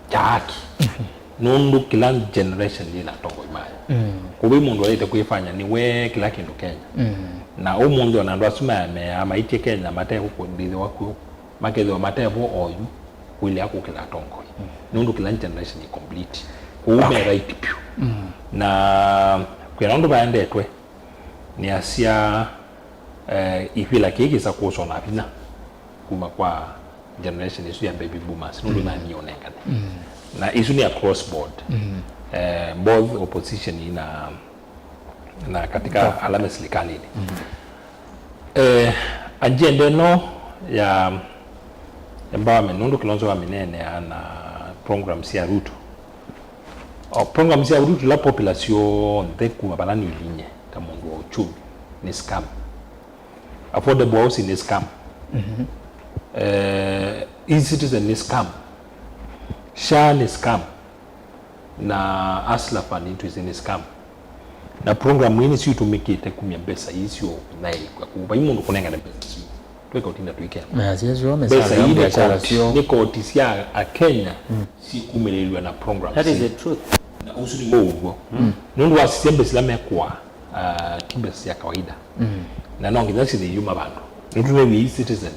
kya haki. Nũndũ kĩla generation yĩ na atongoi mayo. Kũvai mũndũ waĩte kwĩfanya nĩwe kĩla kĩndũ Kenya. Na ũmũnthĩ ona andũ asu mayameaa maitye Kenya mate kũndĩthĩwa kw'o, makethĩwa matevo oyu kũilea kũkĩla atongoi. Nũndũ kĩla generation ĩ complete. Kũu me right vyũ. Na kwĩna ũndũ vaendetwe, nĩasya, eh, ivĩla kĩĩ kĩsa kũswa na vinya kuma kwa generation ĩsu ya baby boomers, nũndũ nani ũnengane. Na isu nĩ across board. Eh, both opposition na, na katika ala me silikalini. Eh, agenda ĩno ya empowerment, nũndũ Kilonzo wamĩneenea na program sya Ruto. O, program sya Ruto ila popular syonthe kuma vala nĩlinyie ta mũndũ wa uchumi nĩ scam. Affordable housing nĩ scam. Eh, e-citizen nĩ scam. SHA nĩ scam. Na Hustler Fund nĩtwĩsĩ nĩ scam. Na program ii nĩsyo itũmĩkĩte kumya mbesa ii syo naĩkwa kũu vai mũndũ kũnengane mbesa isu. Tweka ũtinda twĩkena. Na sio sio mbesa ii nĩ koti, nĩ koti sya Akenya sikumĩlĩlw'a na program. That is the truth. Na ũsu nĩw'o ũw'o. Nũndũ wasisya mbesa ila mekũaa, ah, ti mbesa sya kawaida. Na no nginya syĩthĩe yuma vandũ. Nĩtũnewie e-citizen.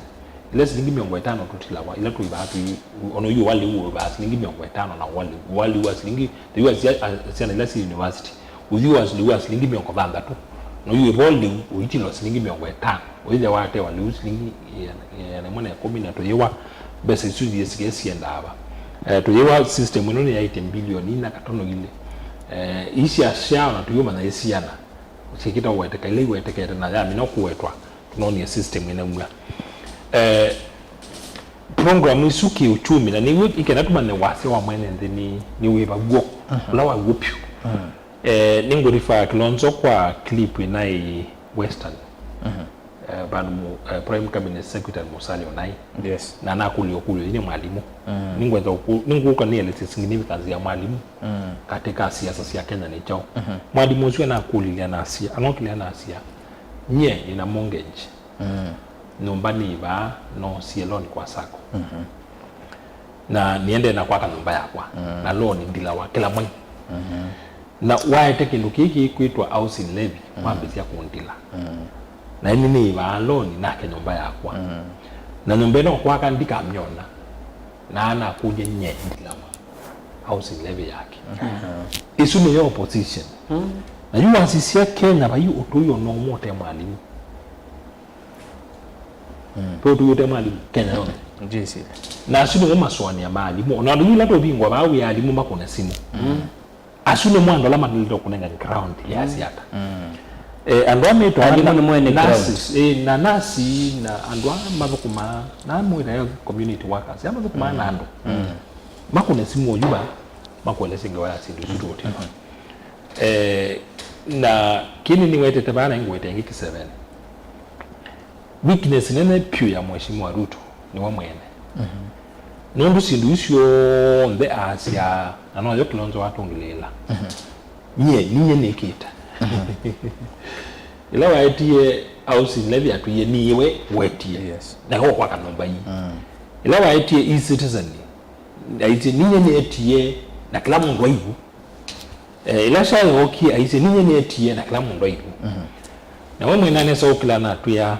Ila silingi mĩongo ĩtano tũtilawa, ila tũivaa tũi, ona ũiũ wa lĩu ũivaa silingi mĩongo ĩtano na wa lĩu, wa lĩu wa silingi, lĩu wa sia-, a-, syana ila syĩ university, ũthyũ wa lĩu wa silingi mĩongo thanthatũ, na ũiũ ĩvo lĩu ũitilwa silingi mĩongo ĩtano, ũithya watewa lĩu silingi ĩana, ĩana ĩmwe na ĩkũmi, na tũyĩwa mbesa isu yĩsike siendaa va. Eh, tũyĩwa system ĩno nĩyaĩtye mbilioni inya katono ilĩ. Eh, ii sya SHA ona tũyũmanya ĩ siana syĩkĩte ũweteka, ila iwetekete na yamina kũwetwa. Tũnonie system ĩnaumw'a. Eh, program isu kĩũchumi, na nĩw'o ikenda tũmanye wasya wa mwene nthĩ nĩ, nĩ wĩva w'o, ũla wa w'o vyũ. Eh, nĩngũrifaa Kilonzo kwa clip ĩnaĩ Western. Eh, vandũ mu-, eh, Prime Cabinet Secretary Musalia ũnaĩ. Yes. Na nakũlya ũkũlyo yu nĩ mwalimũ. Nĩngwenda ũkũ-, nĩngũka nĩelesye significance ya mwalimũ katika siasa sya Kenya nĩ kyaũ. Mwalimũ ũsu anakũlilya nasya, anokĩlya nasya, nyie nĩna mortgage. Nyũmba nĩ ĩvaa, noosie loan kwa sacco. Na nĩendee na kwaka nyũmba yakwa. Na loan ndilawa kĩla mwei. Na waete kĩndũ kĩĩ kĩkwĩtwa housing levy, wambĩsya kũndila. Na ĩni nĩ ĩvaa loan nake nyũmba yakwa. Na nyũmba ĩno kwaka ndikamyona. Na anakũlya nyie ndilawa housing levy yake. Isu nĩyo opposition. Na yu wasisya Kenya vai ũtũi ona ũmwe ũte mwalimũ. Ve ũtũi ũte mwalimũ Kenya yonthe. Jisi. Na asu nĩmo masũanĩa maalimũ. Ona andũ yu ila tũvingwa vaa wĩa alimũ makũne simũ. Asu nĩmo andũ ala matalĩte kũnenga ground ya siata. Eh, andũ aa metwa alimũ nĩ mwene ground. Nurses, eh, na nasi na andũ aa mathũkũmaa na mwĩra health community workers, aa mathũkũmaa na andũ. Makũne simũ oyu va, makuelesye ngewa ya syĩndũ isu tũũtĩwa. Eh, na kĩni nĩwetete vaa na ingwete ĩngĩ kĩseveni. Weakness nene pyũ ya Mheshimiwa Ruto nĩwe mwene. Nũndũ syĩndũ isu syonthe aasya, na noyo Kilonzo watũngĩlĩĩla. Nyie, ninyie nĩkĩte. Ĩla waetie housing levy atwĩie, niwe wetie. Yes. Na kwa kwaka nyũmba ii. Ĩla waetie e-citizen, aisye, ninyie nĩetie, na kĩla mũndũ aivu. Eh, ĩla SHA yookie, aisye, ninyie nĩetie na kĩla mũndũ aivu. Na we mwene anesa ũkĩla na atwĩa,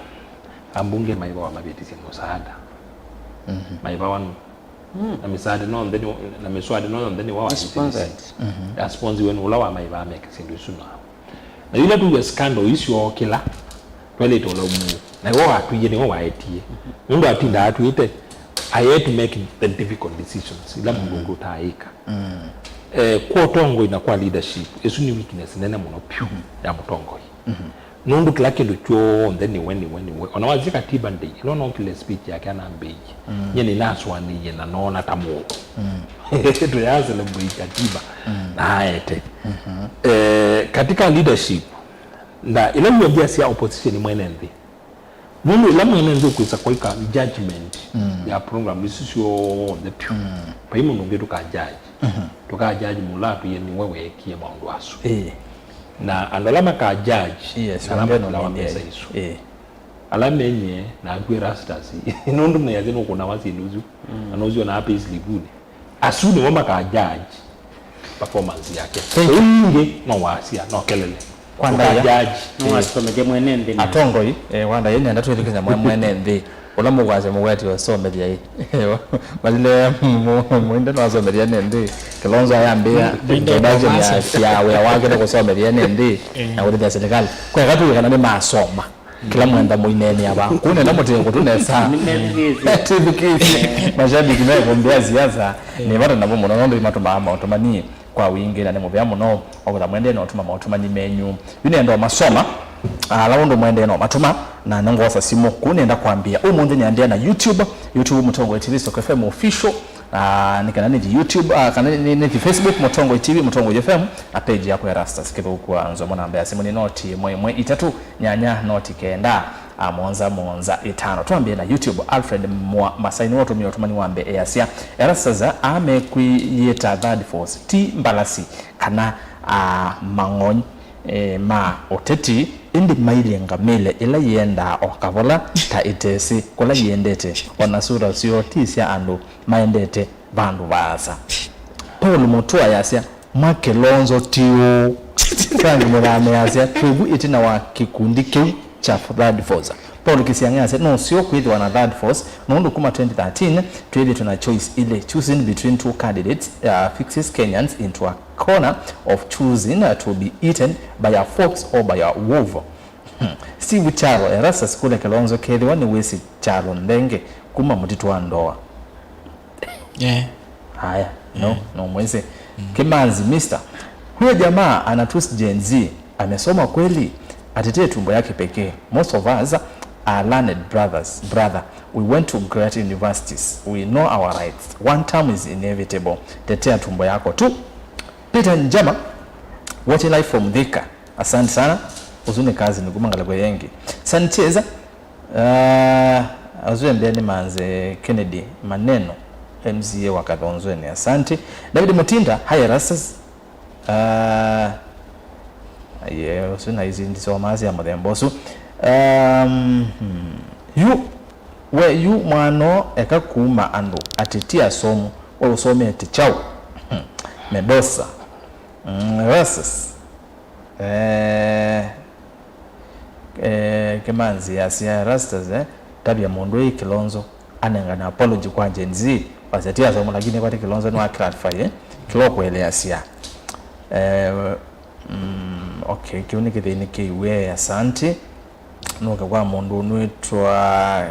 ambunge maĩva wamavĩtisye mũsaada. Maĩva wanu. Na mĩsaada nonthe nĩ, na mĩswada no yonthe nĩ wa wavĩtisye. Asponsiwe nĩ ũla wa maĩva ameke syĩndũ isu na. Na yĩla tuw'e scandal isu syokĩla, twaĩlĩte ũlaumu. Na we watwĩie nĩwe waetie. Nũndũ atindaa atwĩte, I had to make the difficult decisions. Ila mũndũ ũngĩ ũtaaĩka. Eh, kwa ũtongoi na kwa leadership, ĩsu nĩ weakness nene mũno vyũ ya mũtongoi. Nũndũ kĩla kĩndũ kyonthe nĩwe, nĩwe, nĩwe. Ona wasye katiba ndĩi, ĩla nookĩlile speech yake anambĩie. Mm. Nye nĩnasũanĩie na noona ta mũndũ. Mm. Tũya celebrate katiba. Mm. Na aete. Mm-hmm. Eh, katika leadership, na ĩla wĩonthe asya opposition mwene nthĩ. Nũndũ ĩla mwene nthĩ ũkwĩsa kwaika judgment, mm, ya program isu syonthe pyũ. Mm. Vai mũndũ ũngĩ tũka judge. Mm-hmm. Tũka judge mũla atwĩe nĩwe weekie maũndũ asu. Ĩĩ. Na andũ ala maka judge, yes, na ala wambe makĩlawa nomĩnĩa mbesa isu. Ĩĩ. Ala menyie na akw'e Rastas. Nũndũ nĩasya nũkũnawa syĩndũ isu. Mm. Na nũsyo na payslip-unĩ. Asu nĩmo maka judge performance yake. Thank you. Ũu ingĩ no wasya, no kelele. Kwa ndaĩa. Tũka judge. No wasomethya mwene nthĩ na. Atongoi, eh, kwa ndaĩa nenda twĩthukĩsya mwe-, mwene nthĩ. Ũla mũkwasya mũkwati wasomethya ĩ. Malile mu-, Mwende no asomethya ene nthĩ. Kilonzo ayambĩa introduction ya, ya wĩa wake nĩ kũsomethya ene nthĩ, eh, na kũtethya serikali. Kwa eka tuwe kana nĩ masoma. Kĩla mwenda mũineenea va. Kũu nenda mũtĩe kũtũ nesa. Nĩmethukĩĩsye. Tĩthukĩĩsye. Mashabiki mekũmbĩa siasa. Nĩ vata namo mũno, nũndũ imatũmaa maũndũ manini kwa wingĩ, na nĩ mũvea mũno. Okwĩtha mwendee no ũtuma maũtũmani menyu. Yu nenda ũmasoma. Ala ũndũ mwendee no matuma, na nĩngwosa simũ. Kũu nenda kwambĩa. Ũmũnthĩ nĩandĩa na YouTube. YouTube Mũtongoi T V Stock F M Official. Ah, nĩ kana nĩthi YouTube, ah, kana nĩ, nĩthi Facebook, Mũtongoi T V, Mũtongoi F M, na page yakwa ya Rastas Kĩthũku wa Nzomo, namba ya simũ nĩ noti ĩmwe ĩmwe itatũ nyanya noti kenda, ah, mũonza mũonza ĩtano. Twambie na YouTube, Alfred Mwa Masai nĩwe ũtũmie ũtũmani wa mbee easya, Erastas aa mekwĩyĩta Third Force, ti mbalasi kana, ah, mang'onyi, eh, ma ũteti, ĩndĩ mailye ngamĩle ĩla yĩendaa o kavola ta ĩtesĩ kũla yĩendete, o na sura syoo ti sya andũ maendete vandũ vaasa. Paul Mutua yasya, "Mwa Kilonzo ti ũũ." Frank Mũthame yasya, "Twĩvu ĩtina wa kĩkundi kĩu kya Third Force." Paul Kisiang'a yasya, "No sure kwĩthĩwa na Third Force, nũndũ kuma twenty thirteen twĩthĩtwe na choice ilĩ, choosing between two candidates, uh, fixes Kenyans into a corner of choosing, uh, to be eaten by a fox or by a wolf." Hmm. Steve Charo, Erastus kũlya Kilonzo kethĩwa nĩwĩsĩ Charo Nthenge kuma mũtitũ wa Ndoa. Eh. Haya, no, eh, no mwezi. Mm. Kimanzi, Mister, huyo jamaa anatusi Gen Z, amesoma kweli? Atetee tumbo yake pekee. Most of us are learned brothers, brother. We went to great universities. We know our rights. One term is inevitable. Tetea tumbo yako tu. Peter Njama, watching live from Thika. Asante sana. Uzuni kazi ni kuma ngalagwe yengi. Sanchez, Ah, asu embea nĩ Manze Kennedy Maneno, M C A wa Kathonzweni, asante. David Mutinda, hi Erastus. Ah, ye, ũsu na ici ndisomaa sya mũthemba ũsu. Um, hmm. Yu, we, yu mwana eka kuma andũ atĩ ti asomu, we ũsomete kyaũ? Hmm. Medosa. Mm, Erastus. Eh, eh, Kimanzi yasya Erastus, eh, tavya mũndũ ĩ Kilonzo anengane apology kwa Gen Z. Wasya ti asomo, lakini kwati Kilonzo nĩwa clarify, eh, kĩla ũkũeleasya. Eh, mm, okay, kĩu nĩ kĩthĩni kĩiwe, asante. Nũke kwa mũndũ ũnwĩtwa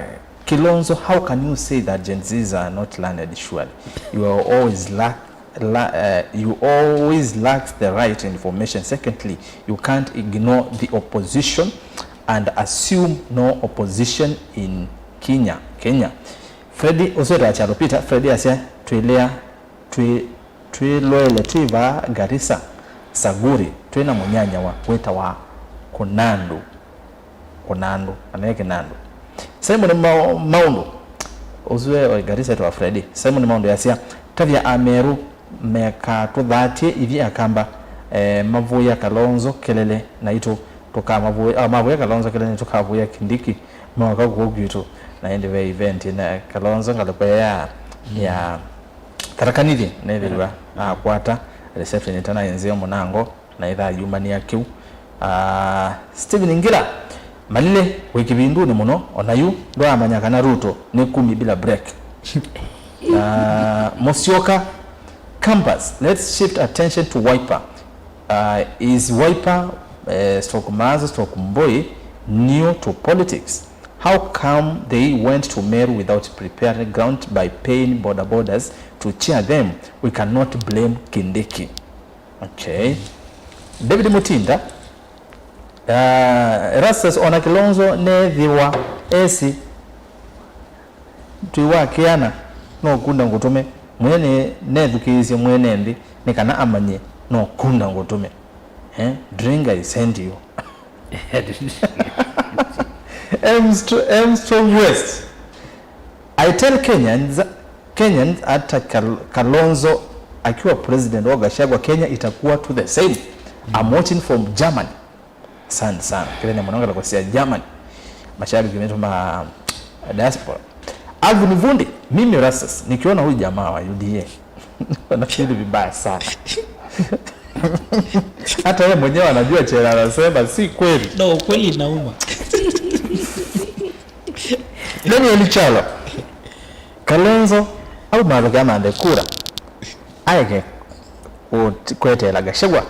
Kilonzo, how can you say that Gen Zs are not learned? Surely you are always lack, la, uh, you always lacks the right information. Secondly, you can't ignore the opposition and assume no opposition in Kenya, Kenya. Freddy, ũsweta wa Chalo Peter, Freddy asya twĩlea twĩ Twĩloele twĩ vaa Garissa, Saguri, twĩ na mũnyanyawa wĩtawa Kũnandũ. Kũnandũ, kana ĩ Kĩnandũ. Simon Mao-, Maũndũ, ũsu e Garissa etawa Freddy. Simon Maũndũ yasya, tavya Ameru mekatũthatye ithyĩ Akamba, eh, mavũĩa Kalonzo kelele naitũ tũkamavũĩa, ah, mavũĩa Kalonzo kelele nĩtũkavũĩa Kindiki, moka kũũ kwitũ. Na ĩndĩ ve event na Kalonzo ngalĩko ya, ya Tharaka Nithi nethĩwa akwata reception ĩtana ĩnzeo mũnango na ĩtha yumanĩa kĩu. Ah, Stephen Ngila, Malile wĩ kĩvindunĩ mũno, ona yu ndwaamanya kana Ruto nĩ kumi bila break. Ah, Musyoka, Campus, let's shift attention to Wiper. Uh, is Wiper, uh, stroke Maza, stroke Mboi new to politics? How come they went to Meru without preparing ground by paying boda bodas to cheer them? We cannot blame Kindiki. Okay. David Mutinda, Ah, Erastus, ona Kilonzo neethĩwa esĩ twĩ wa kĩana, no kunda ngũtũme. Mwĩe nĩ nethukĩĩsye mwene nthĩ nĩ kana amanye no kunda ngũtũme. Eh? Drink, I send you. Armstrong, Armstrong West. I tell Kenyans, Kenyans, hata Kal-, Kalonzo akiwa president wa Gachagua, Kenya itakuwa tu the same. I'm watching from Germany. Asante sana. Kĩthenya mũno ngalĩko sya Germany. Mashabiki wetu ma diaspora. Alvin Vundi, mimi Erastus, nikiona huyu jamaa wa U D A nafeel vibaya sana. Hata yeye mwenyewe anajua chenye anasema si kweli. No, ukweli inauma. Daniel Chalo, Kalonzo aumavĩke amanthe kura, aeke kũt-, kweteela Gachagua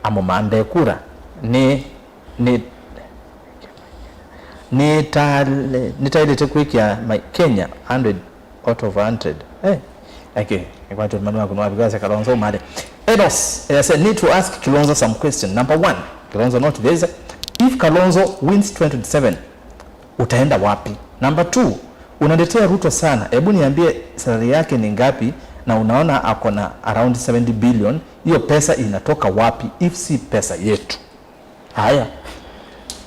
amũmanthe kura. Nĩ, nĩ, nĩtaĩlĩte kwĩkĩa ma-, Kenya hundred out of hundred. Eh, eke, nĩkwatĩ ũmani waku nĩwavikasya Kalonzo umale. Enos, eh, I said, need to ask Kilonzo some question. Number one, Kilonzo not there. If Kalonzo wins twenty twenty-seven, utaenda wapi? Number two, unaletea Ruto sana. Hebu niambie salary yake ni ngapi na unaona ako na around seventy billion? Hiyo pesa inatoka wapi if si pesa yetu? Haya.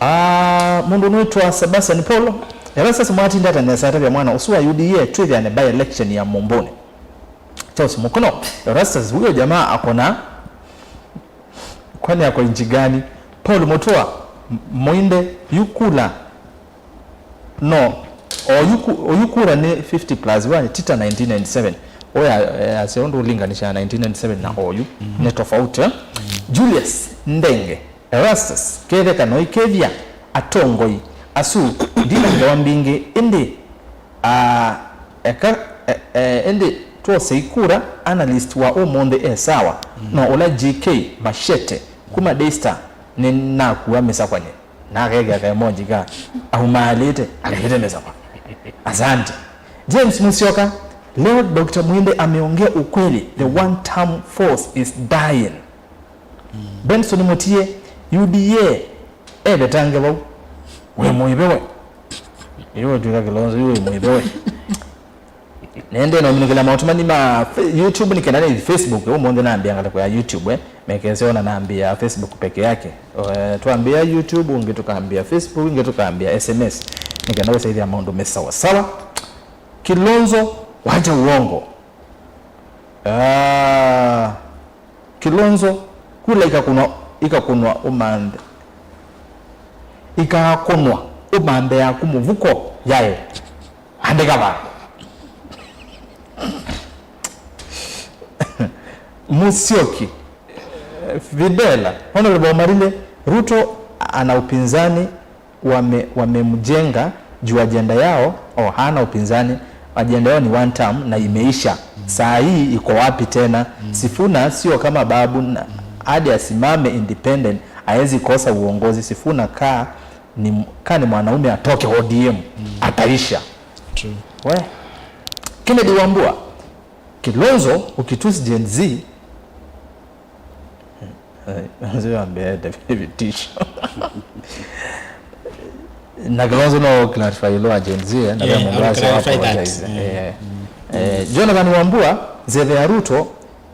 Ah, mũndũ ũnĩtwa Sebastian Paul, Erastus mwatinda ata nesa atavya mwana ũsu wa U D A twĩthĩane by election ya Mũmbũnĩ. Charles Mũkono, Erastus, huyo jamaa ako na Kwani ako nchi gani? Paul Mutua, M-, Muinde, yu kula. No, oyu ku-, oyu kura nĩ fifty plus one, tita nineteen ninety-seven. Oya, eh, ase ũndũ ũlinganisha nineteen ninety-seven na oyu, nĩ tofauti, eh? Julius Ndenge, Erastus, ketheka noikethya atongoi asu, ndina ngewa mbingĩ, ĩndĩ Ah, eka, e, e, ĩndĩ twose ikura, analyst wa ũmũnthĩ e sawa, no ũla G K Machete kuma Daystar nĩnakua mĩsakwany'e, na akekĩa ka emoji ka aumaalĩte, alekete mĩsakwa. Asante. James Musyoka, leo Doctor Mwinde ameongea ukweli, the one term force is dying. Benson Mutie, U D A, evetange vau. We mũive we. Yu ũtw'ĩka Kilonzo, yu wĩ mũive we. Nende nominũkĩla maũtũmani ma Fe-, YouTube nĩ kenda nĩ Facebook, ũmũnthĩ nambĩa ngalĩko ya YouTube, eh. Mekese ona nambĩa Facebook peke yake. Eh, twambĩa YouTube, ũngĩ tũkambĩa Facebook, ũngĩ tũkambĩa S M S. Nĩ kenda ũsaidia maũndũ me sawa sawa. Kilonzo, wacha uongo. Ah, Kilonzo, kula ikakũnwa, ikakũnwa ũmanthe. Ikakũnwa ũmanthe yaku mũvuko yaĩ. Andĩka vaa. Musyoki, Fidela, Honorable Marile, Ruto ana upinzani wame-, wamemjenga juu ajenda yao, oh, hana upinzani, ajenda yao ni one term na imeisha. Saa hii iko wapi tena? Sifuna sio kama Babu na, hadi asimame independent, haezi kosa uongozi. Sifuna ka ni, ka ni mwanaume atoke O D M, ataisha. True. We. Kennedy Wambua, Kilonzo ukitusi Gen Z, Eh, nzio ambia ete vitisho. Na Kilonzo no clarify ilo wa Gen Z, eh, na Yeah, kama I'll mwanzo clarify that. Apologize. Mm. Eh, eh, Jonathan Wambua, nzeve ya Ruto,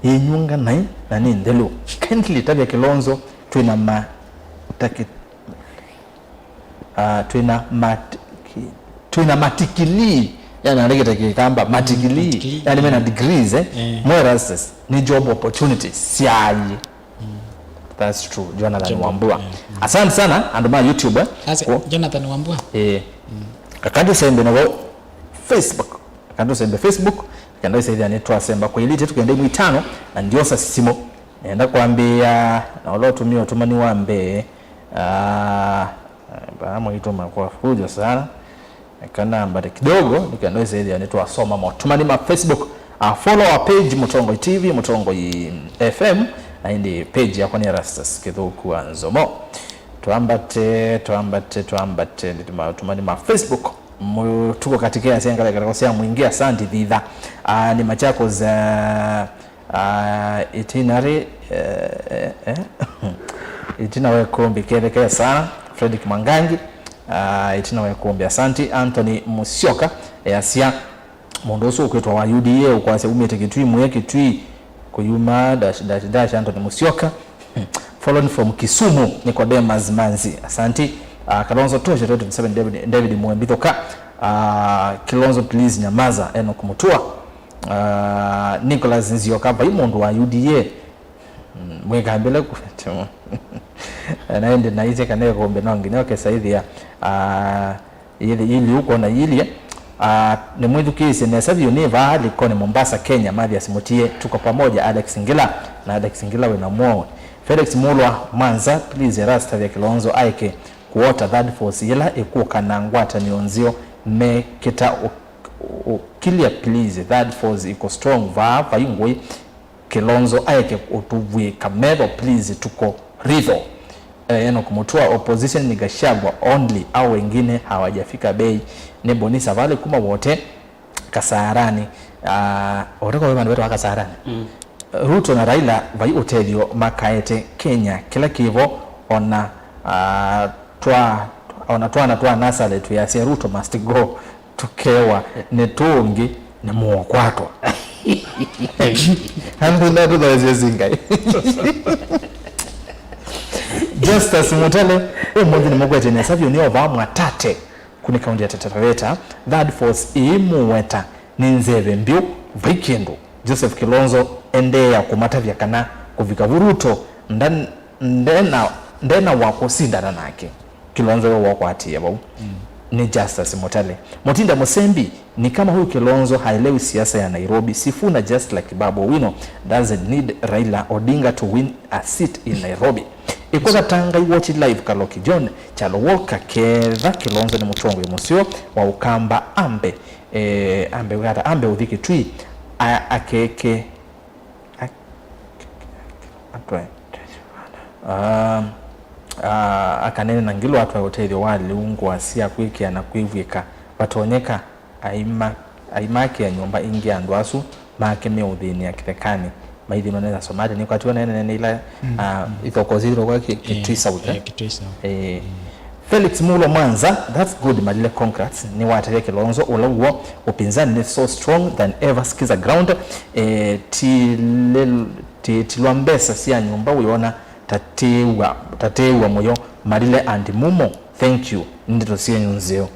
yenyunga nai, na ni nthelu. Kindly tavya Kilonzo, twina ma, taki, Ah, twina mat-, ki-, twina matikilii, yani andĩkĩte Kĩkamba, matikilii, matikilii, yani mena degrees, eh? Eh. Mo Erastus, ni job opportunities syaĩ. That's true, Jonathan Wambua. Asante sana, andũ ma YouTube, eh? Ase, Jonathan Wambua. Eh. Kakandi sembe na Facebook. Kakandi sembe Facebook, kakandi sembe yani twasemba kwa ilite tukende mwitano, na ndiosa simu. Nenda kwambia, na ũla ũtumia ũtumani wa mbee, Ah, vaa mwaitũma kwa fujo sana. Eka nambate kidogo, nĩkenda ĩsĩthĩa nĩtwasoma maũtumani ma Facebook. Ah, follow our page, Mũtongoi T V, Mũtongoi F M, na ĩndĩ page yakwa nĩ Erastus Kĩthũku wa Nzomo. Twambate, twambate, twambate, nĩ maũtumani ma Facebook. Mũtuko katika ya siangala katika sia mwingi, asante thitha. Ah, ni Machakos, ah, Ah, ĩtina rĩ, eh, eh, eh. Ĩtina wa ĩkũmbĩ kethekea sana, Fredrick Mwangangi, ah, ĩtina wa ĩkũmbĩ. Asante, Anthony Musyoka, easya, mũndũ ũsu ũkwĩtwa wa U D A ũkwasya umĩte Kitui, mwĩe Kitui, kũyuma, dash, dash, dash, Anthony Musyoka. Following from Kisumu, Nicodemus Manzi. Asante. Ah, Kalonzo Tosha twenty twenty-seven, David, David Mwembithuka. Ah, Kilonzo, please, nyamaza, Enoch Mutua. Ah, Nicholas Nzioka, vai mũndũ wa U D A. Mm, mwĩkambĩle kũvetemo. Na ĩndĩ naisye kana ĩkũmbĩ no nginya ũkesaĩthĩa, ah, yĩthi yĩli ũkwona yĩlie. Ah, nĩmwĩthukĩĩsye nesa vyũ nĩ vaa Likoni, Mombasa, Kenya. Mathias Mutie, tuko pamoja, Alex Ngila. Na Alex Ngila wĩna mwaũ? Felix Mulwa, Manza, please, Erasta vya Kilonzo aeke kuota third force yĩla ĩkũka na ngwatanĩo nzeo mekĩta ũ-, ũ-, ũkilya, please, third force iko strong vaa, vai ngũĩ. Kilonzo aeke ũtũvw'ĩka metho, please, tuko ritho. Eh, Enoch Mutua, opposition ni Gachagua only, au wengine hawajafika bei. Ni Bonisa Valley kuma wote Kasarani. Ah, wote kwa vandu vetwa Kasarani. Mm. Ruto na Raila vai ũtethyo makaete Kenya, kĩla kĩvo ona, ah, twa, ona twana twa nasale twĩasya Ruto must go. Tũkewa nĩ tũngĩ nĩ mũũkwatwa. Andũ ndatũthaisye singai. Justus Mutale, ũmũnthĩ nĩmũkwete nesa vyũ nĩ ovaa Mwatate, kũnĩ kaunti ya Taita Taveta. Third force ĩĩ mũweta nĩ nzeve mbyũ, vai kĩndũ. Joseph Kilonzo endeea kũmatavya kana kũvika vu Ruto ndan-, ndena, ndena wa kũsindana nake. Kilonzo we wokwatie vau. Mm. Ni Justus Mutale. Mutinda Musembi, ni kama huyu Kilonzo haelewi siasa ya Nairobi. Sifuna, just like Babu Owino, doesn't need Raila Odinga to win a seat in Nairobi. Iko Gatanga, I watch live, Kaloki John, Kyalo Walker, ketha Kilonzo ni mũtongoi mũseo wa Ukamba, ambe, eh, ambe wĩata, ambe ũthi Kitui, a-, akeke, Ak-, atwae, um, ah, akanene na Ngilu atwae ũtethyo wa lĩu, ngũa sya kwĩkĩa na kwĩvw'ĩka vatonyeka, aima-, aimakĩa nyũmba ingĩ andũ asu make meũthĩnĩa kĩthekanĩ, maithĩnwa nĩ Asomali. Nĩkwatiwe nene nene ila, mm, ah, mm, ithokoo syĩthĩtwe kwa Ki-, eh, Kitui South, eh, eh? Kitui South. Eh, mm. Felix Mulo Mwanza, that's good, Malile, congrats. Nĩwatavya Kilonzo ũla w'o, upinzani ni so strong than ever, skiza ground. Eh, tilel-, ti-, tilwa mbesa sya nyũmba wĩona, tatĩĩwa, tatĩĩwa mũyo, Malile and Mumo, thank you. Nĩ ndeto syenyu nzeo.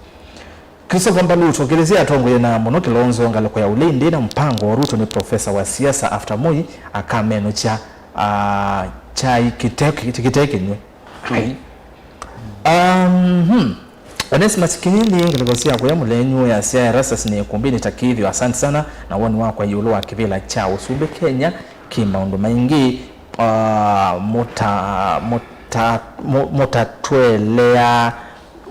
Christopher Mbalu, tũkĩlĩsye atongoi na mũno Kilonzo ngalĩko ya ũlei, ndĩ na mpango. Ruto nĩ profesa wa siasa, after Moi akamenũkya, ah, kyai kĩte-, kĩte kĩnywe. Ai. Um, hmm. Onesmus Kinyili, ngalĩko sya kũya mũlenyu ya sia Erastus nĩ ĩkũmbĩnĩ ta kĩthĩo. Asante sana na woni wakwa ĩũlũ wa kĩvĩla kya ũsumbĩ Kenya kĩ maũndũ maingĩ. Ah, mũta-, mũta-, mũ-, mũtatwelea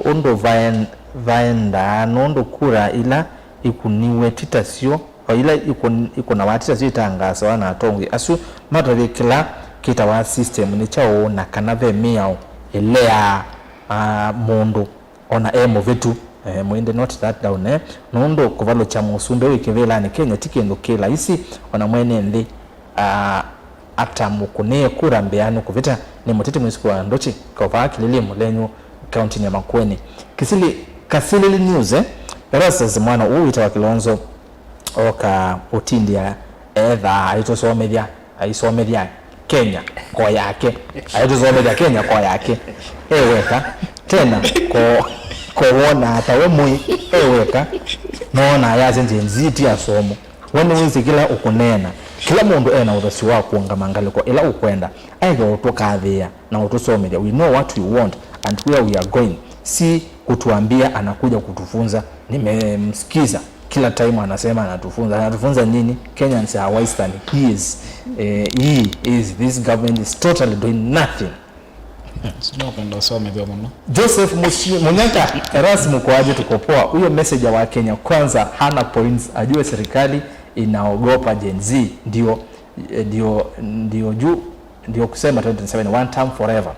ũndũ vaen-, vaendaa, nũndũ kura ila ikuniwe ti tasyo, o ila ikun-, ikunawa ti tasyo itangaasawa na atongoi asu matavye kĩla kĩtawa system nĩ kyaũ, na kana ve mĩao ĩleaa, ah, mũndũ ona e mũvĩtu. Eh, Mũindi, note that down, eh. Nũndũ kũvalũkya mũsumbĩ wĩ kĩvĩlanĩ Kenya ti kĩndũ kĩ laisi, ona mwene nthĩ, ah, atamũkũnĩe kura mbĩanĩ kũvĩta. Nĩ mũteti mwĩsukĩ wa Ndochi, Kovaa Kilili, Mũlenyu, kauntinĩ ya Makueni. Kisili, Kasilili News, eh. Erastus, mwana ũũ wĩtawa Kilonzo, oka ũtindĩa ethaa aitũsomethya, aisomethya Kenya ko yake. Aitũsomethya Kenya ko yake e weka. Tena ko, ko wonaa ta we Moi e weka. Noona ayasya Gen Z ti asomo. We nĩwĩsĩ kĩla ũkũneena. Kĩla mũndũ ena ũthasyo wa kũũngama ngalĩko ĩla ũkwenda. Aeke ũtũkathĩĩa na ũtũsomethya. We know what we want and where we are going. Si kutuambia anakuja kutufunza. Nimemsikiza kila time anasema anatufunza. Anatufunza nini? Kenyans are wastani. He is, eh, he is, this government is totally doing nothing. Sijui napenda usome hivyo mno. Joseph Musi-, Munyaka, Erasmus, kwaje? Tuko poa. Huyo messenger wa Kenya Kwanza hana points. Ajue serikali inaogopa Gen Z. Ndio, eh, ndio, ndio juu, ndio kusema twenty twenty-seven, one term forever.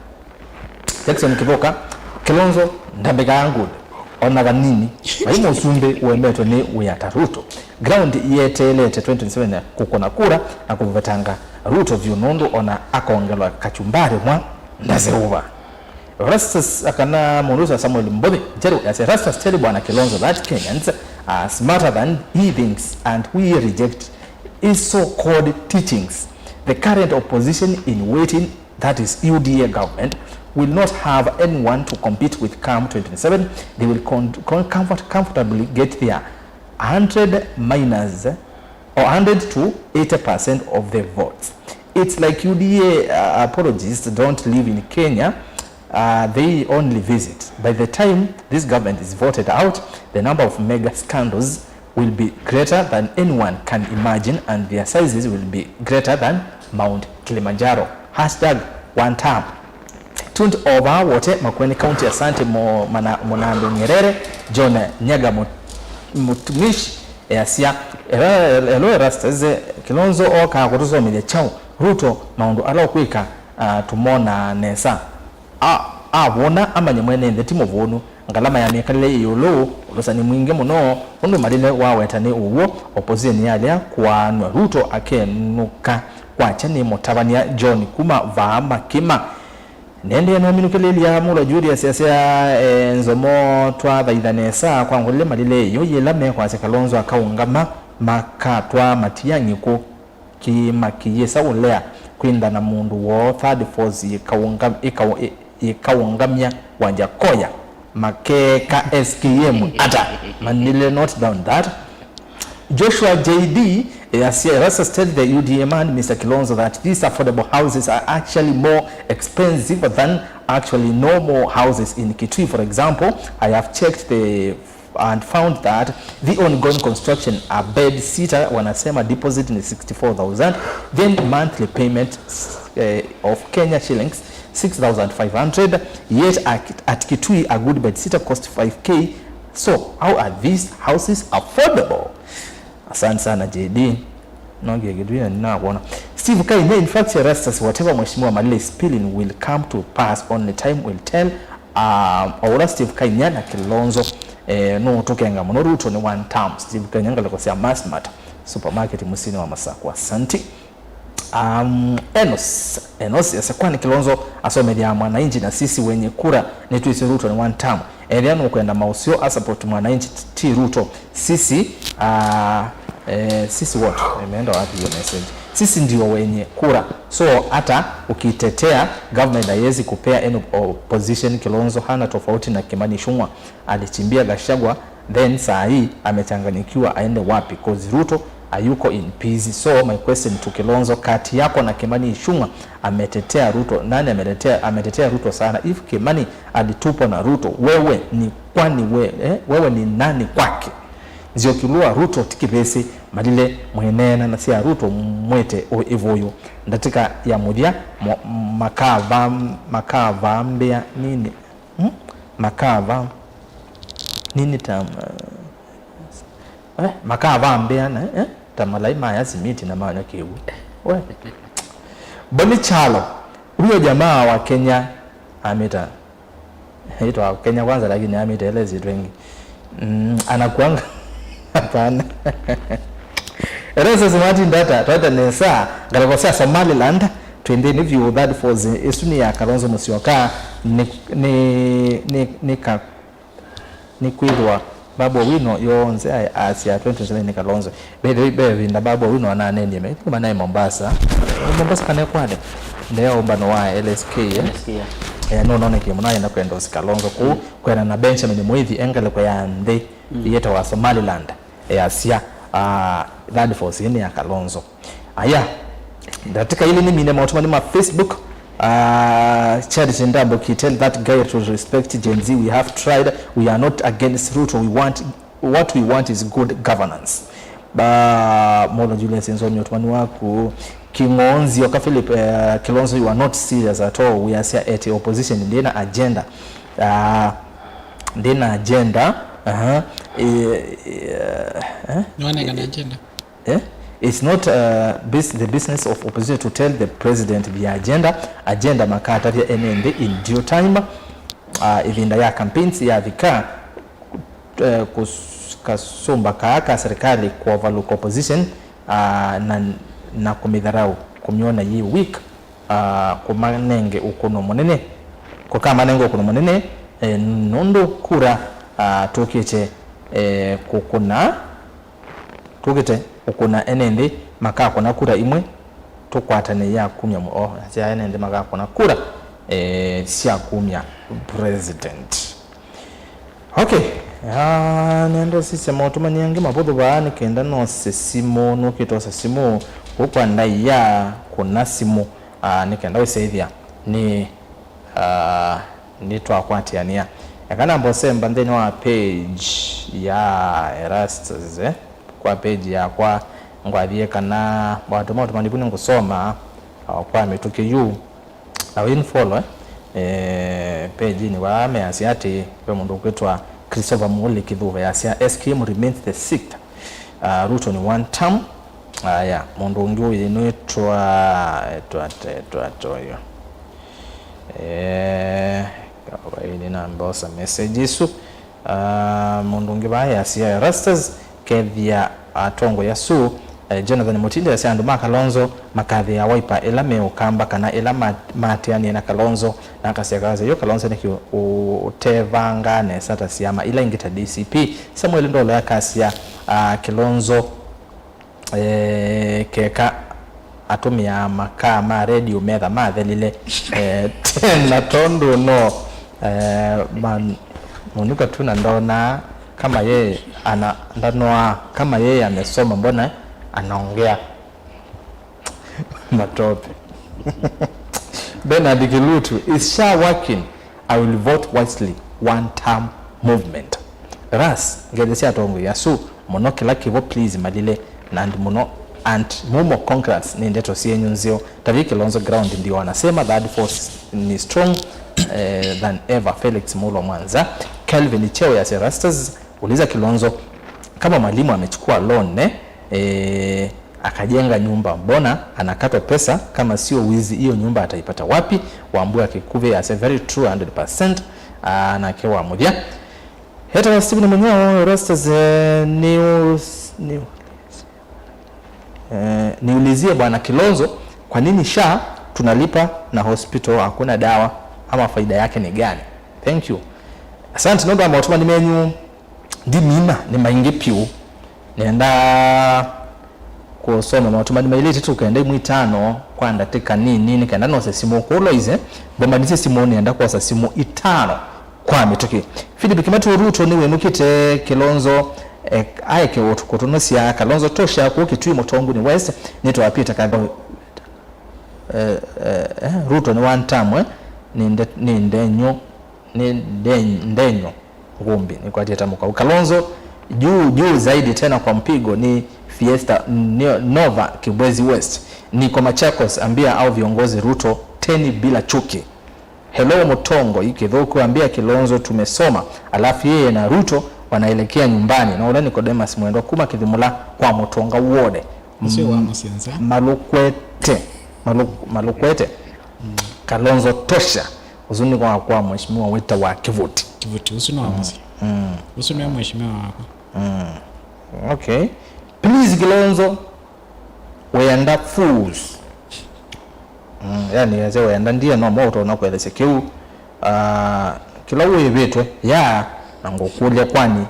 Jackson Kivoka, Kilonzo ndambĩkaa good ona vanini. Vai mũsumbĩ ũemetwe nĩ wĩa ta Ruto. Ground yeteelete twenty twenty-seven kũkũna kura na kũvetanga Ruto vyũ, nũndũ ona akongelwa kachumbari mwa Ndaseũva. Erastus, kana mũndũ ũsu wa Samuel Mbothi, Njeru, yasya, Erastus, tell Bwana Kilonzo that Kenyans are smarter than he thinks and we reject his so-called teachings. The current opposition in waiting, that is U D A government, will not have anyone to compete with come twenty twenty-seven. They will con- con- comfort- comfortably get their hundred minus or hundred to eighty percent of the votes. It's like U D A uh, apologists don't live in Kenya, uh, they only visit. By the time this government is voted out, the number of mega scandals will be greater than anyone can imagine, and their sizes will be greater than Mount Kilimanjaro. Hashtag one term. Tuned over wote Makueni County, asante mo- mana- Munando Nyerere, John Nyaga Mut- Mutumishi, easya, Elo Erastus, Kilonzo okaa kũtũsomethya kyaũ? Ruto maũndũ ala ũkwĩka, ah, tũmonaa nesa. A- avũna amanye mwene nthĩ ti mũvũnu. Ngalama ya mĩkalĩle yĩ ĩũlũ, ũlũsani mwingĩ mũno, ũndũ malile waweta nĩ ũw'o, opposition yalea kũaanw'a, Ruto akenũka kwakya nĩ mũtavany'a John kuma vaa Makima. Nendee nominũkĩlĩlya Mulo Julius asya, e, Nzomo twathaitha nesa kwa ngũlĩle malile ĩyo yĩla mekwasya Kalonzo akaũngama, makatwaa Matiang'i kũ- kĩĩma kĩyĩsa ũlea kwĩnda na mũndũ woo, third force yĩkaũnga- ĩkaũ- ĩ- yĩkaũngamya Wanjakoya, makeeka S K M ata? Manile note down that. Joshua J D, eh, asya, Erastus, tell the U D A man, Mister Kilonzo, that these affordable houses are actually more expensive than actually normal houses in Kitui. For example, I have checked the and found that the ongoing construction, a bed sitter wanasema deposit ni sixty-four thousand, then monthly payment, eh, of Kenya shillings six thousand five hundred, yet at, at Kitui a good bed sitter cost five K. So how are these houses affordable? Asante sana J D. Nongie Kitui na ninakuona. Steve Kainya, in fact, Erastus, whatever Mheshimiwa Malila is spilling will come to pass, only time will tell. Um, o ũla Steve Kainya na Kilonzo, eh, nũũtũkenga mũno. Ruto nĩ one term. Steve Kainya, ngalĩko sya Massmart Supermarket mũsyĩnĩ wa Masakũ. Asanti. Um, Enos, Enos, ese kwani Kilonzo asomethya mwananchi na sisi wenye kura nĩtwĩsĩ Ruto nĩ one term. Ethĩa nũkwenda maũseo a support mwananchi ti Ruto. Sisi, ah, eh, sisi what? Imeenda wapi hiyo message? Sisi ndio wenye kura. So hata ukitetea government haiwezi kupea any opposition. Kilonzo hana tofauti na Kimani Ichung'wa. Alichimbia Gachagua, then saa hii amechanganyikiwa aende wapi? Cause Ruto hayuko in peace. So my question to Kilonzo, kati yako na Kimani Ichung'wa, ametetea Ruto, nani ametetea, ametetea Ruto sana? If Kimani alitupwa na Ruto, wewe ni kwani we, eh? Wewe ni nani kwake? Nzioki lũa Ruto ti kĩvĩsĩ, Malile mwĩneena na sya Ruto mwĩte ũ ĩvũyũ. Ndatĩka ya mũthya mo- makava- makavambĩa nini? Hmm? Makava nini ta eh, makavambĩa na eh? Ta malai maya simiti na manywa kĩw'ũ. We. Boni Chalo, huyo jamaa wa Kenya amita Aitwa Kenya Kwanza, lakini amite ele syĩtwa ingĩ. Mm, anakuanga hapana. Erastus Martin Ndata, twata nesa, ngalĩko sya Somaliland, twĩ nthĩnĩ vyũ, third force ĩsu nĩ ya Kalonzo Musyoka, nĩ, nĩ, nĩ, nĩ ka, nĩ kwĩthwa Babu Owino yonthe a- asya twenty twenty-seven nĩ Kalonzo. By the way, ve ĩvinda Babu Owino ananeenie me, I think manaĩ Mombasa. Mombasa kana Kwale. Ndeya ũmbano wa L S K, eh? L S K, yeah. Eh, no noneke mũno ayenda kwenda ũsika Kalonzo kũu, kwena na Benjamin Mwithi, engalĩko ya nthĩ, mm, yĩtawa Somaliland. Easya, ah, third force ĩĩ nĩ ya Kalonzo. Aya, ndatĩka ilĩ nĩmine maũtũmani ma Facebook. Uh, Charity Ndambuki, tell that guy to respect Gen Z. We have tried. We are not against Ruto. We want, what we want is good governance. Ba Molo Julius, nzomie ũtũmani waku. King'onzi oka Philip, uh, Kilonzo, you are not serious at all. We are cia-, at opposition. Ndĩna agenda. Uh, ndĩna agenda. Uh-huh. Eh, eh, eh? Nĩwanengana agenda. Eh? It's not, uh, bus- the business of opposition to tell the president the agenda. Agenda makatavya ene nthĩ in due time. Uh, ĩvinda ya campaigns yavika, uh, kus- kasũmba kaa ka serikali kũovaluka opposition, uh, na, na kũmĩtharau, kũmyona yĩ weak. ah, kũmanenge ũkũno mũnene, kũkamanenge ũkũno mũnene, eh, nũndũ kura, ah, tũkĩte, eh, kũkũna, tũkĩte ũkũna ene nthĩ makakũna kura imwe tũkwatanĩe ya kumya mũ-, oh, ya ene nthĩ makakũna kura, eh, sya kumya president. Okay. Ah, nenda sisya maũtũmani angĩ mavũthũ vaa nĩ kenda nose simũ, nũkĩte osa simũ, kũu kwa ndaĩa kũna simũ, ah, nĩ kenda ũsyaĩthya nĩ, ah, nĩtwakwatĩanĩa. Eka namba ũsemba nthĩnĩ wa page ya Erastus, eh? Kwa page yakwa ngwathiĩ kana watũma ũtũmani vu nĩngũsoma, ah, kwa mĩtũkĩ yu. Na wĩnfollow, eh, eh, page-inĩ vaa measya atĩ ve mũndũ ũkwĩtwa Christopher Muli Kithuva yasya, "S K M remains the sixth. Uh, Ruto ni one term." Aya, mũndũ ũngĩ ũyũ nĩtwa, etwa, etwa, etwa ũyũ. Eh, kawaini nambosa message isu. Ah, mũndũ ũngĩ vaa yasya, Erastus, kethĩa atongoi asu, eh, Jonathan Mutinda asya andũ ma Kalonzo makathĩĩa Wiper ĩla me Ũkamba kana ĩla ma-, maatĩanie na Kalonzo, na akasya, akasya, yu Kalonzo nĩkĩ ũ-, ũtevangaa nesa ta syama ila ingĩ ta D C P? Samuel Ndolo akasya, ah, Kilonzo, eh, keka atũmĩaa makaa ma redio metha mathelile, eh, tena tondũ no, eh, man-, mũnuka tu na ndonaa kama yeye ana-, ndanoaa kama yeye amesoma, mbona anaongea matope. Bernard Kilutu, is SHA working? I will vote wisely, one term movement. Ras, ngethe sya atongoi asu mũno kĩla kĩvo, please malile, na and mũno, and mumo, congrats, nĩ ndeto syenyu nzeo. Tavi Kilonzo ground ndio wanasema, third force ni strong, eh, than ever. Felix Mulo Mwanza, Kelvin Cheo ya Serastas, uliza Kilonzo kama mwalimu amechukua loan, eh, eh, akajenga nyumba, mbona anakatwa pesa? Kama sio wizi, hiyo nyumba ataipata wapi? Wambua Kikuvi ase very true, hundred percent. Ah, nake wa mũthya etawa Stephen Munyao, Erastus, eh, niu-, niu-, eh, niulizie Bwana Kilonzo, kwa nini SHA tunalipa na hospital hakuna dawa, ama faida yake ni gani? Thank you. Asante nũndũ wa maũtũmani menyu. Ndimina, nĩ maingĩ piũ. Nenda kũsoma maũtũmani mailĩte tũkenda imwe itano kwa ndatĩka nini, nĩ kenda nose simũ kũũ Loise. Mbombanisye simũ, nĩenda kwosa simũ itano kwa mĩtũkĩ. Philip Kimatu, Ruto nĩwĩnũkĩte Kilonzo, eh, aeke ũtũ-, kũtũnũsya Kalonzo tosha kũũ Kitui Mũtonguni West, nĩtwa Peter Kathao. Eh, eh, eh, Ruto nĩ one term, eh? Nĩ nde-, nĩ ndenyo, nĩ nde-, ndenyo ngũmbi, nĩkwatie ta mũkau. Kalonzo juu, juu zaidi tena kwa mpigo ni Fiesta, ni-, Nova Kibwezi West. Niko Machakos, ambia au viongozi Ruto teni bila chuki. Hello Mũtongoi Kĩthũku, ambia Kilonzo tumesoma, alafu yeye na Ruto wanaelekea nyumbani. Na ũla Nicodemus Mwendwa kuma Kĩthimũla kwa Mũtonga Ward. Ũcio wa M-, mũsyenza. Malũkwete. Malũ-, malũkwete. Mm. Kalonzo tosha. Ũsu nĩ kwa, kwa mheshimiwa wĩtawa Kĩvũti. Kĩvũti, ũsu nĩ wa mũsyĩ. Mm. Ũsu nĩ mheshimiwa wakwa. Mm. Okay. Please, Kilonzo, wenda fools. Mm, yani, ese wenda ndiye no mo ũtonya kũelesya kĩu. Ah, kĩla wĩvĩtwe ya, na ngũkũlya, kwani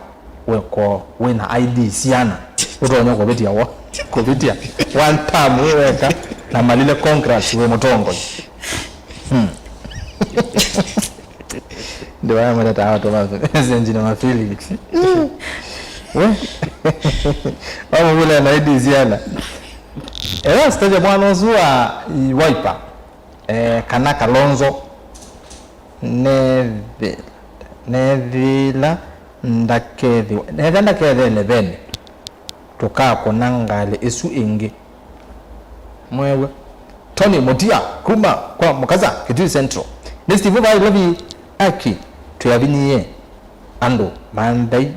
wĩko wĩna I D siana? Ũtonya kũvĩtya wo, kũvĩtya one term wĩ weka na malile congrats wĩ mũtongoi. Hmm. Ndio haya mwana tawa tu mafi. Zenji na mafeelings. We. Wao vule na I D siana. Ela stage mwana ũsu wa Wiper. Eh, kana Kalonzo. Nethi-, nethila ndakethiwa. Nethila ndakethele vene. Tũkakũna ngalĩ ĩsu ĩngĩ. Mwew'a? Tony Mutia kuma kwa Mukasa, Kitui Central. Nĩ Steve Vai Levi aki, tũyavinyie andũ manthai,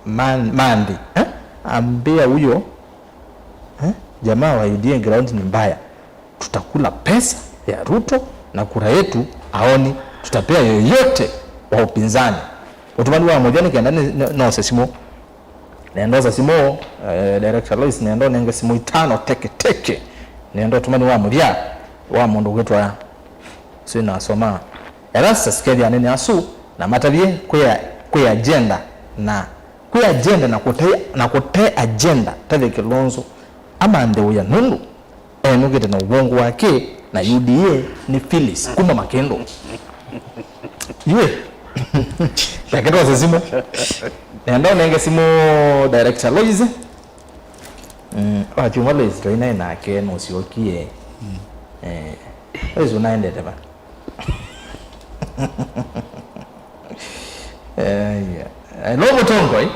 man-, manthi, eh? Ambia huyo, eh? Jamaa wa U D A ground ni mbaya. Tutakula pesa ya Ruto na kura yetu aoni, tutapea yoyote wa upinzani. Ũtũmani wa mũthya nĩ kenda nĩ, nĩ, nose simũ. Nenda osa simũ, eh, Director Lois, nenda ũnenge simũ itano teke teke. Nenda ũtũmani wa mũthya. wa mũndũ kwĩtwa, ũsu nasomaa. Erastus kethĩa anene asu na matavye kwĩ, kwĩ agenda na, kwĩ agenda na kũte, na kũte agenda, tavye Kilonzo amanthe ũya nũndũ enũkĩte na ũvũngũ wake na U D A nĩ Phyllis kuma Makĩndũ. Yĩ. Reke twose simũ. Nenda ũnenge simũ director Lois. Mm, wakyuma Lois twainaĩ nake nũsyokie. Mm. Eh, Lois ũnaendete va? Eh, yeah. Hello, Mũtongoi.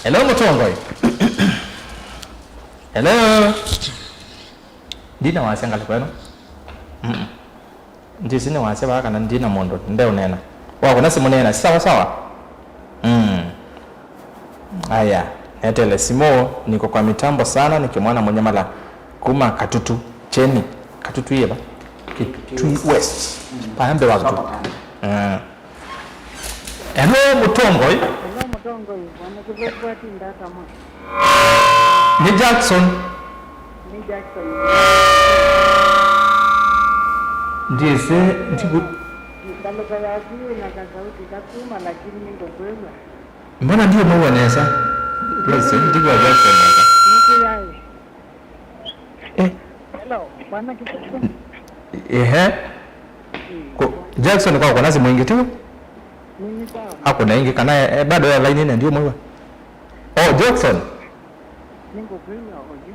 Hello, Mũtongoi. Hello. Ndina wasya ngalĩko ĩno. Mm-mm. Ndisi nĩ wasya vaa kana ndina mũndũ ndeũneena. Wakũna simũ neena, sawa sawa? Mm. Aya, netele simũ, niko kwa mitambo sana, nĩ Kĩmwana Mũnyamala kuma Katutu, Kyeni. Katutu yĩva? Kitui West. Paya mbee wa Katutu. Mm. Hello, Mũtongoi. Hello, Mũtongoi. Bwana Kĩthũku atinda ata mwa? Nĩ Jackson. Nĩ Jackson. Ndiĩsĩ, ndiku- Ngalĩko yaku ĩna kasauti kakuma, lakini nĩngũkwĩw'a. Mbona ndiũmũw'a nesa? Please, ndikw'a Jackson nesa. Nĩkĩyaĩ. Eh. Hello, Bwana Kĩthũku. Ehe. Mm. Ko-, Jackson kwa kona simũ ĩngĩ tu? Nini sawa? Akũna ĩngĩ kana, eh, bado ya line ĩne ndiũmwĩw'a. Oh, Jackson. Nĩngũkwĩw'a oyu.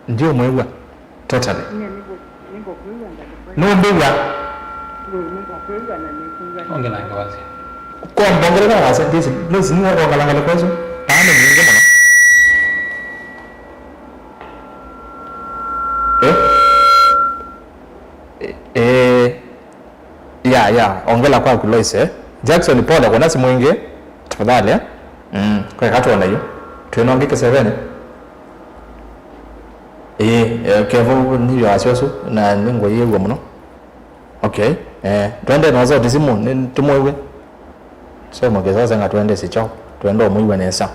Ndiũmwĩw'a. Totally. Nĩ, nĩngũ-, nĩngũkwĩw'a ndalĩko. Nũmbĩw'a? Ĩĩ, nĩngũkwĩw'a na nĩkwĩw'a. Ongelanga wasya. Kwa mbongerera wasya, ndĩsĩ, ndĩsĩ nĩ wakongalanga lĩko ĩsu. Paano nyingĩ mũno. Eh? Eh, eh, ya, ya, ongela kwaku Lois, eh. Jackson, pole, kuna simu ingi. Tafadhali, eh. Mm, kweka tuona yu. Twina ungi kiseveni. Eh, eh, Kevo, nĩ yo asyosu, na nĩ ngũyĩw'a mũno. Okay, eh, twende na zoti simu, nĩ tũmwĩw'e. Soma kĩsasa nga twende sicho, twende ũmwĩw'a nesa.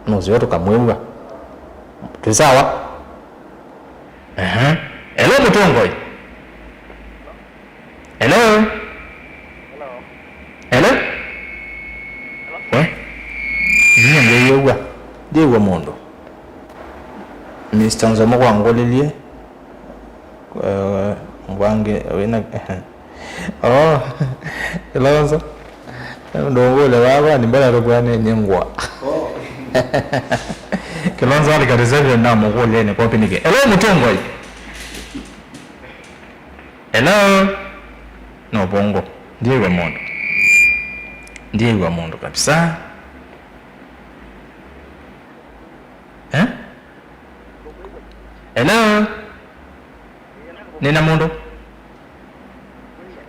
Nũseo tũkamwĩw'a. Twĩ sawa? Ehe. Hello, Mũtongoi. Hello? Hello? We? Niĩ ngũyĩw'a. Ndiĩw'a mũndũ. Mister Nzomo kwangũlĩlye. Eh, ngwange, wĩna, oh, Kilonzo. Ndũngũle vava, ni mbona tũkwĩanĩe nyingwa. Oh. Kilonzo alikatĩsevye ndamũkũlya nĩ kopi nĩkĩ. Hello, Mũtongoi. Hello? No bongo. Ndiĩw'a mũndũ. Ndiĩw'a mũndũ kabisa. Eh? Hello? Nĩna mũndũ?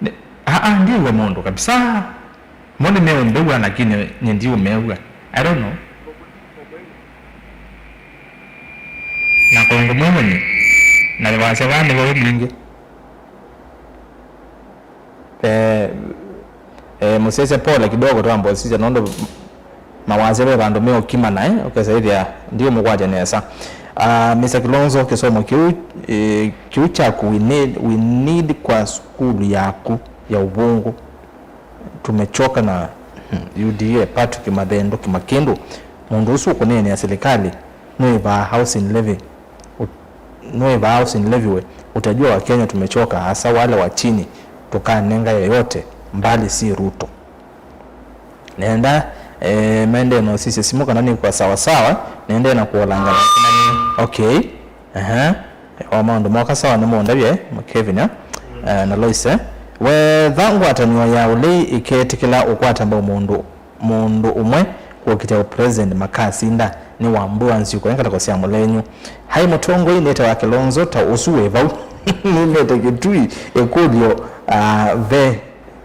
Nĩ-, aa, ndiĩw'a mũndũ kabisa. Mo nĩmeũmbĩw'a, lakini nyie ndiũmew'a. I don't know. Na kũngũmwĩw'a nyie. Na wasya vaa nĩ vau mwingĩ. Eh, eh, mũsyaĩsya pole kidogo twamba ũsisya nũndũ mawasya ve vandũ meũkimana, eh, ũkesa ĩthĩa ndiũmũkwatya nesa. Ah, Mister Kilonzo, kĩsomo kĩu, eh, kĩu kyaku we need, we need kwa sukulu yaku ya ũvũngũ. Tumechoka na, hmm, U D A, Patrick Mathendu Kimakĩndũ. Mũndũ ũsu ũkũneenea silikalĩ nũĩvaa housing levy. Ut-, nũĩvaa housing levy we, utajua Wakenya tumechoka, hasa wale wa chini, tukanenga yeyote, mbali si Ruto. Nenda, eh, maendee na ũsisya simũ kana nĩ kwa sawa sawa, nendee na kũolanga na kĩmani. Okay. Aha. O maũndũ moka sawa nĩ mũndavye, Kevin, eh? Eh, na Lois, eh? Wetha ngwatanĩo ya ũlei ĩketĩkĩla ũkwata mbau mũndũ mũndũ ũmwe kũkita ũpresident makasinda nĩ Wambua Nzyuko ngalĩko sya mũlenyu. Hai mũtongoi nĩtawa Kilonzo ta ũsu wĩ vau. Nĩnete Kitui ĩkũlyo, ah, ve,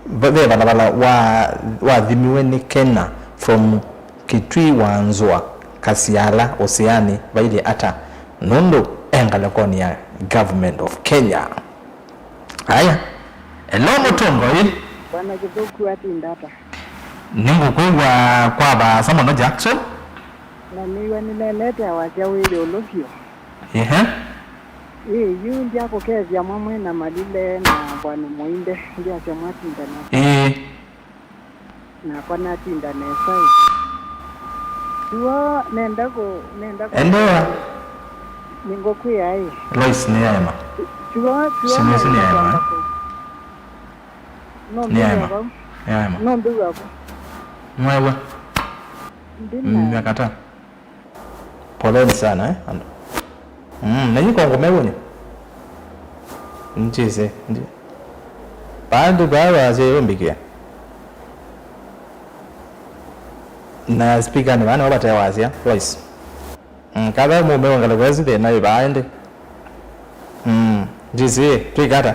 ve, ve valavala wa, wathimiwe nĩ Kenya from Kitui wa Nzũa Kasiala ũsĩanĩ vailye ata nũndũ e ngalĩkonĩ ya government of Kenya. Aya. Hello, mũtongoi. Bwana Kĩthũku atinda ata? Nĩngũkwĩw'a kwa vaasa mũno, Jackson. Na nĩw'a nĩneenete awasya wĩ ĩũlũ vyũ. Ehe. Ĩĩ, yu ndyakũkethya mwamwe na Malile na Bwana Mũinde, ndyasya mwatinda nesa. Ĩĩ. Nakwa natinda nesa ĩ. Tiwo nenda kũ, nenda kũ. Endeea. Nĩngũkwĩa ĩ. Lois nĩyaema. Tiwo, tiwo. Simu ĩsu nĩyaema, eh? Nĩyaema. Nĩyaema. Nũndũ wako. Mwewe. Ndina. Myakata. Poleni sana, eh, andũ. Mm, na nyiko ngũmew'e nĩ? Nchise, nji. Baadhi baadhi wasye yombikia. Na speaker nĩ vana wabate wasya, Lois. Mm, katha mume wangale kwezi thĩna ĩ vaa ĩndĩ. Mm, nchise, twikata.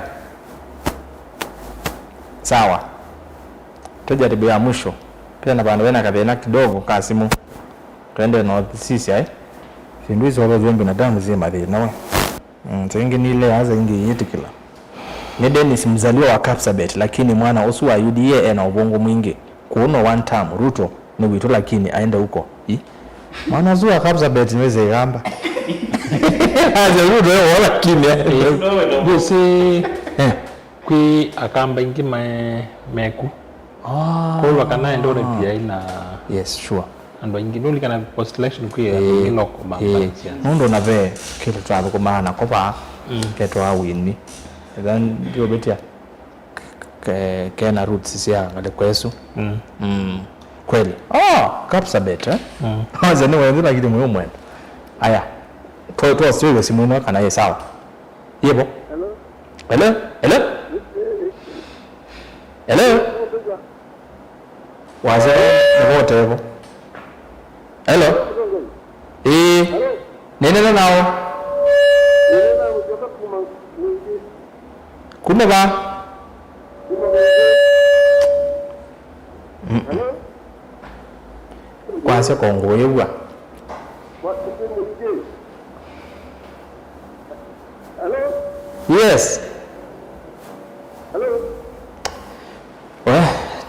Sawa. Tujaribu ya mwisho. Pena vandu vena kathĩna kidogo ka simu. Twende na sisya, eh? Syĩndũ isu vathumbĩ na damu syĩ mathĩna we. Mm, saingĩ nile asa ingĩ iyĩtĩkĩla. Nĩ Dennis, mzaliwa wa Kapsabet, lakini mwana ũsu wa U D A ena ũvũngũ mwingĩ. Kũũ no one term, Ruto nĩ witũ lakini aende huko. I? Mwana ũsu wa Kapsabet nĩwĩsĩ ĩkamba. Asa Ruto e woo lakini aende huko. Ndũsĩ. Eh. Kwĩ Akamba aingĩ me, meku. Ah. Kwoou kana Eldoret yaĩ na, yes, sure, andũ aingĩ. Nũlikana post election kwĩ andũ aingĩ local ma, eh, balance. Nũndũ na ve kĩndũ twathũkũmaa nako vaa, mm, ketwa wini. Then ndiũvĩtya ke, kena roots sya ngalĩko ĩsu. Mm. Mm. Kweli. Oh, Kapsabet, eh? Mm. Kwanza nĩ wenzi lakini mwe mwenda. Aya. Twa, twa sio simu ĩno kana yĩ sawa. Yebo. Hello? Hello? Hello? Hello? Wasya nĩvotevo. Hello? Ĩĩ. Nĩnene nao. Kuma va? Mm. Kwasya ko ngũĩw'a. Yes. We,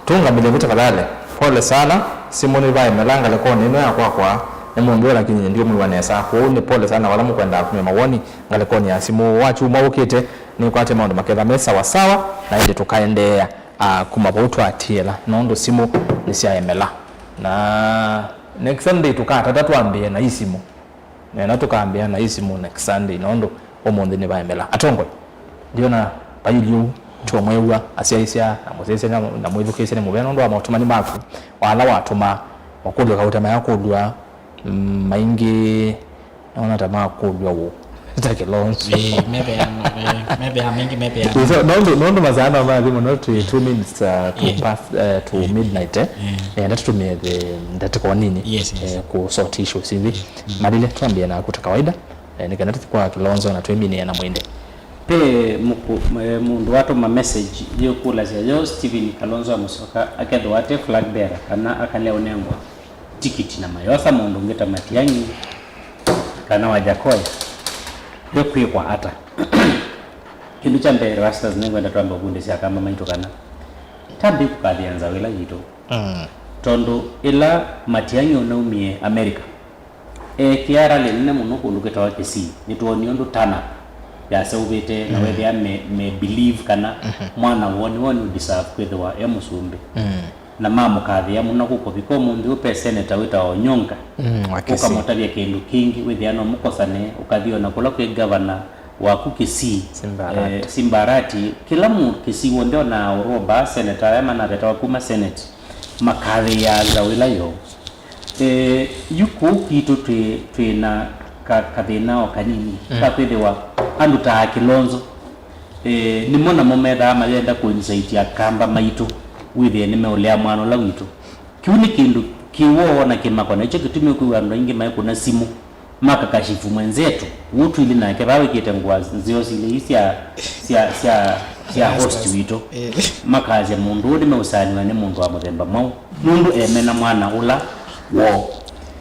tũngamĩle vu tafadhali. Pole sana. Simũ nĩvaemela ngalĩkonĩ ĩno ya kwakwa. Nĩ mũndũ ũyũ lakini ndiũmwĩw'a nesa. Kwoou nĩ pole sana vala mũkwendaa kumya mawoni ngalĩkonĩ ya simũ. Wakyumwa ũkĩte, nĩkwate maũndũ maketha me sawa sawa, na ĩndĩ tũkaendeea. Ah, kuma vau twatiĩla, nũndũ simũ nĩsyaemela. Na next Sunday tũkatata twambĩe na isimũ. Nena tũkambĩe na isimũ next Sunday, nũndũ ũmũnthĩ nĩvaemela. Atongoi, ndiona vayĩlyĩ ũu, tũmwĩw'a, asyaĩsya, na mũsyaĩsya, na, na mwĩthukĩĩsya nĩ mũvea nũndũ wa maũtũmani maku, wa ala watũmaa, makũlyo kaũte mayakũlw'a, mm, maingĩ. Nona ta makũlw'a wũ. Ta Kilonzo. Eh, methea, eh, methea mingĩ, methea. So, nũndũ, nũndũ masaa no mathi mũno, twĩ two minutes, uh, to, yeah, past, uh, to, yeah, midnight, eh? Yeah. Eh, ndatũtũmĩe the ndatĩka o nini, yes, yes, eh, kũ sort issues ithi. Mm. Malile, twambie naku ta kawaida. Eh, nĩ kana tũthi kwa Kilonzo na twĩminĩe na Mwende. Pe mũku-, eh, mũndũ watũma message yĩkũlasya yo Stephen Kalonzo wa Musyoka akethĩwa ate flag bearer kana akalea ũnengwa tikiti na mayosa mũndũ ũngĩ ta Matiang'i kana Wajakoya, ve kwĩkwa ata? Kĩndũ kya mbee, Rastas, nĩngwenda twambe ũvundĩsya Akamba maitũ kana twambe kũkathĩa nzaũ ĩla yitũ. Mm. Tondũ ĩla Matiang'i ũnaumie America, eekĩa rally nene mũno kũndũ kwĩtawa Kisii. Nĩtwoonie ũndũ turn up yaseũvĩte, na, mm, wethĩa me, me believe kana, mhm, mwana woo nĩwe ũdeserve kwĩthĩwa e mũsumbĩ. Mm. Na mamũkathĩa mũno kũkũvika ũmũnthĩ ũũ. Ve senator wĩtawa Onyonka, mm, wa Kisii, ũkamũtavya kĩndũ kĩngĩ, wĩthĩa no mũkosane, ũkathi ona kũla kwĩ governor waku Kisii, Simbarati. Eh, Simbarati. Kĩla mũ Kisii w'onthe ona Uroba, senator aya manavetawa kuma Senate, makathĩĩaa nzaũ ĩla yoo. Eh, yu kũu kwitũ twĩ, twĩ na ka, kathĩna o kanini, mm, ka kwĩthĩwa andũ ta Kilonzo, eh, nĩmo namo methaa mayenda kũ incite Akamba maitũ wĩthĩe nĩmeũlea mwana ũla witũ. Kĩu nĩ kĩndũ kĩ woo na kĩmako, na nĩkyo kĩtumi ũkwĩw'a andũ aingĩ maikũna simũ, makakashifu mwenzetu ũũ twĩlĩ nake vaa wĩkĩte ngũa nzeo silĩ ii sya, sya, sya, sya host witũ. Eh. Makasya mũndũ ũũ nĩmeũsaanĩwa nĩ mũndũ wa mũthemba mwaũ, nũndũ emena mwana ũla woo.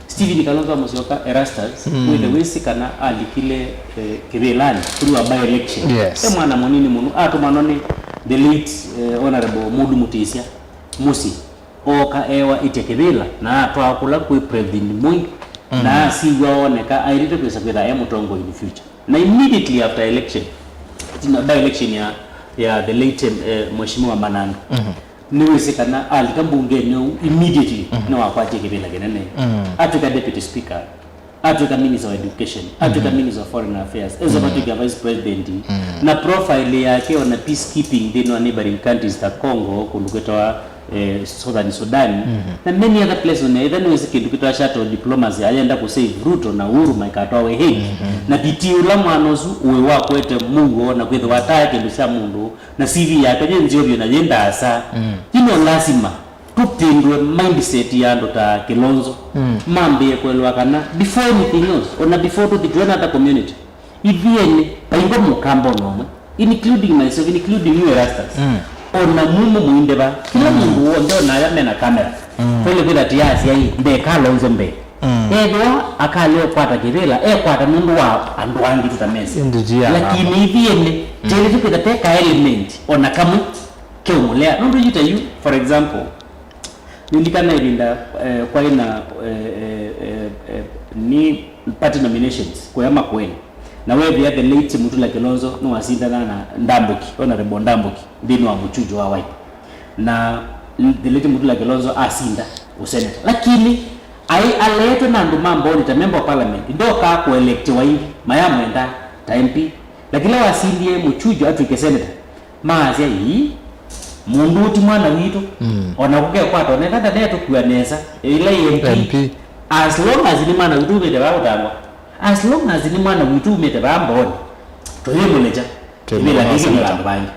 Stephen Kalonzo wa Musyoka, Erastus, mm, wĩthe wĩsĩ kana alikile, eh, kĩvĩlanĩ kũlĩ wa by-election. Yes. E mwana mũnini mũno, atũmanwa nĩ the late, eh, Honourable Mũdu Mũtĩsya mũsyĩ. Ooka eewa ĩtya kĩvĩla, na atwawa kũla kwĩ President Moi, mm, na asiw'a ooneka aĩlĩte kwĩsa kwĩtha e mũtongoi in future. Na immediately after election, tina by election ya, ya the late, eh, Mheshimiwa Mananga, nĩwĩsĩ kana alika mbungenĩ ũu immediately nĩwakwatie kĩvĩla kĩnene. Atwĩka deputy speaker, atwĩka minister of education, atwĩka minister of foreign affairs, eza atwĩka vice president. Na profile yake ona peacekeeping nthĩnĩ wa neighboring countries ta Congo, kũndũ kwĩtawa, eh, Southern Sudan, na many other places, na ĩtha nĩwĩsĩ kĩndũ kĩtawa shuttle diplomacy, ayenda kũ save Ruto na Uhuru maikatwawe Hague. Na pitii ũla mwana ũsu ũĩ wakwete mũuo na kwĩthĩwa atae kĩndũ kya mũndũ, na C V yake yĩ nzeo vyũ na yĩ ndaasa. Ino lazima tũpindue mindset ya andũ ta Kilonzo, mambĩe kũelewa kana before anything else, ona before tũthi to another community, ithyĩ ene, vaingwa mũkamba ona ũmwe, including myself, including you, Erastus, ona mumo mũindeva, kĩla mũndũ w'onthe onaya mena kamera, twĩle kwĩtha tiasya ĩ, mbee Kalonzo mbee. Ethĩwa akalea ũkwata kĩvĩla, ekwata nũndũ wa andũ angĩ tũtamesĩ. Ĩndĩ ti ya lakini ithyĩ ene, tĩlĩ tũkwĩtha te ka element ona kamwe keũmũlea. Nũndũ you tell you, for example, nĩndikana ĩvinda, eh, kwaĩ na, eh, eh, eh, eh, ni party nominations kũya Makueni, na wethĩa the late Mutula Kilonzo nĩwasindana na Ndambuki, Honorable Ndambuki, nthĩnĩ wa mũchujo wa Wiper. Na the late Mutula Kilonzo asinda ũseneta. Lakini aĩ aleetwe na andũ ma Mboni ta member of parliament, ndokaa kũelektiwa ĩngĩ, mayamwenda ta M P. Na kĩla wasindie mũchujo atw'ĩke senator, maasya, "Ii, mũndũ ũũ ti mwana witũ." Ona kũkekwata, ona ĩtha ndanetũkua nesa, ĩla ĩ M P. M P. As long as nĩ mwana witũ umĩte vaa ũtangwa, as long as nĩ mwana witũ umĩte vaa Mboni, tũyĩmũlekya. Kĩvĩla kĩkĩ nĩ vandũ vangĩ.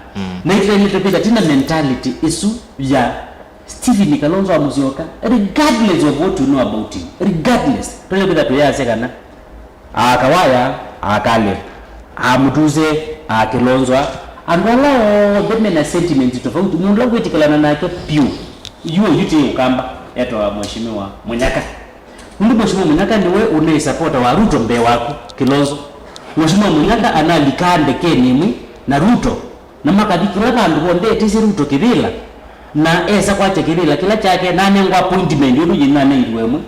Na itũendete kwĩtha tina mentality ĩsu ya Stephen Kalonzo wa Musyoka, regardless of what you know about him, regardless, tũyĩkwĩtha tũyasya kana Akawaya, akale, amutuse, akilonzwa, andũ ala onthe mena sentiment tofauti, mũndũ ũla wĩtĩkĩlana nake piũ. Yu oyu ti Ũkamba, etawa Mheshimiwa Munyaka. Nũndũ Mheshimiwa Munyaka nĩwe ũnaĩ supporter wa Ruto mbee waku, Kilonzo. Mheshimiwa Munyaka analikaa ndekenĩ ĩmwe na Ruto, na makathi kĩla vandũ vonthe etĩsye Ruto kĩvĩla, na esa kwakya kĩvĩla kĩla kyake, na anengwa appointment ũndũ yĩna aneirwe ĩmwe,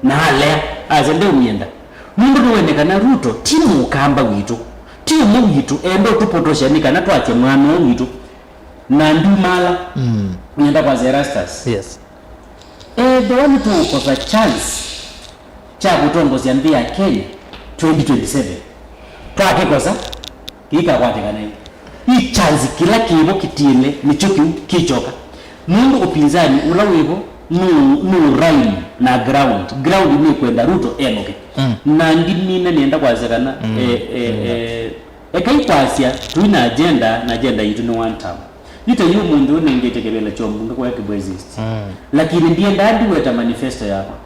na alea, asya ndeũmyenda. Nũndũ nĩwene kana Ruto ti Mũkamba witũ, ti ũmwe witũ, enda ũtũpotosya nĩ kana twakye mwana ũũ witũ. Na ndumaala, mm, nĩenda kwasya Erastus. Yes. Ethĩwa nĩtũũkosa chance kya kũtongosya nthĩ ya Kenya twenty twenty-seven, twakĩkosa, kĩikakwatĩkana ĩ. Ĩ chance kĩla kĩvo kĩtiele nĩkyo kĩu kĩkyoka. Nũndũ ũpinzani ũla wĩvo nũ, nũ rhyme na ground. Ground nĩkwenda Ruto enũke. Mm. Na ndimina nĩenda kwasya kana, mm, eh, eh, mm, eh, ekai kwasya tũi na agenda, na agenda yitũ nĩ one term. Yu ta yu ũmũnthĩ ũnengete kĩvĩla kya ũmbunge kwa Kibwezi East. Mm. Lakini ndiendaa ndiweta manifesto yakwa.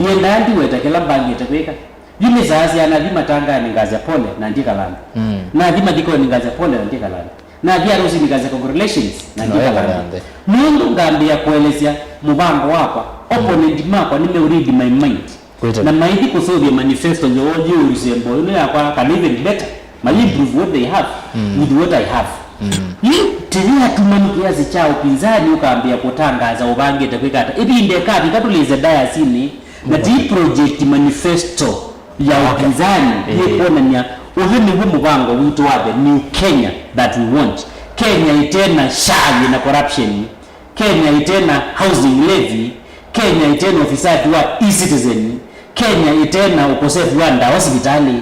Ndiendaa ndiweta kĩla mbangĩte kwĩka. Yu nĩsaasya nathi matangaanĩ ngasya pole na ndikalanda. Mm. Nathi mathikonĩ ngasya pole na ndikalanda. Nathi arusinĩ ngasya congratulations na ndikalanda. Nũndũ ngambĩĩa kũelesya mũvango wakwa, opponent makwa nĩmeũread my mind. Na maithi kũsũvya manifesto yoo yĩ ũsembo ĩno yakwa, kana even better, ma improve what they have with what I have. Yu tĩyĩ atumanu kĩasi kya ũpinzani ũkambĩĩa kũtangaza ũvangĩte kwĩka ata. Ĩvinda ĩkavika tũlĩse ndayasinĩ, na ti project manifesto ya ũpinzani yĩkwonany'a ũyũ nĩw'o mũvango witũ wa the new Kenya that we want. Kenya ĩte na SHA yĩna corruption. Kenya ĩte na housing levy, Kenya ĩte na ũfisadi wa e-citizen, Kenya ĩte na ũkosefu wa ndawa sivitalĩ,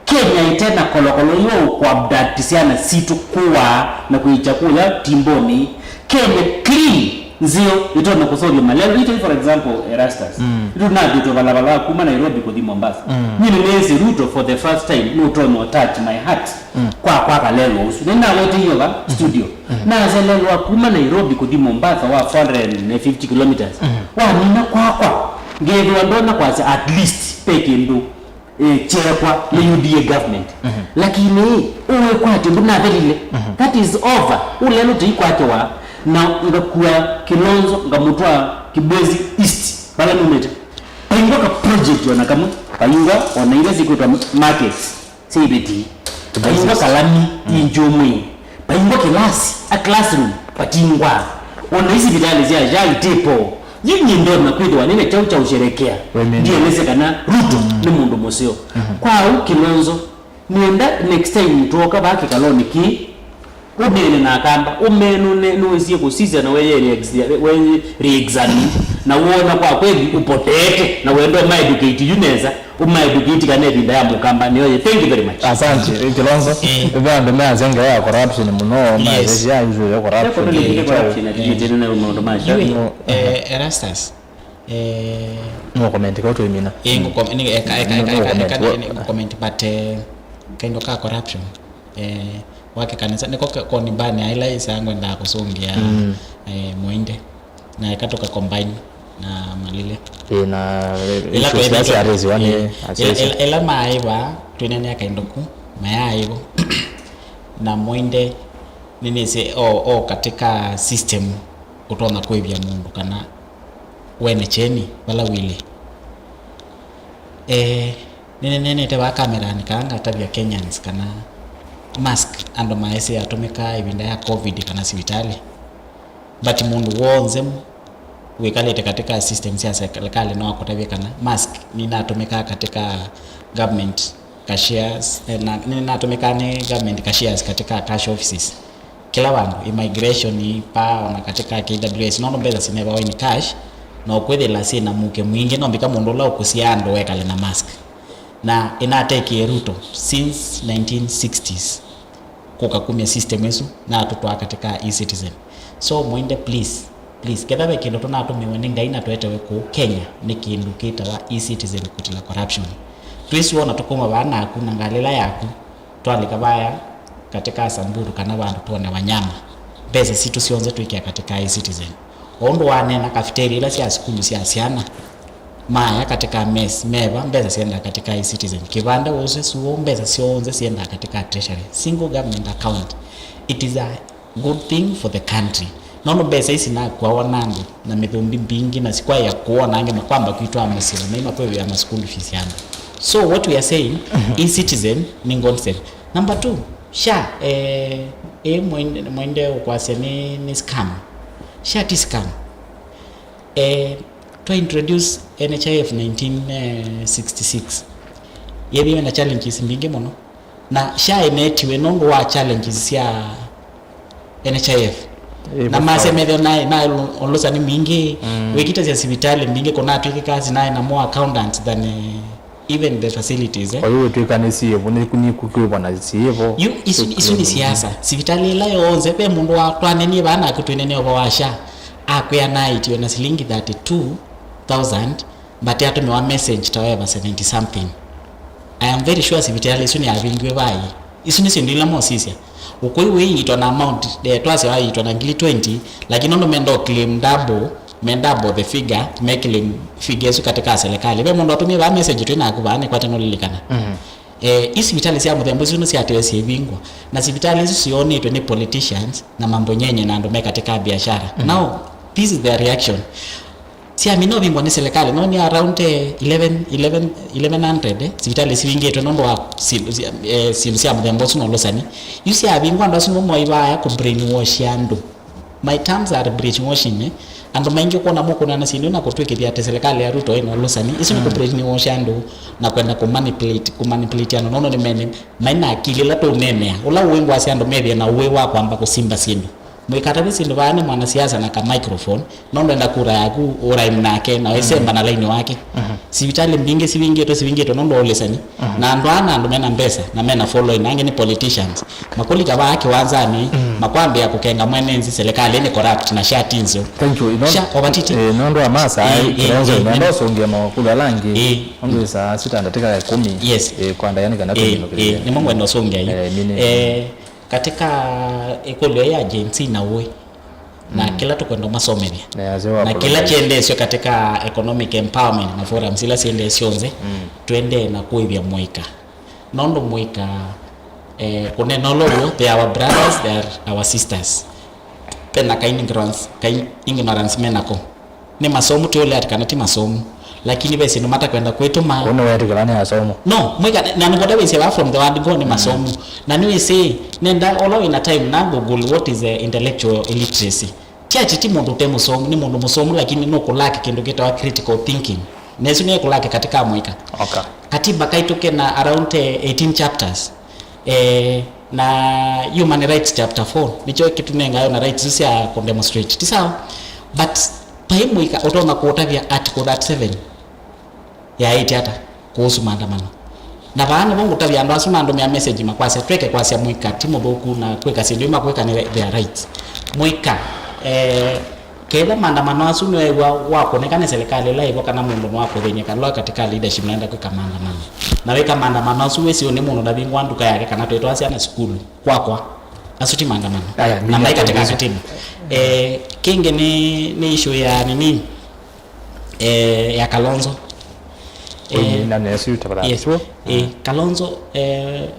Kenya ĩte na kolokolo yo kũabduct syana sitũ, kũaa na kũikya kũya timbonĩ, Kenya clean, nzeo, ĩtonya kũseũvya malelũ. Ĩtũ, for example, Erastus, mm, ĩtũ nathĩtwe valava va kuma Nairobi kũthi Mombasa. Mm. Nyie nĩnĩsĩ Ruto for the first time, nũtonya touch my heart, mm, kwa kwaka lelũ ũsu. Nĩnawete iyo va studio. Mm. Naselelwa kuma Nairobi kũthi Mombasa wa four hundred and fifty kilometers. Mm. Wamina kwakwa, ngethĩwa ndonya kwasya at least pe kĩndũ, eh, kyekwa nĩ U D A government. Mm. Lakini ũĩ kwatyo ndũnathelile. Mm. That is over. Ũlelo tĩikwakĩwa na ngakua Kilonzo ngamũtwaa Kibwezi East vala numĩte. Paingwa ka project ona kamwe. Paingwa ona ila sikwĩtwa markets. Sya iveti. Vaingwa kalami, mm, injũmwĩ. Vaingwa kĩlasi, a classroom, vatingwa. Ona isivitalĩ sya SHA itipo. Yu nyie ndonya kwĩthĩwa nĩna kyaũ kya ũsherekea. Ndielesya kana Ruto, mm, nĩ mũndũ mũseo. Mm-hmm. Kwa ũu Kilonzo, Nĩenda next time twoka vaa kĩkalonĩ kĩĩ, ũneene na Akamba, ũmene nũne-, nũĩsie kũsisya na weye re-, weye re-examine, na wona kwa kweli ũpoteete, na wenda ũma educate yu nesa, ũma educate kana ĩvinda ya Mũkamba nĩyo yĩ. Thank you very much. Asante, Kilonzo. Eh. Ve andũ measya ngewa ya corruption mũno, yes, measya issue ya corruption. Eko tũlĩkĩte corruption, atitĩte na maũndũ ma sha. Yui, no, eh, Erastus. Eh, no comment kwa tuimina. Eh, ngũ com-, ni, eka, eka, no, eka, no eka, comment. Eka, wa- ni, ngũ comment, but, eh, kaindo ka corruption. Eh, wake kanisa, niko ka-, koni bani aila isa ngwenda kusongia, mm, eh, Mwende. Na eka tuka combine na Malile. Eh, na, eh, ila issues kwa ila, ila, ila, ila maiva, tuinene kaindo ku, mayaivo. Na Mwende, ninisi o, o katika system, utonya kwĩvya mũndũ kana wene kyeni vala wĩlĩ. Eh, nĩneneenete vaa kameranĩ kaa ngatavya Kenyans kana mask andũ maesĩ atũmĩkaa ĩvinda ya covid kana sivitalĩ. But mũndũ w'onthe wĩkalĩte katika system sya serikali no akũtavye kana mask ninatũmĩkaa katika government cashiers, eh, na, nĩnatũmĩkaa nĩ government cashiers katika cash offices. Kĩla vandũ, immigration, pa ona katika K W S, nũndũ mbesa sinevawa in cash, na ũkwĩthĩla syĩ na mũuke mwingĩ, no mbika mũndũ ũla ũkũsya andũ ekale na mask. Na ĩnatekie Ruto since nineteen sixties, kũka kumya system ĩsu, na atũtwaa katika e-citizen. So, Mwende, please, please, ketha ve kĩndũ tũnatũmĩwe nĩ Ngai na twetewe kũu Kenya, nĩ kĩndũ kĩtawa e-citizen kũtila corruption. Twĩsĩ wona tũkuma vaa naku na ngalĩ ĩla yaku, twalika vaya katika Samburu kana vandũ tuone wanyama, mbesa sitũ syonthe twĩkĩa katika e-citizen. O ũndũ waneena, cafeteria ila sya sukulu sya syana, maya katika mess, meva, mbesa syendaa katika e-citizen. Kĩvanda ũsĩ suo, mbesa syonthe syendaa katika treasury. Single government account. It is a good thing for the country. Nũndũ mbesa isi nakuawa na andũ na mĩthũmbi mbingĩ na sikwaĩa kũona angĩ makwamba kwitwa mũsyĩ na maimakwĩvĩa ma school fees ya andũ. So what we are saying, e-citizen nĩ godsend. Number two, sha, eh, ĩ Mwende, Mwende ũkwasya nĩ, nĩ scam. Sha ti scam. Eh, twa introduce N H I F nineteen sixty-six. Yethiwe na challenges mbingĩ mũno. Na sha ĩnetiwe nũndũ wa challenges sya N H I F. Eh, na masya methĩwa na, na ũlũsani mwingĩ, mm, wĩkita sya sivitalĩ mbingĩ kũnatwĩkĩka sinaĩ na more accountants than, eh, even the facilities, eh. Kwa hiyo wĩtwĩka nĩ siĩvo, nĩ, nĩ kũkwĩvwa na siĩvo. Yu, isu, isu nĩ siasa. Sivitalĩ ĩla yonthe, ve mũndũ wa twanenie vaa naku twĩnene ũvoo wa sha, akwĩa naĩtiwe na silingi thirty-two thousand, but atũmĩwa message ta weva seventy something. I am very sure sivitalĩ isu nĩyavingiwe vai. Isu nĩ syĩndũ ila mosisya. Ũkũi wĩiitwa na amount, eh, twasya waĩitwa na ngili twenty, lakini nũndũ menda claim double, me double the figure, me claim figure isu katika serikali. Ve mũndũ atũmie vaa message twĩ naku vaa, nĩkwate nũlilikana. Mhm. Eh, i sivitalĩ sya mũthemba ũsu nĩsyatĩwe syĩvingwa, na sivitalĩ isu syonetwe nĩ politicians na mambonyenye na andũ me katika biashara. Mhm. Now, this is their reaction. Syamina ũvingwa nĩ serikali, no nĩ around, eh, eleven, eleven, eleven hundred, eh, sivitalĩ sivingĩtwe nũndũ wa si-, si-, eh, syĩndũ sya mũthemba ũsu na ũlũsani. Yu syavingwa, andũ asu nĩmo moĩ vaya kũ brainwash andũ. My terms are brainwashing, eh. Andũ maingĩ kwona mũkũnana syĩndũ na kũtwĩkĩthya atĩ serikali ya Ruto ĩna ũlũsani. Isu nĩ kũ brainwash andũ na kwenda kũ manipulate, kũ manipulate andũ. Nũndũ nĩ mene, maĩ na akili ĩla tũũneenea. Ũla ũĩ ngwasya andũ methĩe na ũĩ wa kwamba kũsimba syĩndũ. Mũikatavye syĩndũ vaa nĩ mwanasiasa na ka microphone, no ndwenda kura yaku ũraim nake, na wĩsemba na laini wake. Mhm. Sivitalĩ mbingĩ sivingĩtwe, sivingĩtwe nũndũ wa ũlĩsani. Mhm. Na andũ aa na andũ mena mbesa, na mena following, angĩ nĩ politicians. Makũlika vaa kĩwanzanĩ, mm, makwambĩa kũkenga mwene nzi serikali nĩ corrupt na sha ti nzeo. Thank you. Ino-, sha, ovatiti. Eh, nũndũ wa masa, eh, eh, Kilonzo, eh, nenda eh, ũsũngĩa makũlyo ala angĩ. Eh. Nũndũ saa sita ndatĩka ya kũmi. Yes. Eh, kwanda yani kana eh, kũmi eh, nũkĩlĩe. Nĩmo ngwenda ũsũngĩa yu. Eh, mine. Eh, Katika ĩkũlyo ya Gen Z na ũĩ, na mm, kĩla tũkwenda masomethya, na kĩla kyendeesyo katika economic empowerment na forums ila syendee syonthe, mm, twendee na kũĩvya mũika. Nũndũ mũika, eh, kũneena ũla ũw'o, they are our brothers, they are our sisters. Pena ka ignorance, ka ignorance menako. Nĩ masomu, twĩũlea atĩ kana ti masomu, lakini ve syĩndũ matakwenda kwĩtũma. Kũu nĩweetĩkĩla nĩ asomu. No, mũika, na nĩkwata wĩsĩ vaa from the word go nĩ masomu. Na nĩwĩsĩ, nenda, ola wĩna time na Google what is, eh, intellectual illiteracy. Ti ati ti mũndũ ũte mũsomu, nĩ mũndũ mũsomu, lakini nũkũlaki kĩndũ kĩtawa critical thinking. Na ĩsu nĩkũlaki katika mũika. Okay. Katiba kaitũ kena around, eh, eighteen chapters. Eh, na human rights chapter four nĩkyo kĩtũnengayo na rights isu sya kũdemonstrate, ti sawa? But vai mũika ũtonya kũtavya article thirty-seven yaĩtye ata kuhusu maandamano? Na vaa nĩvo ngũtavya andũ asu mandũmĩa message makwasya, tweke kwasya mũika ti mũthũku na kwĩka syĩndũ imakwĩka nĩ their rights. Mũika, eh, Kethĩwa maandamano asu nĩweew'a wakũnĩka nĩ silikalĩ ĩla ĩvo kana mũndũ nĩwakũthĩny'a kana katika leadership naenda kwĩka maandamano, na wĩka maandamano asu wĩsĩ nĩ mũndũ ndavingũa nduka yake kana twĩtwaa syana sukulu, kwakwa, asu ti maandamano. Aya, na nĩ mai katika katiba. Eh, kĩngĩ nĩ, nĩ issue ya nini, eh, ya Kalonzo. Eh, na nesu tafadhali. Yes. Eh, Kalonzo, eh,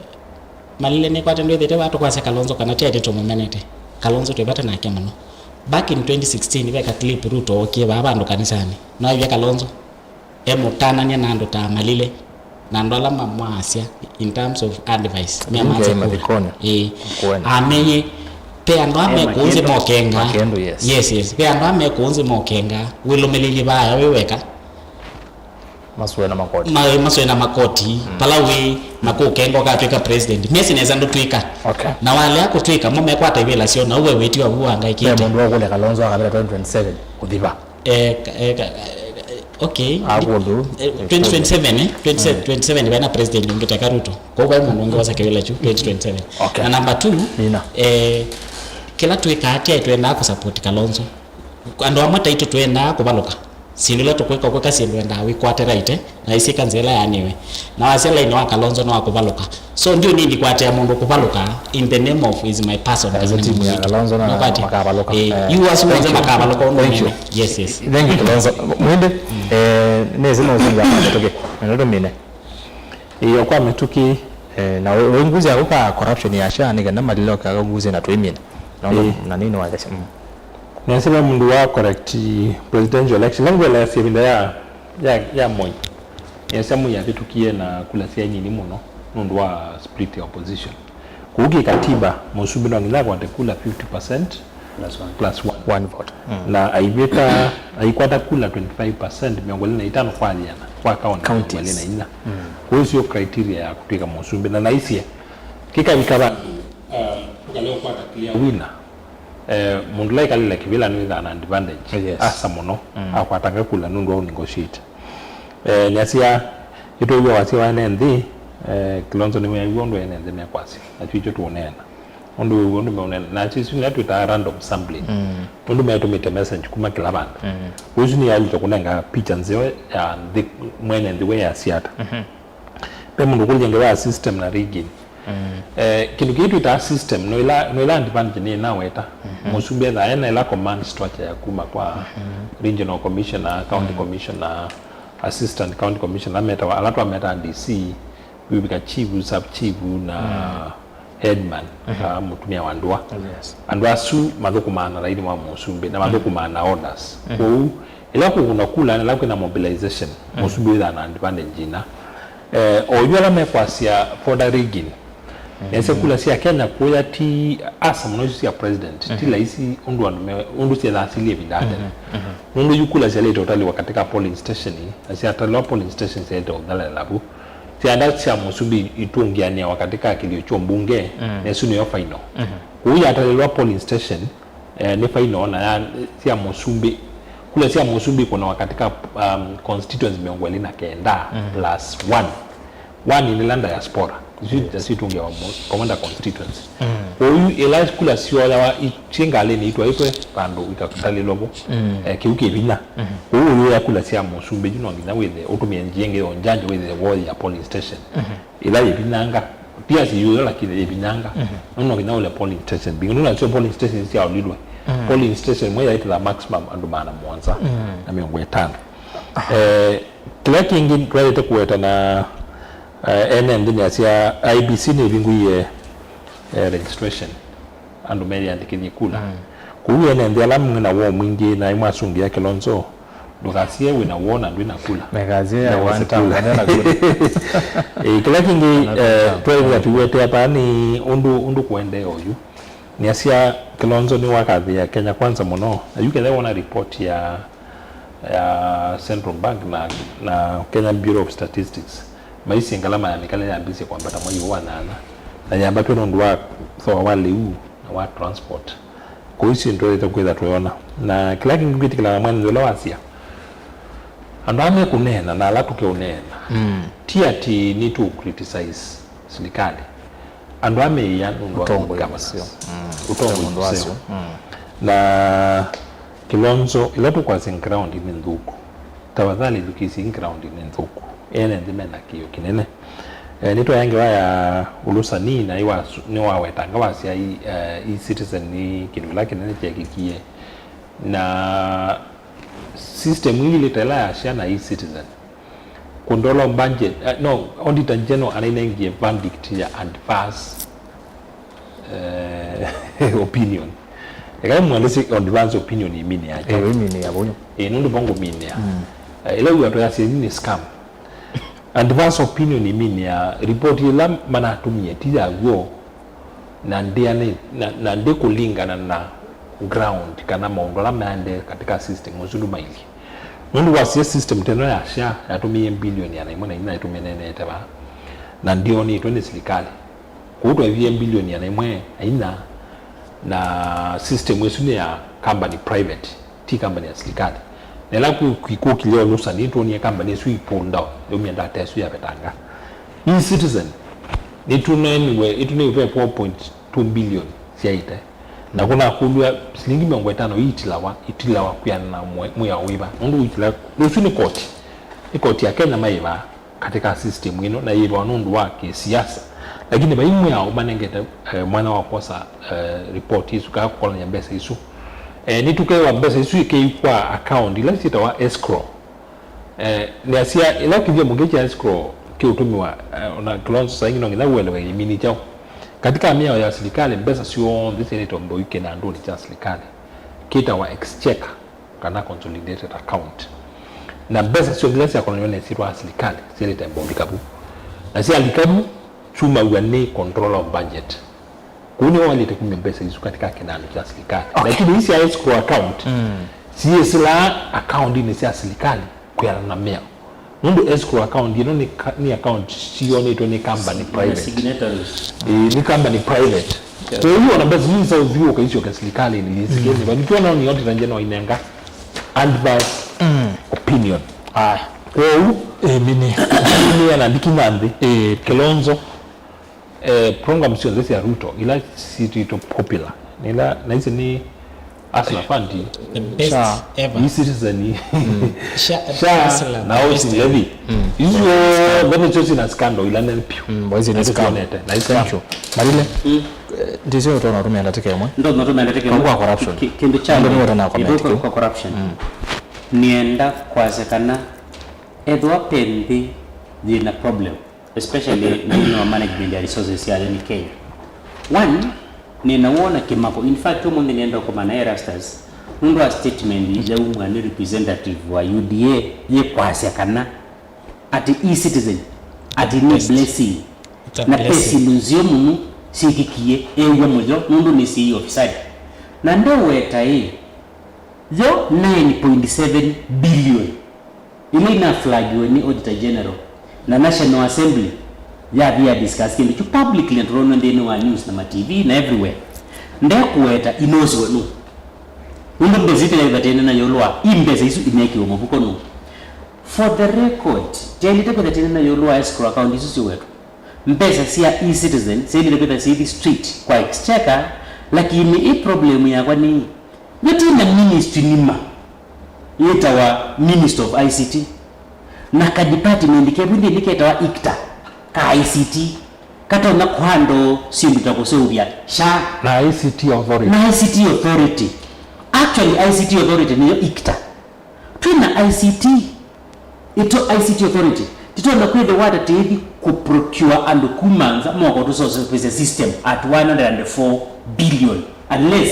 Malile nĩkwate ndwĩthĩte vaa tũkwasya Kalonzo kana ti aitũ tũmũmenete. Kalonzo twĩ vata nake mũno. Back in twenty sixteen, ve ka clip Ruto ookie vaa vandũ kanisanĩ. Nĩwaĩvya Kalonzo e mũtanany'a na andũ ta Malile na andũ ala mamwasya in terms of advice. Meamasya kũla. Ĩĩ. Ameye, ve andũ aa me kũũ nthĩ mokenga. Yes, yes. Ve andũ aa me kũũ nthĩ mokenga. Wĩlũmĩlĩlye vaya wĩ weka. Masũe na makoti. Ma-, masũe na makoti, mm, pala wĩ na kũkenga ũkatw'ĩka president. Mesi nesa ndũtw'ĩka. Okay. Na walea kũtw'ĩka, mo mekwata ivĩla syoo, na uwe wĩtiwa vu wanga ĩkĩte. Ve mũndũ wakũlya Kalonzo akavĩta twenty twenty-seven kũthiva. Eh, ka-, eh, ka-, eh, okay. Akũlũ. Eh, twenty twenty-seven, eh? Twenty, mm, twenty-seven, vaina president ũngĩ teka Ruto. Kwa vai mũndũ ũngĩ wasa kĩvĩla kyu, twenty twenty-seven. Okay. Na number two, nina, eh, kĩla twĩkaa tyaĩ twendaa kũsupport Kalonzo. Andũ amwe taitũ twendaa kũvalũka. Syĩndũ ila tũkwĩka, ũkwĩka syĩndũ wendaa wĩkwate right, eh, na ĩsyĩka nzĩa ĩla yaanĩwe. Na wasya lainĩ wa Kalonzo nĩ wa kũvalũka. So, ndiũ nini kwatĩa mũndũ kũvalũka in the name of is my person, kana nĩ timu ya mũndũ witũ. Kalonzo na makavalũka. Eh, eh, yu asu onthe makavalũka ũndũ. Thank you. Yes, yes. Thank you, Kalonzo. Mwende, eh, nĩsĩ no ũsinga mĩtũkĩ. Na ndio mine. Iyo kwa mĩtũkĩ, eh, na ũinguzi yako ka corruption ya sha, nĩ kana malilo ka nguzi na twimina. Na ndo, eh, na nini wa thesha. Mm. Nĩasya ve mũndũ wa correct presidential election. Nangwelesya ĩvinda ya, ya, ya Moi. Nĩasya Moi avĩtũkie na kula sya nini mũno nũndũ wa split ya opposition. Kũu kĩkatiba, mũsumbĩ no nginya akwate kula fifty percent plus one, plus one, one vote. Mm. Na aivĩta, aikwata kula twenty-five percent, mĩongo ĩlĩ na itano kwa yĩana, kwa county. Counties. Mĩongo ĩlĩ na inya. Mm. Kũu syo criteria ya kũtw'ĩka mũsumbĩ. Na naisye, kĩkavika vandũ, uh, ũkalea ũkwata clear winner. Eh, mũndũ ũla ĩkalĩle kĩvĩla nĩwĩthaa na advantage. Yes. Asa mũno. Mm. Akwatanga kula nũndũ wa negotiate. Eh, nĩasya, ĩtwew'a wasya wa ene nthĩ, eh, Kilonzo nĩweew'a ũndũ ene nthĩ mekwasya. Na kyu ikyo tũũneena. Ũndũ wĩw'a ũndũ meũneena. Na kyu isu nĩla twĩtaa random sampling. Mm. Ũndũ metũmĩte message kuma kĩla vandũ. Mm. Ũsu nĩyaĩlĩte kũnenga picha nzeo ya nthĩ, mwene nthĩ we yasiata. Mhm. Ve mũndũ ũkũlya ngewa ya system na rigging. Mm. Eh, kĩndũ kĩĩ twĩtaa system, no ĩla, no ĩla advantage nĩ naweta. Mhm. Mũsumbĩ ethaa ena ĩla command structure ya kuma kwa, mhm, regional commissioner, county, mm, commissioner, assistant county commissioner, ala metawa, ala twametaa D C, wĩvika chief, sub chief, na, mm, headman, mhm, kana mũtumĩa wa ndũa. Yes. Andũ asu mathũkũmaa na laini wa mũsumbĩ, na, mm, mathũkũmaa na orders. Mhm. Kwoou, ĩla kũkũna kula, na ĩla kwĩna mobilization, mm, mũsumbĩ wĩthaa na advantage ina. Eh, oyu ala mekwasya voter rigging, mm, nĩasya kula sya Kenya kũya ti asa mũno isu sya president, ti, mm, laisi ũndũ andũ me, ũndũ syethaa silie ĩvinda ya tene. Mhm, mhm. Nũndũ yu kula syalĩte ũtalĩwa katika polling station, na syatalĩwa polling station syalĩte ũthalela vu. Syanda sya mũsumbĩ itũngĩanĩawa katika kĩlio kya mbunge, mm, na ĩsu nĩyo final. Mhm. Kũu yatalĩlwa polling station, eh, nĩ final na ya, sya mũsumbĩ. Kula sya mũsumbĩ ikũnawa katika, um, constituency mĩongo ĩlĩ na kenda, mm, plus one. One nĩ la diaspora. Isu, yes, syitũngĩawa mu-, Komanda constituency. Mm. Kwoou ĩla kula syoyawa i-, syĩ ngalĩnĩ itwaĩtwe vandũ ikatalĩlwa vo, mm, eh, kĩu kĩ vinya. Mm. Kwoou ũyũya kula sya mũsumbĩ yu no nginya wĩthe ũtũmĩe nzĩa ĩngĩ ya ũnjanja wĩthe woya polling station. Mm. Ĩla yĩvinyanga, pia si yuyo lakini yĩvinyanga. Mhm. No, no nginya ũle polling station mbingĩ. Nũndũ nasyo polling station syaolilwe. Mhm. Polling station ĩmwe yaĩtĩla maximum andũ maana mũonza, mhm, na mĩongo ĩtano. Eh, kĩla kĩngĩ twaĩte kũweta na, eh, ene nthĩ nĩasya I E B C nĩvingũie, eh, registration. Andũ meyĩandĩkĩthye kula. Mm. Kũu ene nthĩ ala mwĩ na woo mwingĩ naĩ mwasũngĩa Kilonzo, ndũkasie wĩ na woo na ndwĩ na kula. Mekasie ya one term, ndwĩ na kula. Eh, kĩla kĩngĩ, eh, twaĩthĩa tũiwetea paa nĩ ũndũ, ũndũ kũendee oyu. Nĩasya Kilonzo nĩwakathĩa Kenya Kwanza mũno. Na yu kethe wona report ya, ya Central Bank na, na Kenya Bureau of Statistics. Maisye ngalama ya mĩkate yambĩĩsye kwambata mwei ũũ wa nyanya, Na yambatw'e nũndũ wa thooa wa lĩu na wa transport. Kũu isu nĩtwaĩte kwĩtha tũyona. Na kĩla kĩngĩ kwĩtĩkĩlana na mwene nthĩ ũla wasya, andũ aa mekũneena na ala tũkeũneena, mm, ti ati nĩtũkũcriticize silikalĩ. Andũ aa meĩa nũndũ wa ũtongoi good governance. Wasyo. Mm. Ũtongoi ũtongoi wasyo. Wasyo. Mm. Na Kilonzo, ĩla tũkwasya ground nĩ nthũku, tafadhali thukĩĩsyai ground nĩ nthũku. Ene nthĩ mena kĩĩo kĩnene. Eh, nĩtwaĩa ngewa ya ũlũsani na nĩwawetanga wasya e-citizen nĩ kĩndũ kĩla kĩnene kyeekĩkie. Na system ii ĩla ya SHA na e-citizen, Controller of Budget, uh, no, Auditor General anainengie verdict ya adverse, eh, opinion. Eka mwandĩsye adverse opinion imini yake. Eh, imini ya boyo. Eh, nũndũ bongo mini ya. Mm. Eh, ila uwa to ya sini ni scam. Adverse opinion imini ya report ila manatumie ti ya guo. Na ndĩanĩ-, na, na ndĩkũlingana na ground kana maũndũ ala maendee katika system ũsu ndũmailyĩ. Nũndũ wasya system ta ĩno ya SHA yatũmĩie mbilioni ĩana ĩmwe na inya ĩtũmĩneenete vaa, na ndyoonĩtwe nĩ silikalĩ. Kwoou twevie mbilioni ĩana ĩmwe na inya, na system ĩsu nĩ ya company private. Ti company ya silikalĩ. Na ĩla kũ-, kũ-, kũkilye ũlũsani, nĩtwonie company ĩsu i pull down, yaumya data ĩsu yavetanga. E-citizen, nĩtũneeniwe, ĩtũneew'e four point two billion syaĩte. Na kũnakũlw'a silingi mĩongo ĩtano iitilawa, itilawa kwĩanana na mwe-, mwĩao wĩva. Nũndũ ũitila, ũsu nĩ koti. Nĩ koti ya Kenya maĩvaa katika system ĩno na yĩthwa nũndũ wa kĩsiasa, lakini vai mwĩao manengete, eh, mwanya wa kwosa, eh, report isu kana kũkolany'a mbesa isu. Eh, nĩtũkewa mbesa isu ikĩikwa account ila syĩtawa escrow. Eh, nĩasya ĩla kĩthyomo kĩĩ kya escrow kĩũtũmĩwa, eh, ona Kilonzo saingi no nginya ũelewe imini kyaũ. Katika mĩao ya silikalĩ, mbesa syonthe syaĩlĩte ũmbĩwa kĩnandũnĩ kya silikalĩ kĩtawa exchequer kana consolidated account. Na mbesa syonthe ila syakonanw'a na ĩsyĩtwa ya silikalĩ syaĩlĩte mbũlika vu. Na syalika vu, syumaw'a nĩ controller of budget. Kũu nĩwe waĩlĩte kumya mbesa isu katika kĩnandũ kya silikalĩ. Okay. Lakini isi sya escrow account, mm, siyĩsĩlaa akaundinĩ sya silikalĩ kwĩanana na mĩao. Nũndũ escrow account ĩno nĩ ka-, nĩ account siyonetwe nĩ company private. Signatories. Ĩĩ, nĩ company private. Yeah. Kwoou ona mbesa isu nĩsaũthiũũka isyoke silikalĩnĩ yĩsĩkĩe nĩ va. Nĩkyo naona Auditor General inenga adverse, mm, opinion. Aya. Kwoou, ĩĩ, mini. Mini na ndiki na nthĩ. Ĩĩ. Kilonzo. Eh, program syonthe sya Ruto ila syĩtĩtwe popular, nĩ ila naisi nĩ Hustler Fund, the best SHA, ever. E-citizen, mm, SHA, SHA, Hustler, na the best housing ever. Levy. Mm. Isu syonthe nĩsyo syĩna scandal ila nene piũ. Mm, boys, nĩ scam. Nĩsyo cionete, na scam. Thank you. Marile, mm, eh, ndĩsĩ ũtona ũtũmĩa ndatĩka ĩmwe. Ndo no tũmĩa ndatĩka ĩmwe. Kwa corruption. Ki-, kĩndũ kya ndo nĩ ũtona kwa, kwa corruption. Mm. Nĩenda kwasya kana ethĩwa pe nthĩ yĩna problem, especially nthĩnĩ wa management ya resources sya athĩni Kenya. One, nĩna wona kĩmako. In fact, ũmũnthĩ nĩenda ũkomana na Erastus nũndũ wa statement yaumwa nĩ representative wa U D A yĩkwasya kana ati e-citizen ati nĩ blessing. It's a blessing. Na pe syĩndũ nzeo mũno syĩkĩkie, ew'a mũyo nũndũ nĩsyĩi ofisadi. Na ndeweta ĩ, yo nine point seven billion ila inaflagiwe nĩ Auditor General na National Assembly yathi ya discuss kĩndũ kyu publicly, na tũronwe nthĩnĩ wa news na ma T V na everywhere. Ndekũweta inosiwe nũ. Nũndũ mbesa isu tĩyaĩva tĩnena ĩũlũ wa i mbesa isu inekiwe mũvuko nũ. For the record, tyaĩlĩte kwĩtha tĩnena ĩũlũ wa escrow account isu syĩwetwe. Mbesa sya e-citizen syaĩlĩte kwĩtha syĩthi straight kwa exchequer, lakini i problem yakwa nĩ Nĩtwĩ na ministry nima yĩtawa Ministry of I C T, na ka department kevu nthĩnĩ ketawa ICTA, ka I C T, katonya kũhandle syĩndũ ta kũseũvya SHA. Na I C T authority. Na I C T authority. Actually, I C T authority nĩyo ICTA. Twĩ na I C T. Ĩto I C T authority, tũtonya kwĩthĩwa ata tĩithi kũprocure andũ kuma nza moka ũtũsosepesya system at one hundred and four billion, unless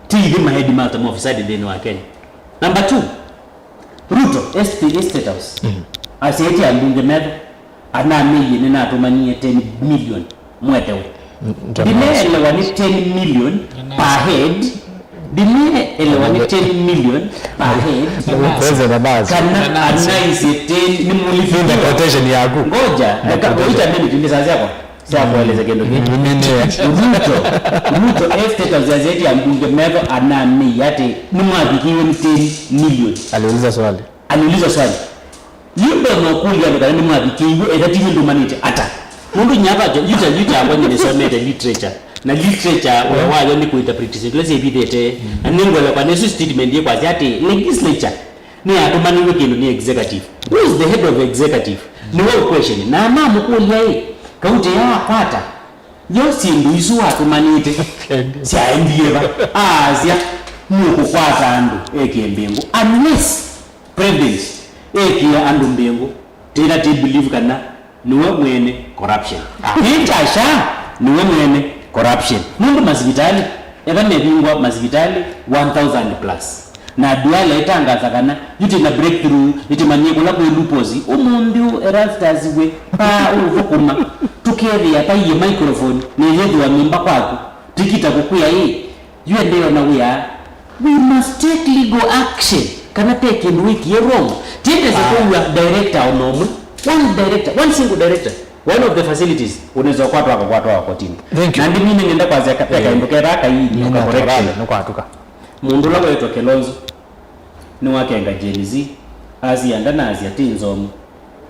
tĩithi ma headmaster ma ofisadi nthĩnĩ wa Kenya. Number two, Ruto, S P, State House, asyaĩtye ambunge metho, anamĩie nĩnatũmanie ten million. Mwetewe. Ndineelewa nĩ ten million per head. Ndineelewa nĩ ten million per head. Kana anaisye ten nĩ mũlifikiwa. Ngoja, eka, wait a minute, nĩ saa syakwa. Sya kueleza kĩndũ kĩ. Ruto, Ruto e State House asyaĩtye ambunge metho anamei atĩ nĩmwavikĩiwe nĩ ten million. Aliuliza swali. Aliuliza swali. Yu ndonya ũkũlya andũ kana nĩmwavikĩiwe, ethatiwe ndũmanĩte ata? Nũndũ nyava kyo, yu kya, yu kyakwa nĩsomete literature. Na literature, wĩa wayo nĩ kũinterpretĩsya kĩla syĩvithĩte. Na nĩngwelekwa nĩsu statement yĩkwasya atĩ legislature nĩyatũmanĩw'e kĩndũ nĩ executive. Who is the head of executive? Nĩwe ũquestion. Na mamũkũlya ĩ, kauti ĩyo akwata yo syĩndũ isu watũmanĩte syaendie va? Aasya, nũkũkwata andũ eke mbĩngũ. Unless president ekĩa andũ mbĩngũ, tena ti believe kana nĩwe mwene corruption. Nĩ kyasha nĩwe mwene corruption. Nũndũ masivitalĩ, etha mevingwa masivitalĩ one thousand plus. Na Duale ĩtangaza kana yu twĩ na breakthrough, nĩtũmanyie kũla kwĩ loopholes. Ũmũnthĩ ũũ Erastus we paa ũũthũkũma, tũkethĩa taiye microphone nĩyĩthĩwa nyũmba kwaku. Tikita kũkwĩa ĩ, yu endeea na wĩa. We must take legal action kana te kĩndũ wĩkie wrong. Tiendese kũua director ona ũmwe. One director, one single director, one of the facilities, unaweza kwatwa akakwatwa wa kotini. Thank you. Na ndimine nenda kwasya ka- pe kaĩndũ kethaa kaini ka correction. Nĩkwatuka. Mũndũ ũla wetwa Kilonzo nĩwakenga Gen Z, asia ndanasya ti nzomu.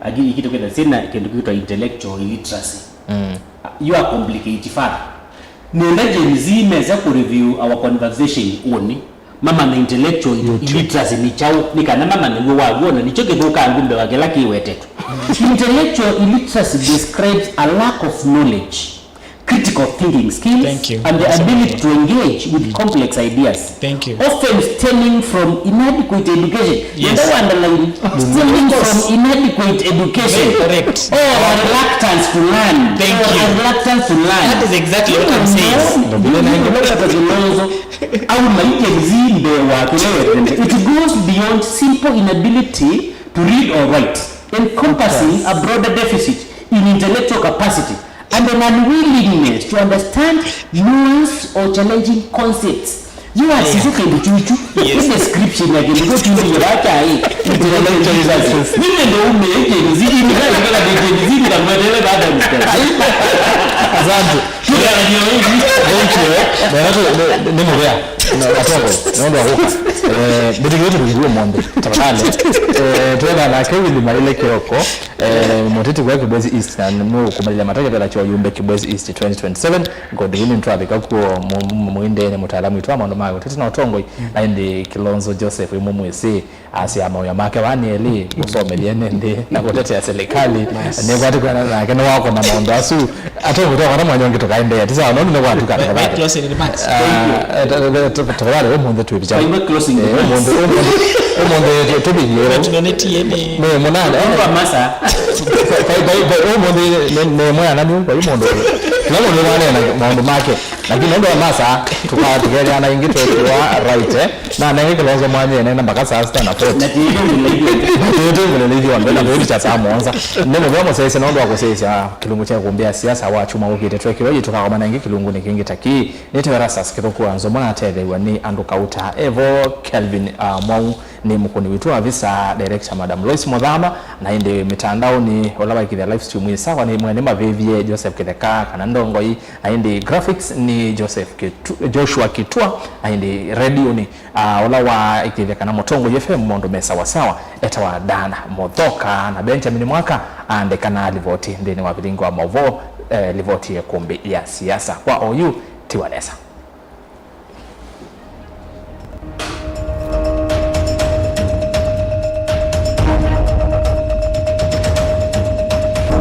Aki- ikitũkĩtha sina kĩndũ kĩtwa intellectual illiteracy. You are complicate further. Nenda Gen Z mesa kũ review our conversation ũnĩ. Mamanya intellectual illiteracy nĩ kyaũ, nĩ kana mamanye w'o waw'o, na nĩkyo kĩthũkangu mbee wa kĩla kĩwetetwe. Intellectual illiteracy describes a lack of knowledge, critical thinking skills, Thank you. and the ability to engage with complex ideas, Thank you. often stemming from inadequate education. Yes. Nenda underline, stemming from inadequate education. Very correct. Or a reluctance to learn. Thank Or you. a reluctance to learn. That is exactly what I'm saying. Ndio, ndio, ndio, ndio. Auma Gen Z mbee wa kĩla wetete. It goes beyond simple inability to read or write, encompassing a broader deficit in intellectual capacity and an unwillingness to understand nuanced or challenging concepts. Yu asisye kĩndũ kyuchu. Yes. Ĩ description ya kĩndũ kyu nĩ yĩva kyaĩ. Intellectual illiteracy. Nĩ nendo ume Gen Z, nĩ kala kala Gen Z, nĩ kamwetele bada mstari. Asante. Thank you. Nĩ mũvea. Atongoi, nĩ ũndũ wa kũka. Eh, mbĩtĩkĩrĩe tũkũkua ũmũnthĩ. Tafadhali. Eh, twetha nake Willy Maile Kioko, eh, mũteti wa Kibwezi East, na nĩmũkũmanyĩthya matakĩthela kya ũyumbe Kibwezi East twenty twenty-seven. Godwin Ntwavika kuo mu- mu- mũindeni mũtaalamu witũ wa maũndũ ma ũteti na ũtongoi, na ĩndĩ Kilonzo Joseph imwe mwĩsĩ. Asya mawĩa make vaa nĩ elĩ, mũsomethye ene nthĩ na kũtetea silikalĩ. Nĩkwatĩkana nake nĩwakona maũndũ asu. Atongoi twakwana mwanya ũngĩ tũkaendeea. Ti sawa, nũndũ nĩkwatuka tafadhali. Closing remarks. Ah, ta- ta- ta- tafadhali, ũmũnthĩ twĩvikya. By way closing Eh, remarks. Ũmũnthĩ, ũmũnthĩ, ũmũnthĩ tũ- tũvikie. Tuna neti ene. Nĩ mũnana. Nũndũ wa masa. By- by- by- by- ũmũnthĩ nĩ- nĩ mwana nĩ kwa mũndũ. Kĩla mũndũ nĩwanena maũndũ make. Lakini nũndũ wa masa, tũka- tũkethĩana ĩngĩ twĩkĩwa right, eh? Na nenge Kilonzo mwanya ene na mpaka saa sita na forty. Na tĩĩtũngĩle ithyonthe. Na tĩĩtũngĩle ithyonthe, na tũĩlikya saa mũonza. Nĩ mũvea mũsyaĩĩsya nũndũ wa kũsyaĩĩsya kĩlungu kya ĩkũmbĩ ya siasa wa kyumwa ũkĩte. Twekiwa yu tũkakomana ĩngĩ kĩlungunĩ kĩngĩ ta kĩĩ. Nĩtawa Erastus Kĩthũku wa Nzomo, natetheew'a nĩ andũ kauta. Evo Kelvin, uh, Mwau nĩ mũkũni witũ wa visa, director Madam Lois Mũthama, na ĩndĩ mĩtandaonĩ ũla waĩkĩthya live stream ĩ sawa nĩ mwene mavĩvye Joseph Kĩtheka kana Ndongoi, na ĩndĩ graphics nĩ Joseph Kitu- Joshua Kitua, na ĩndĩ redioni, ah, ũla waĩkĩĩthya kana Mũtongoi F M maũndũ me sawasawa etawa Dan Mũthoka, na Benjamin Mwaka aandĩka na livoti nthĩnĩ wa vilingi wa maũvoo, eh, livoti ya ĩkũmbĩ ya siasa. Kwa oyu, tiwa nesa.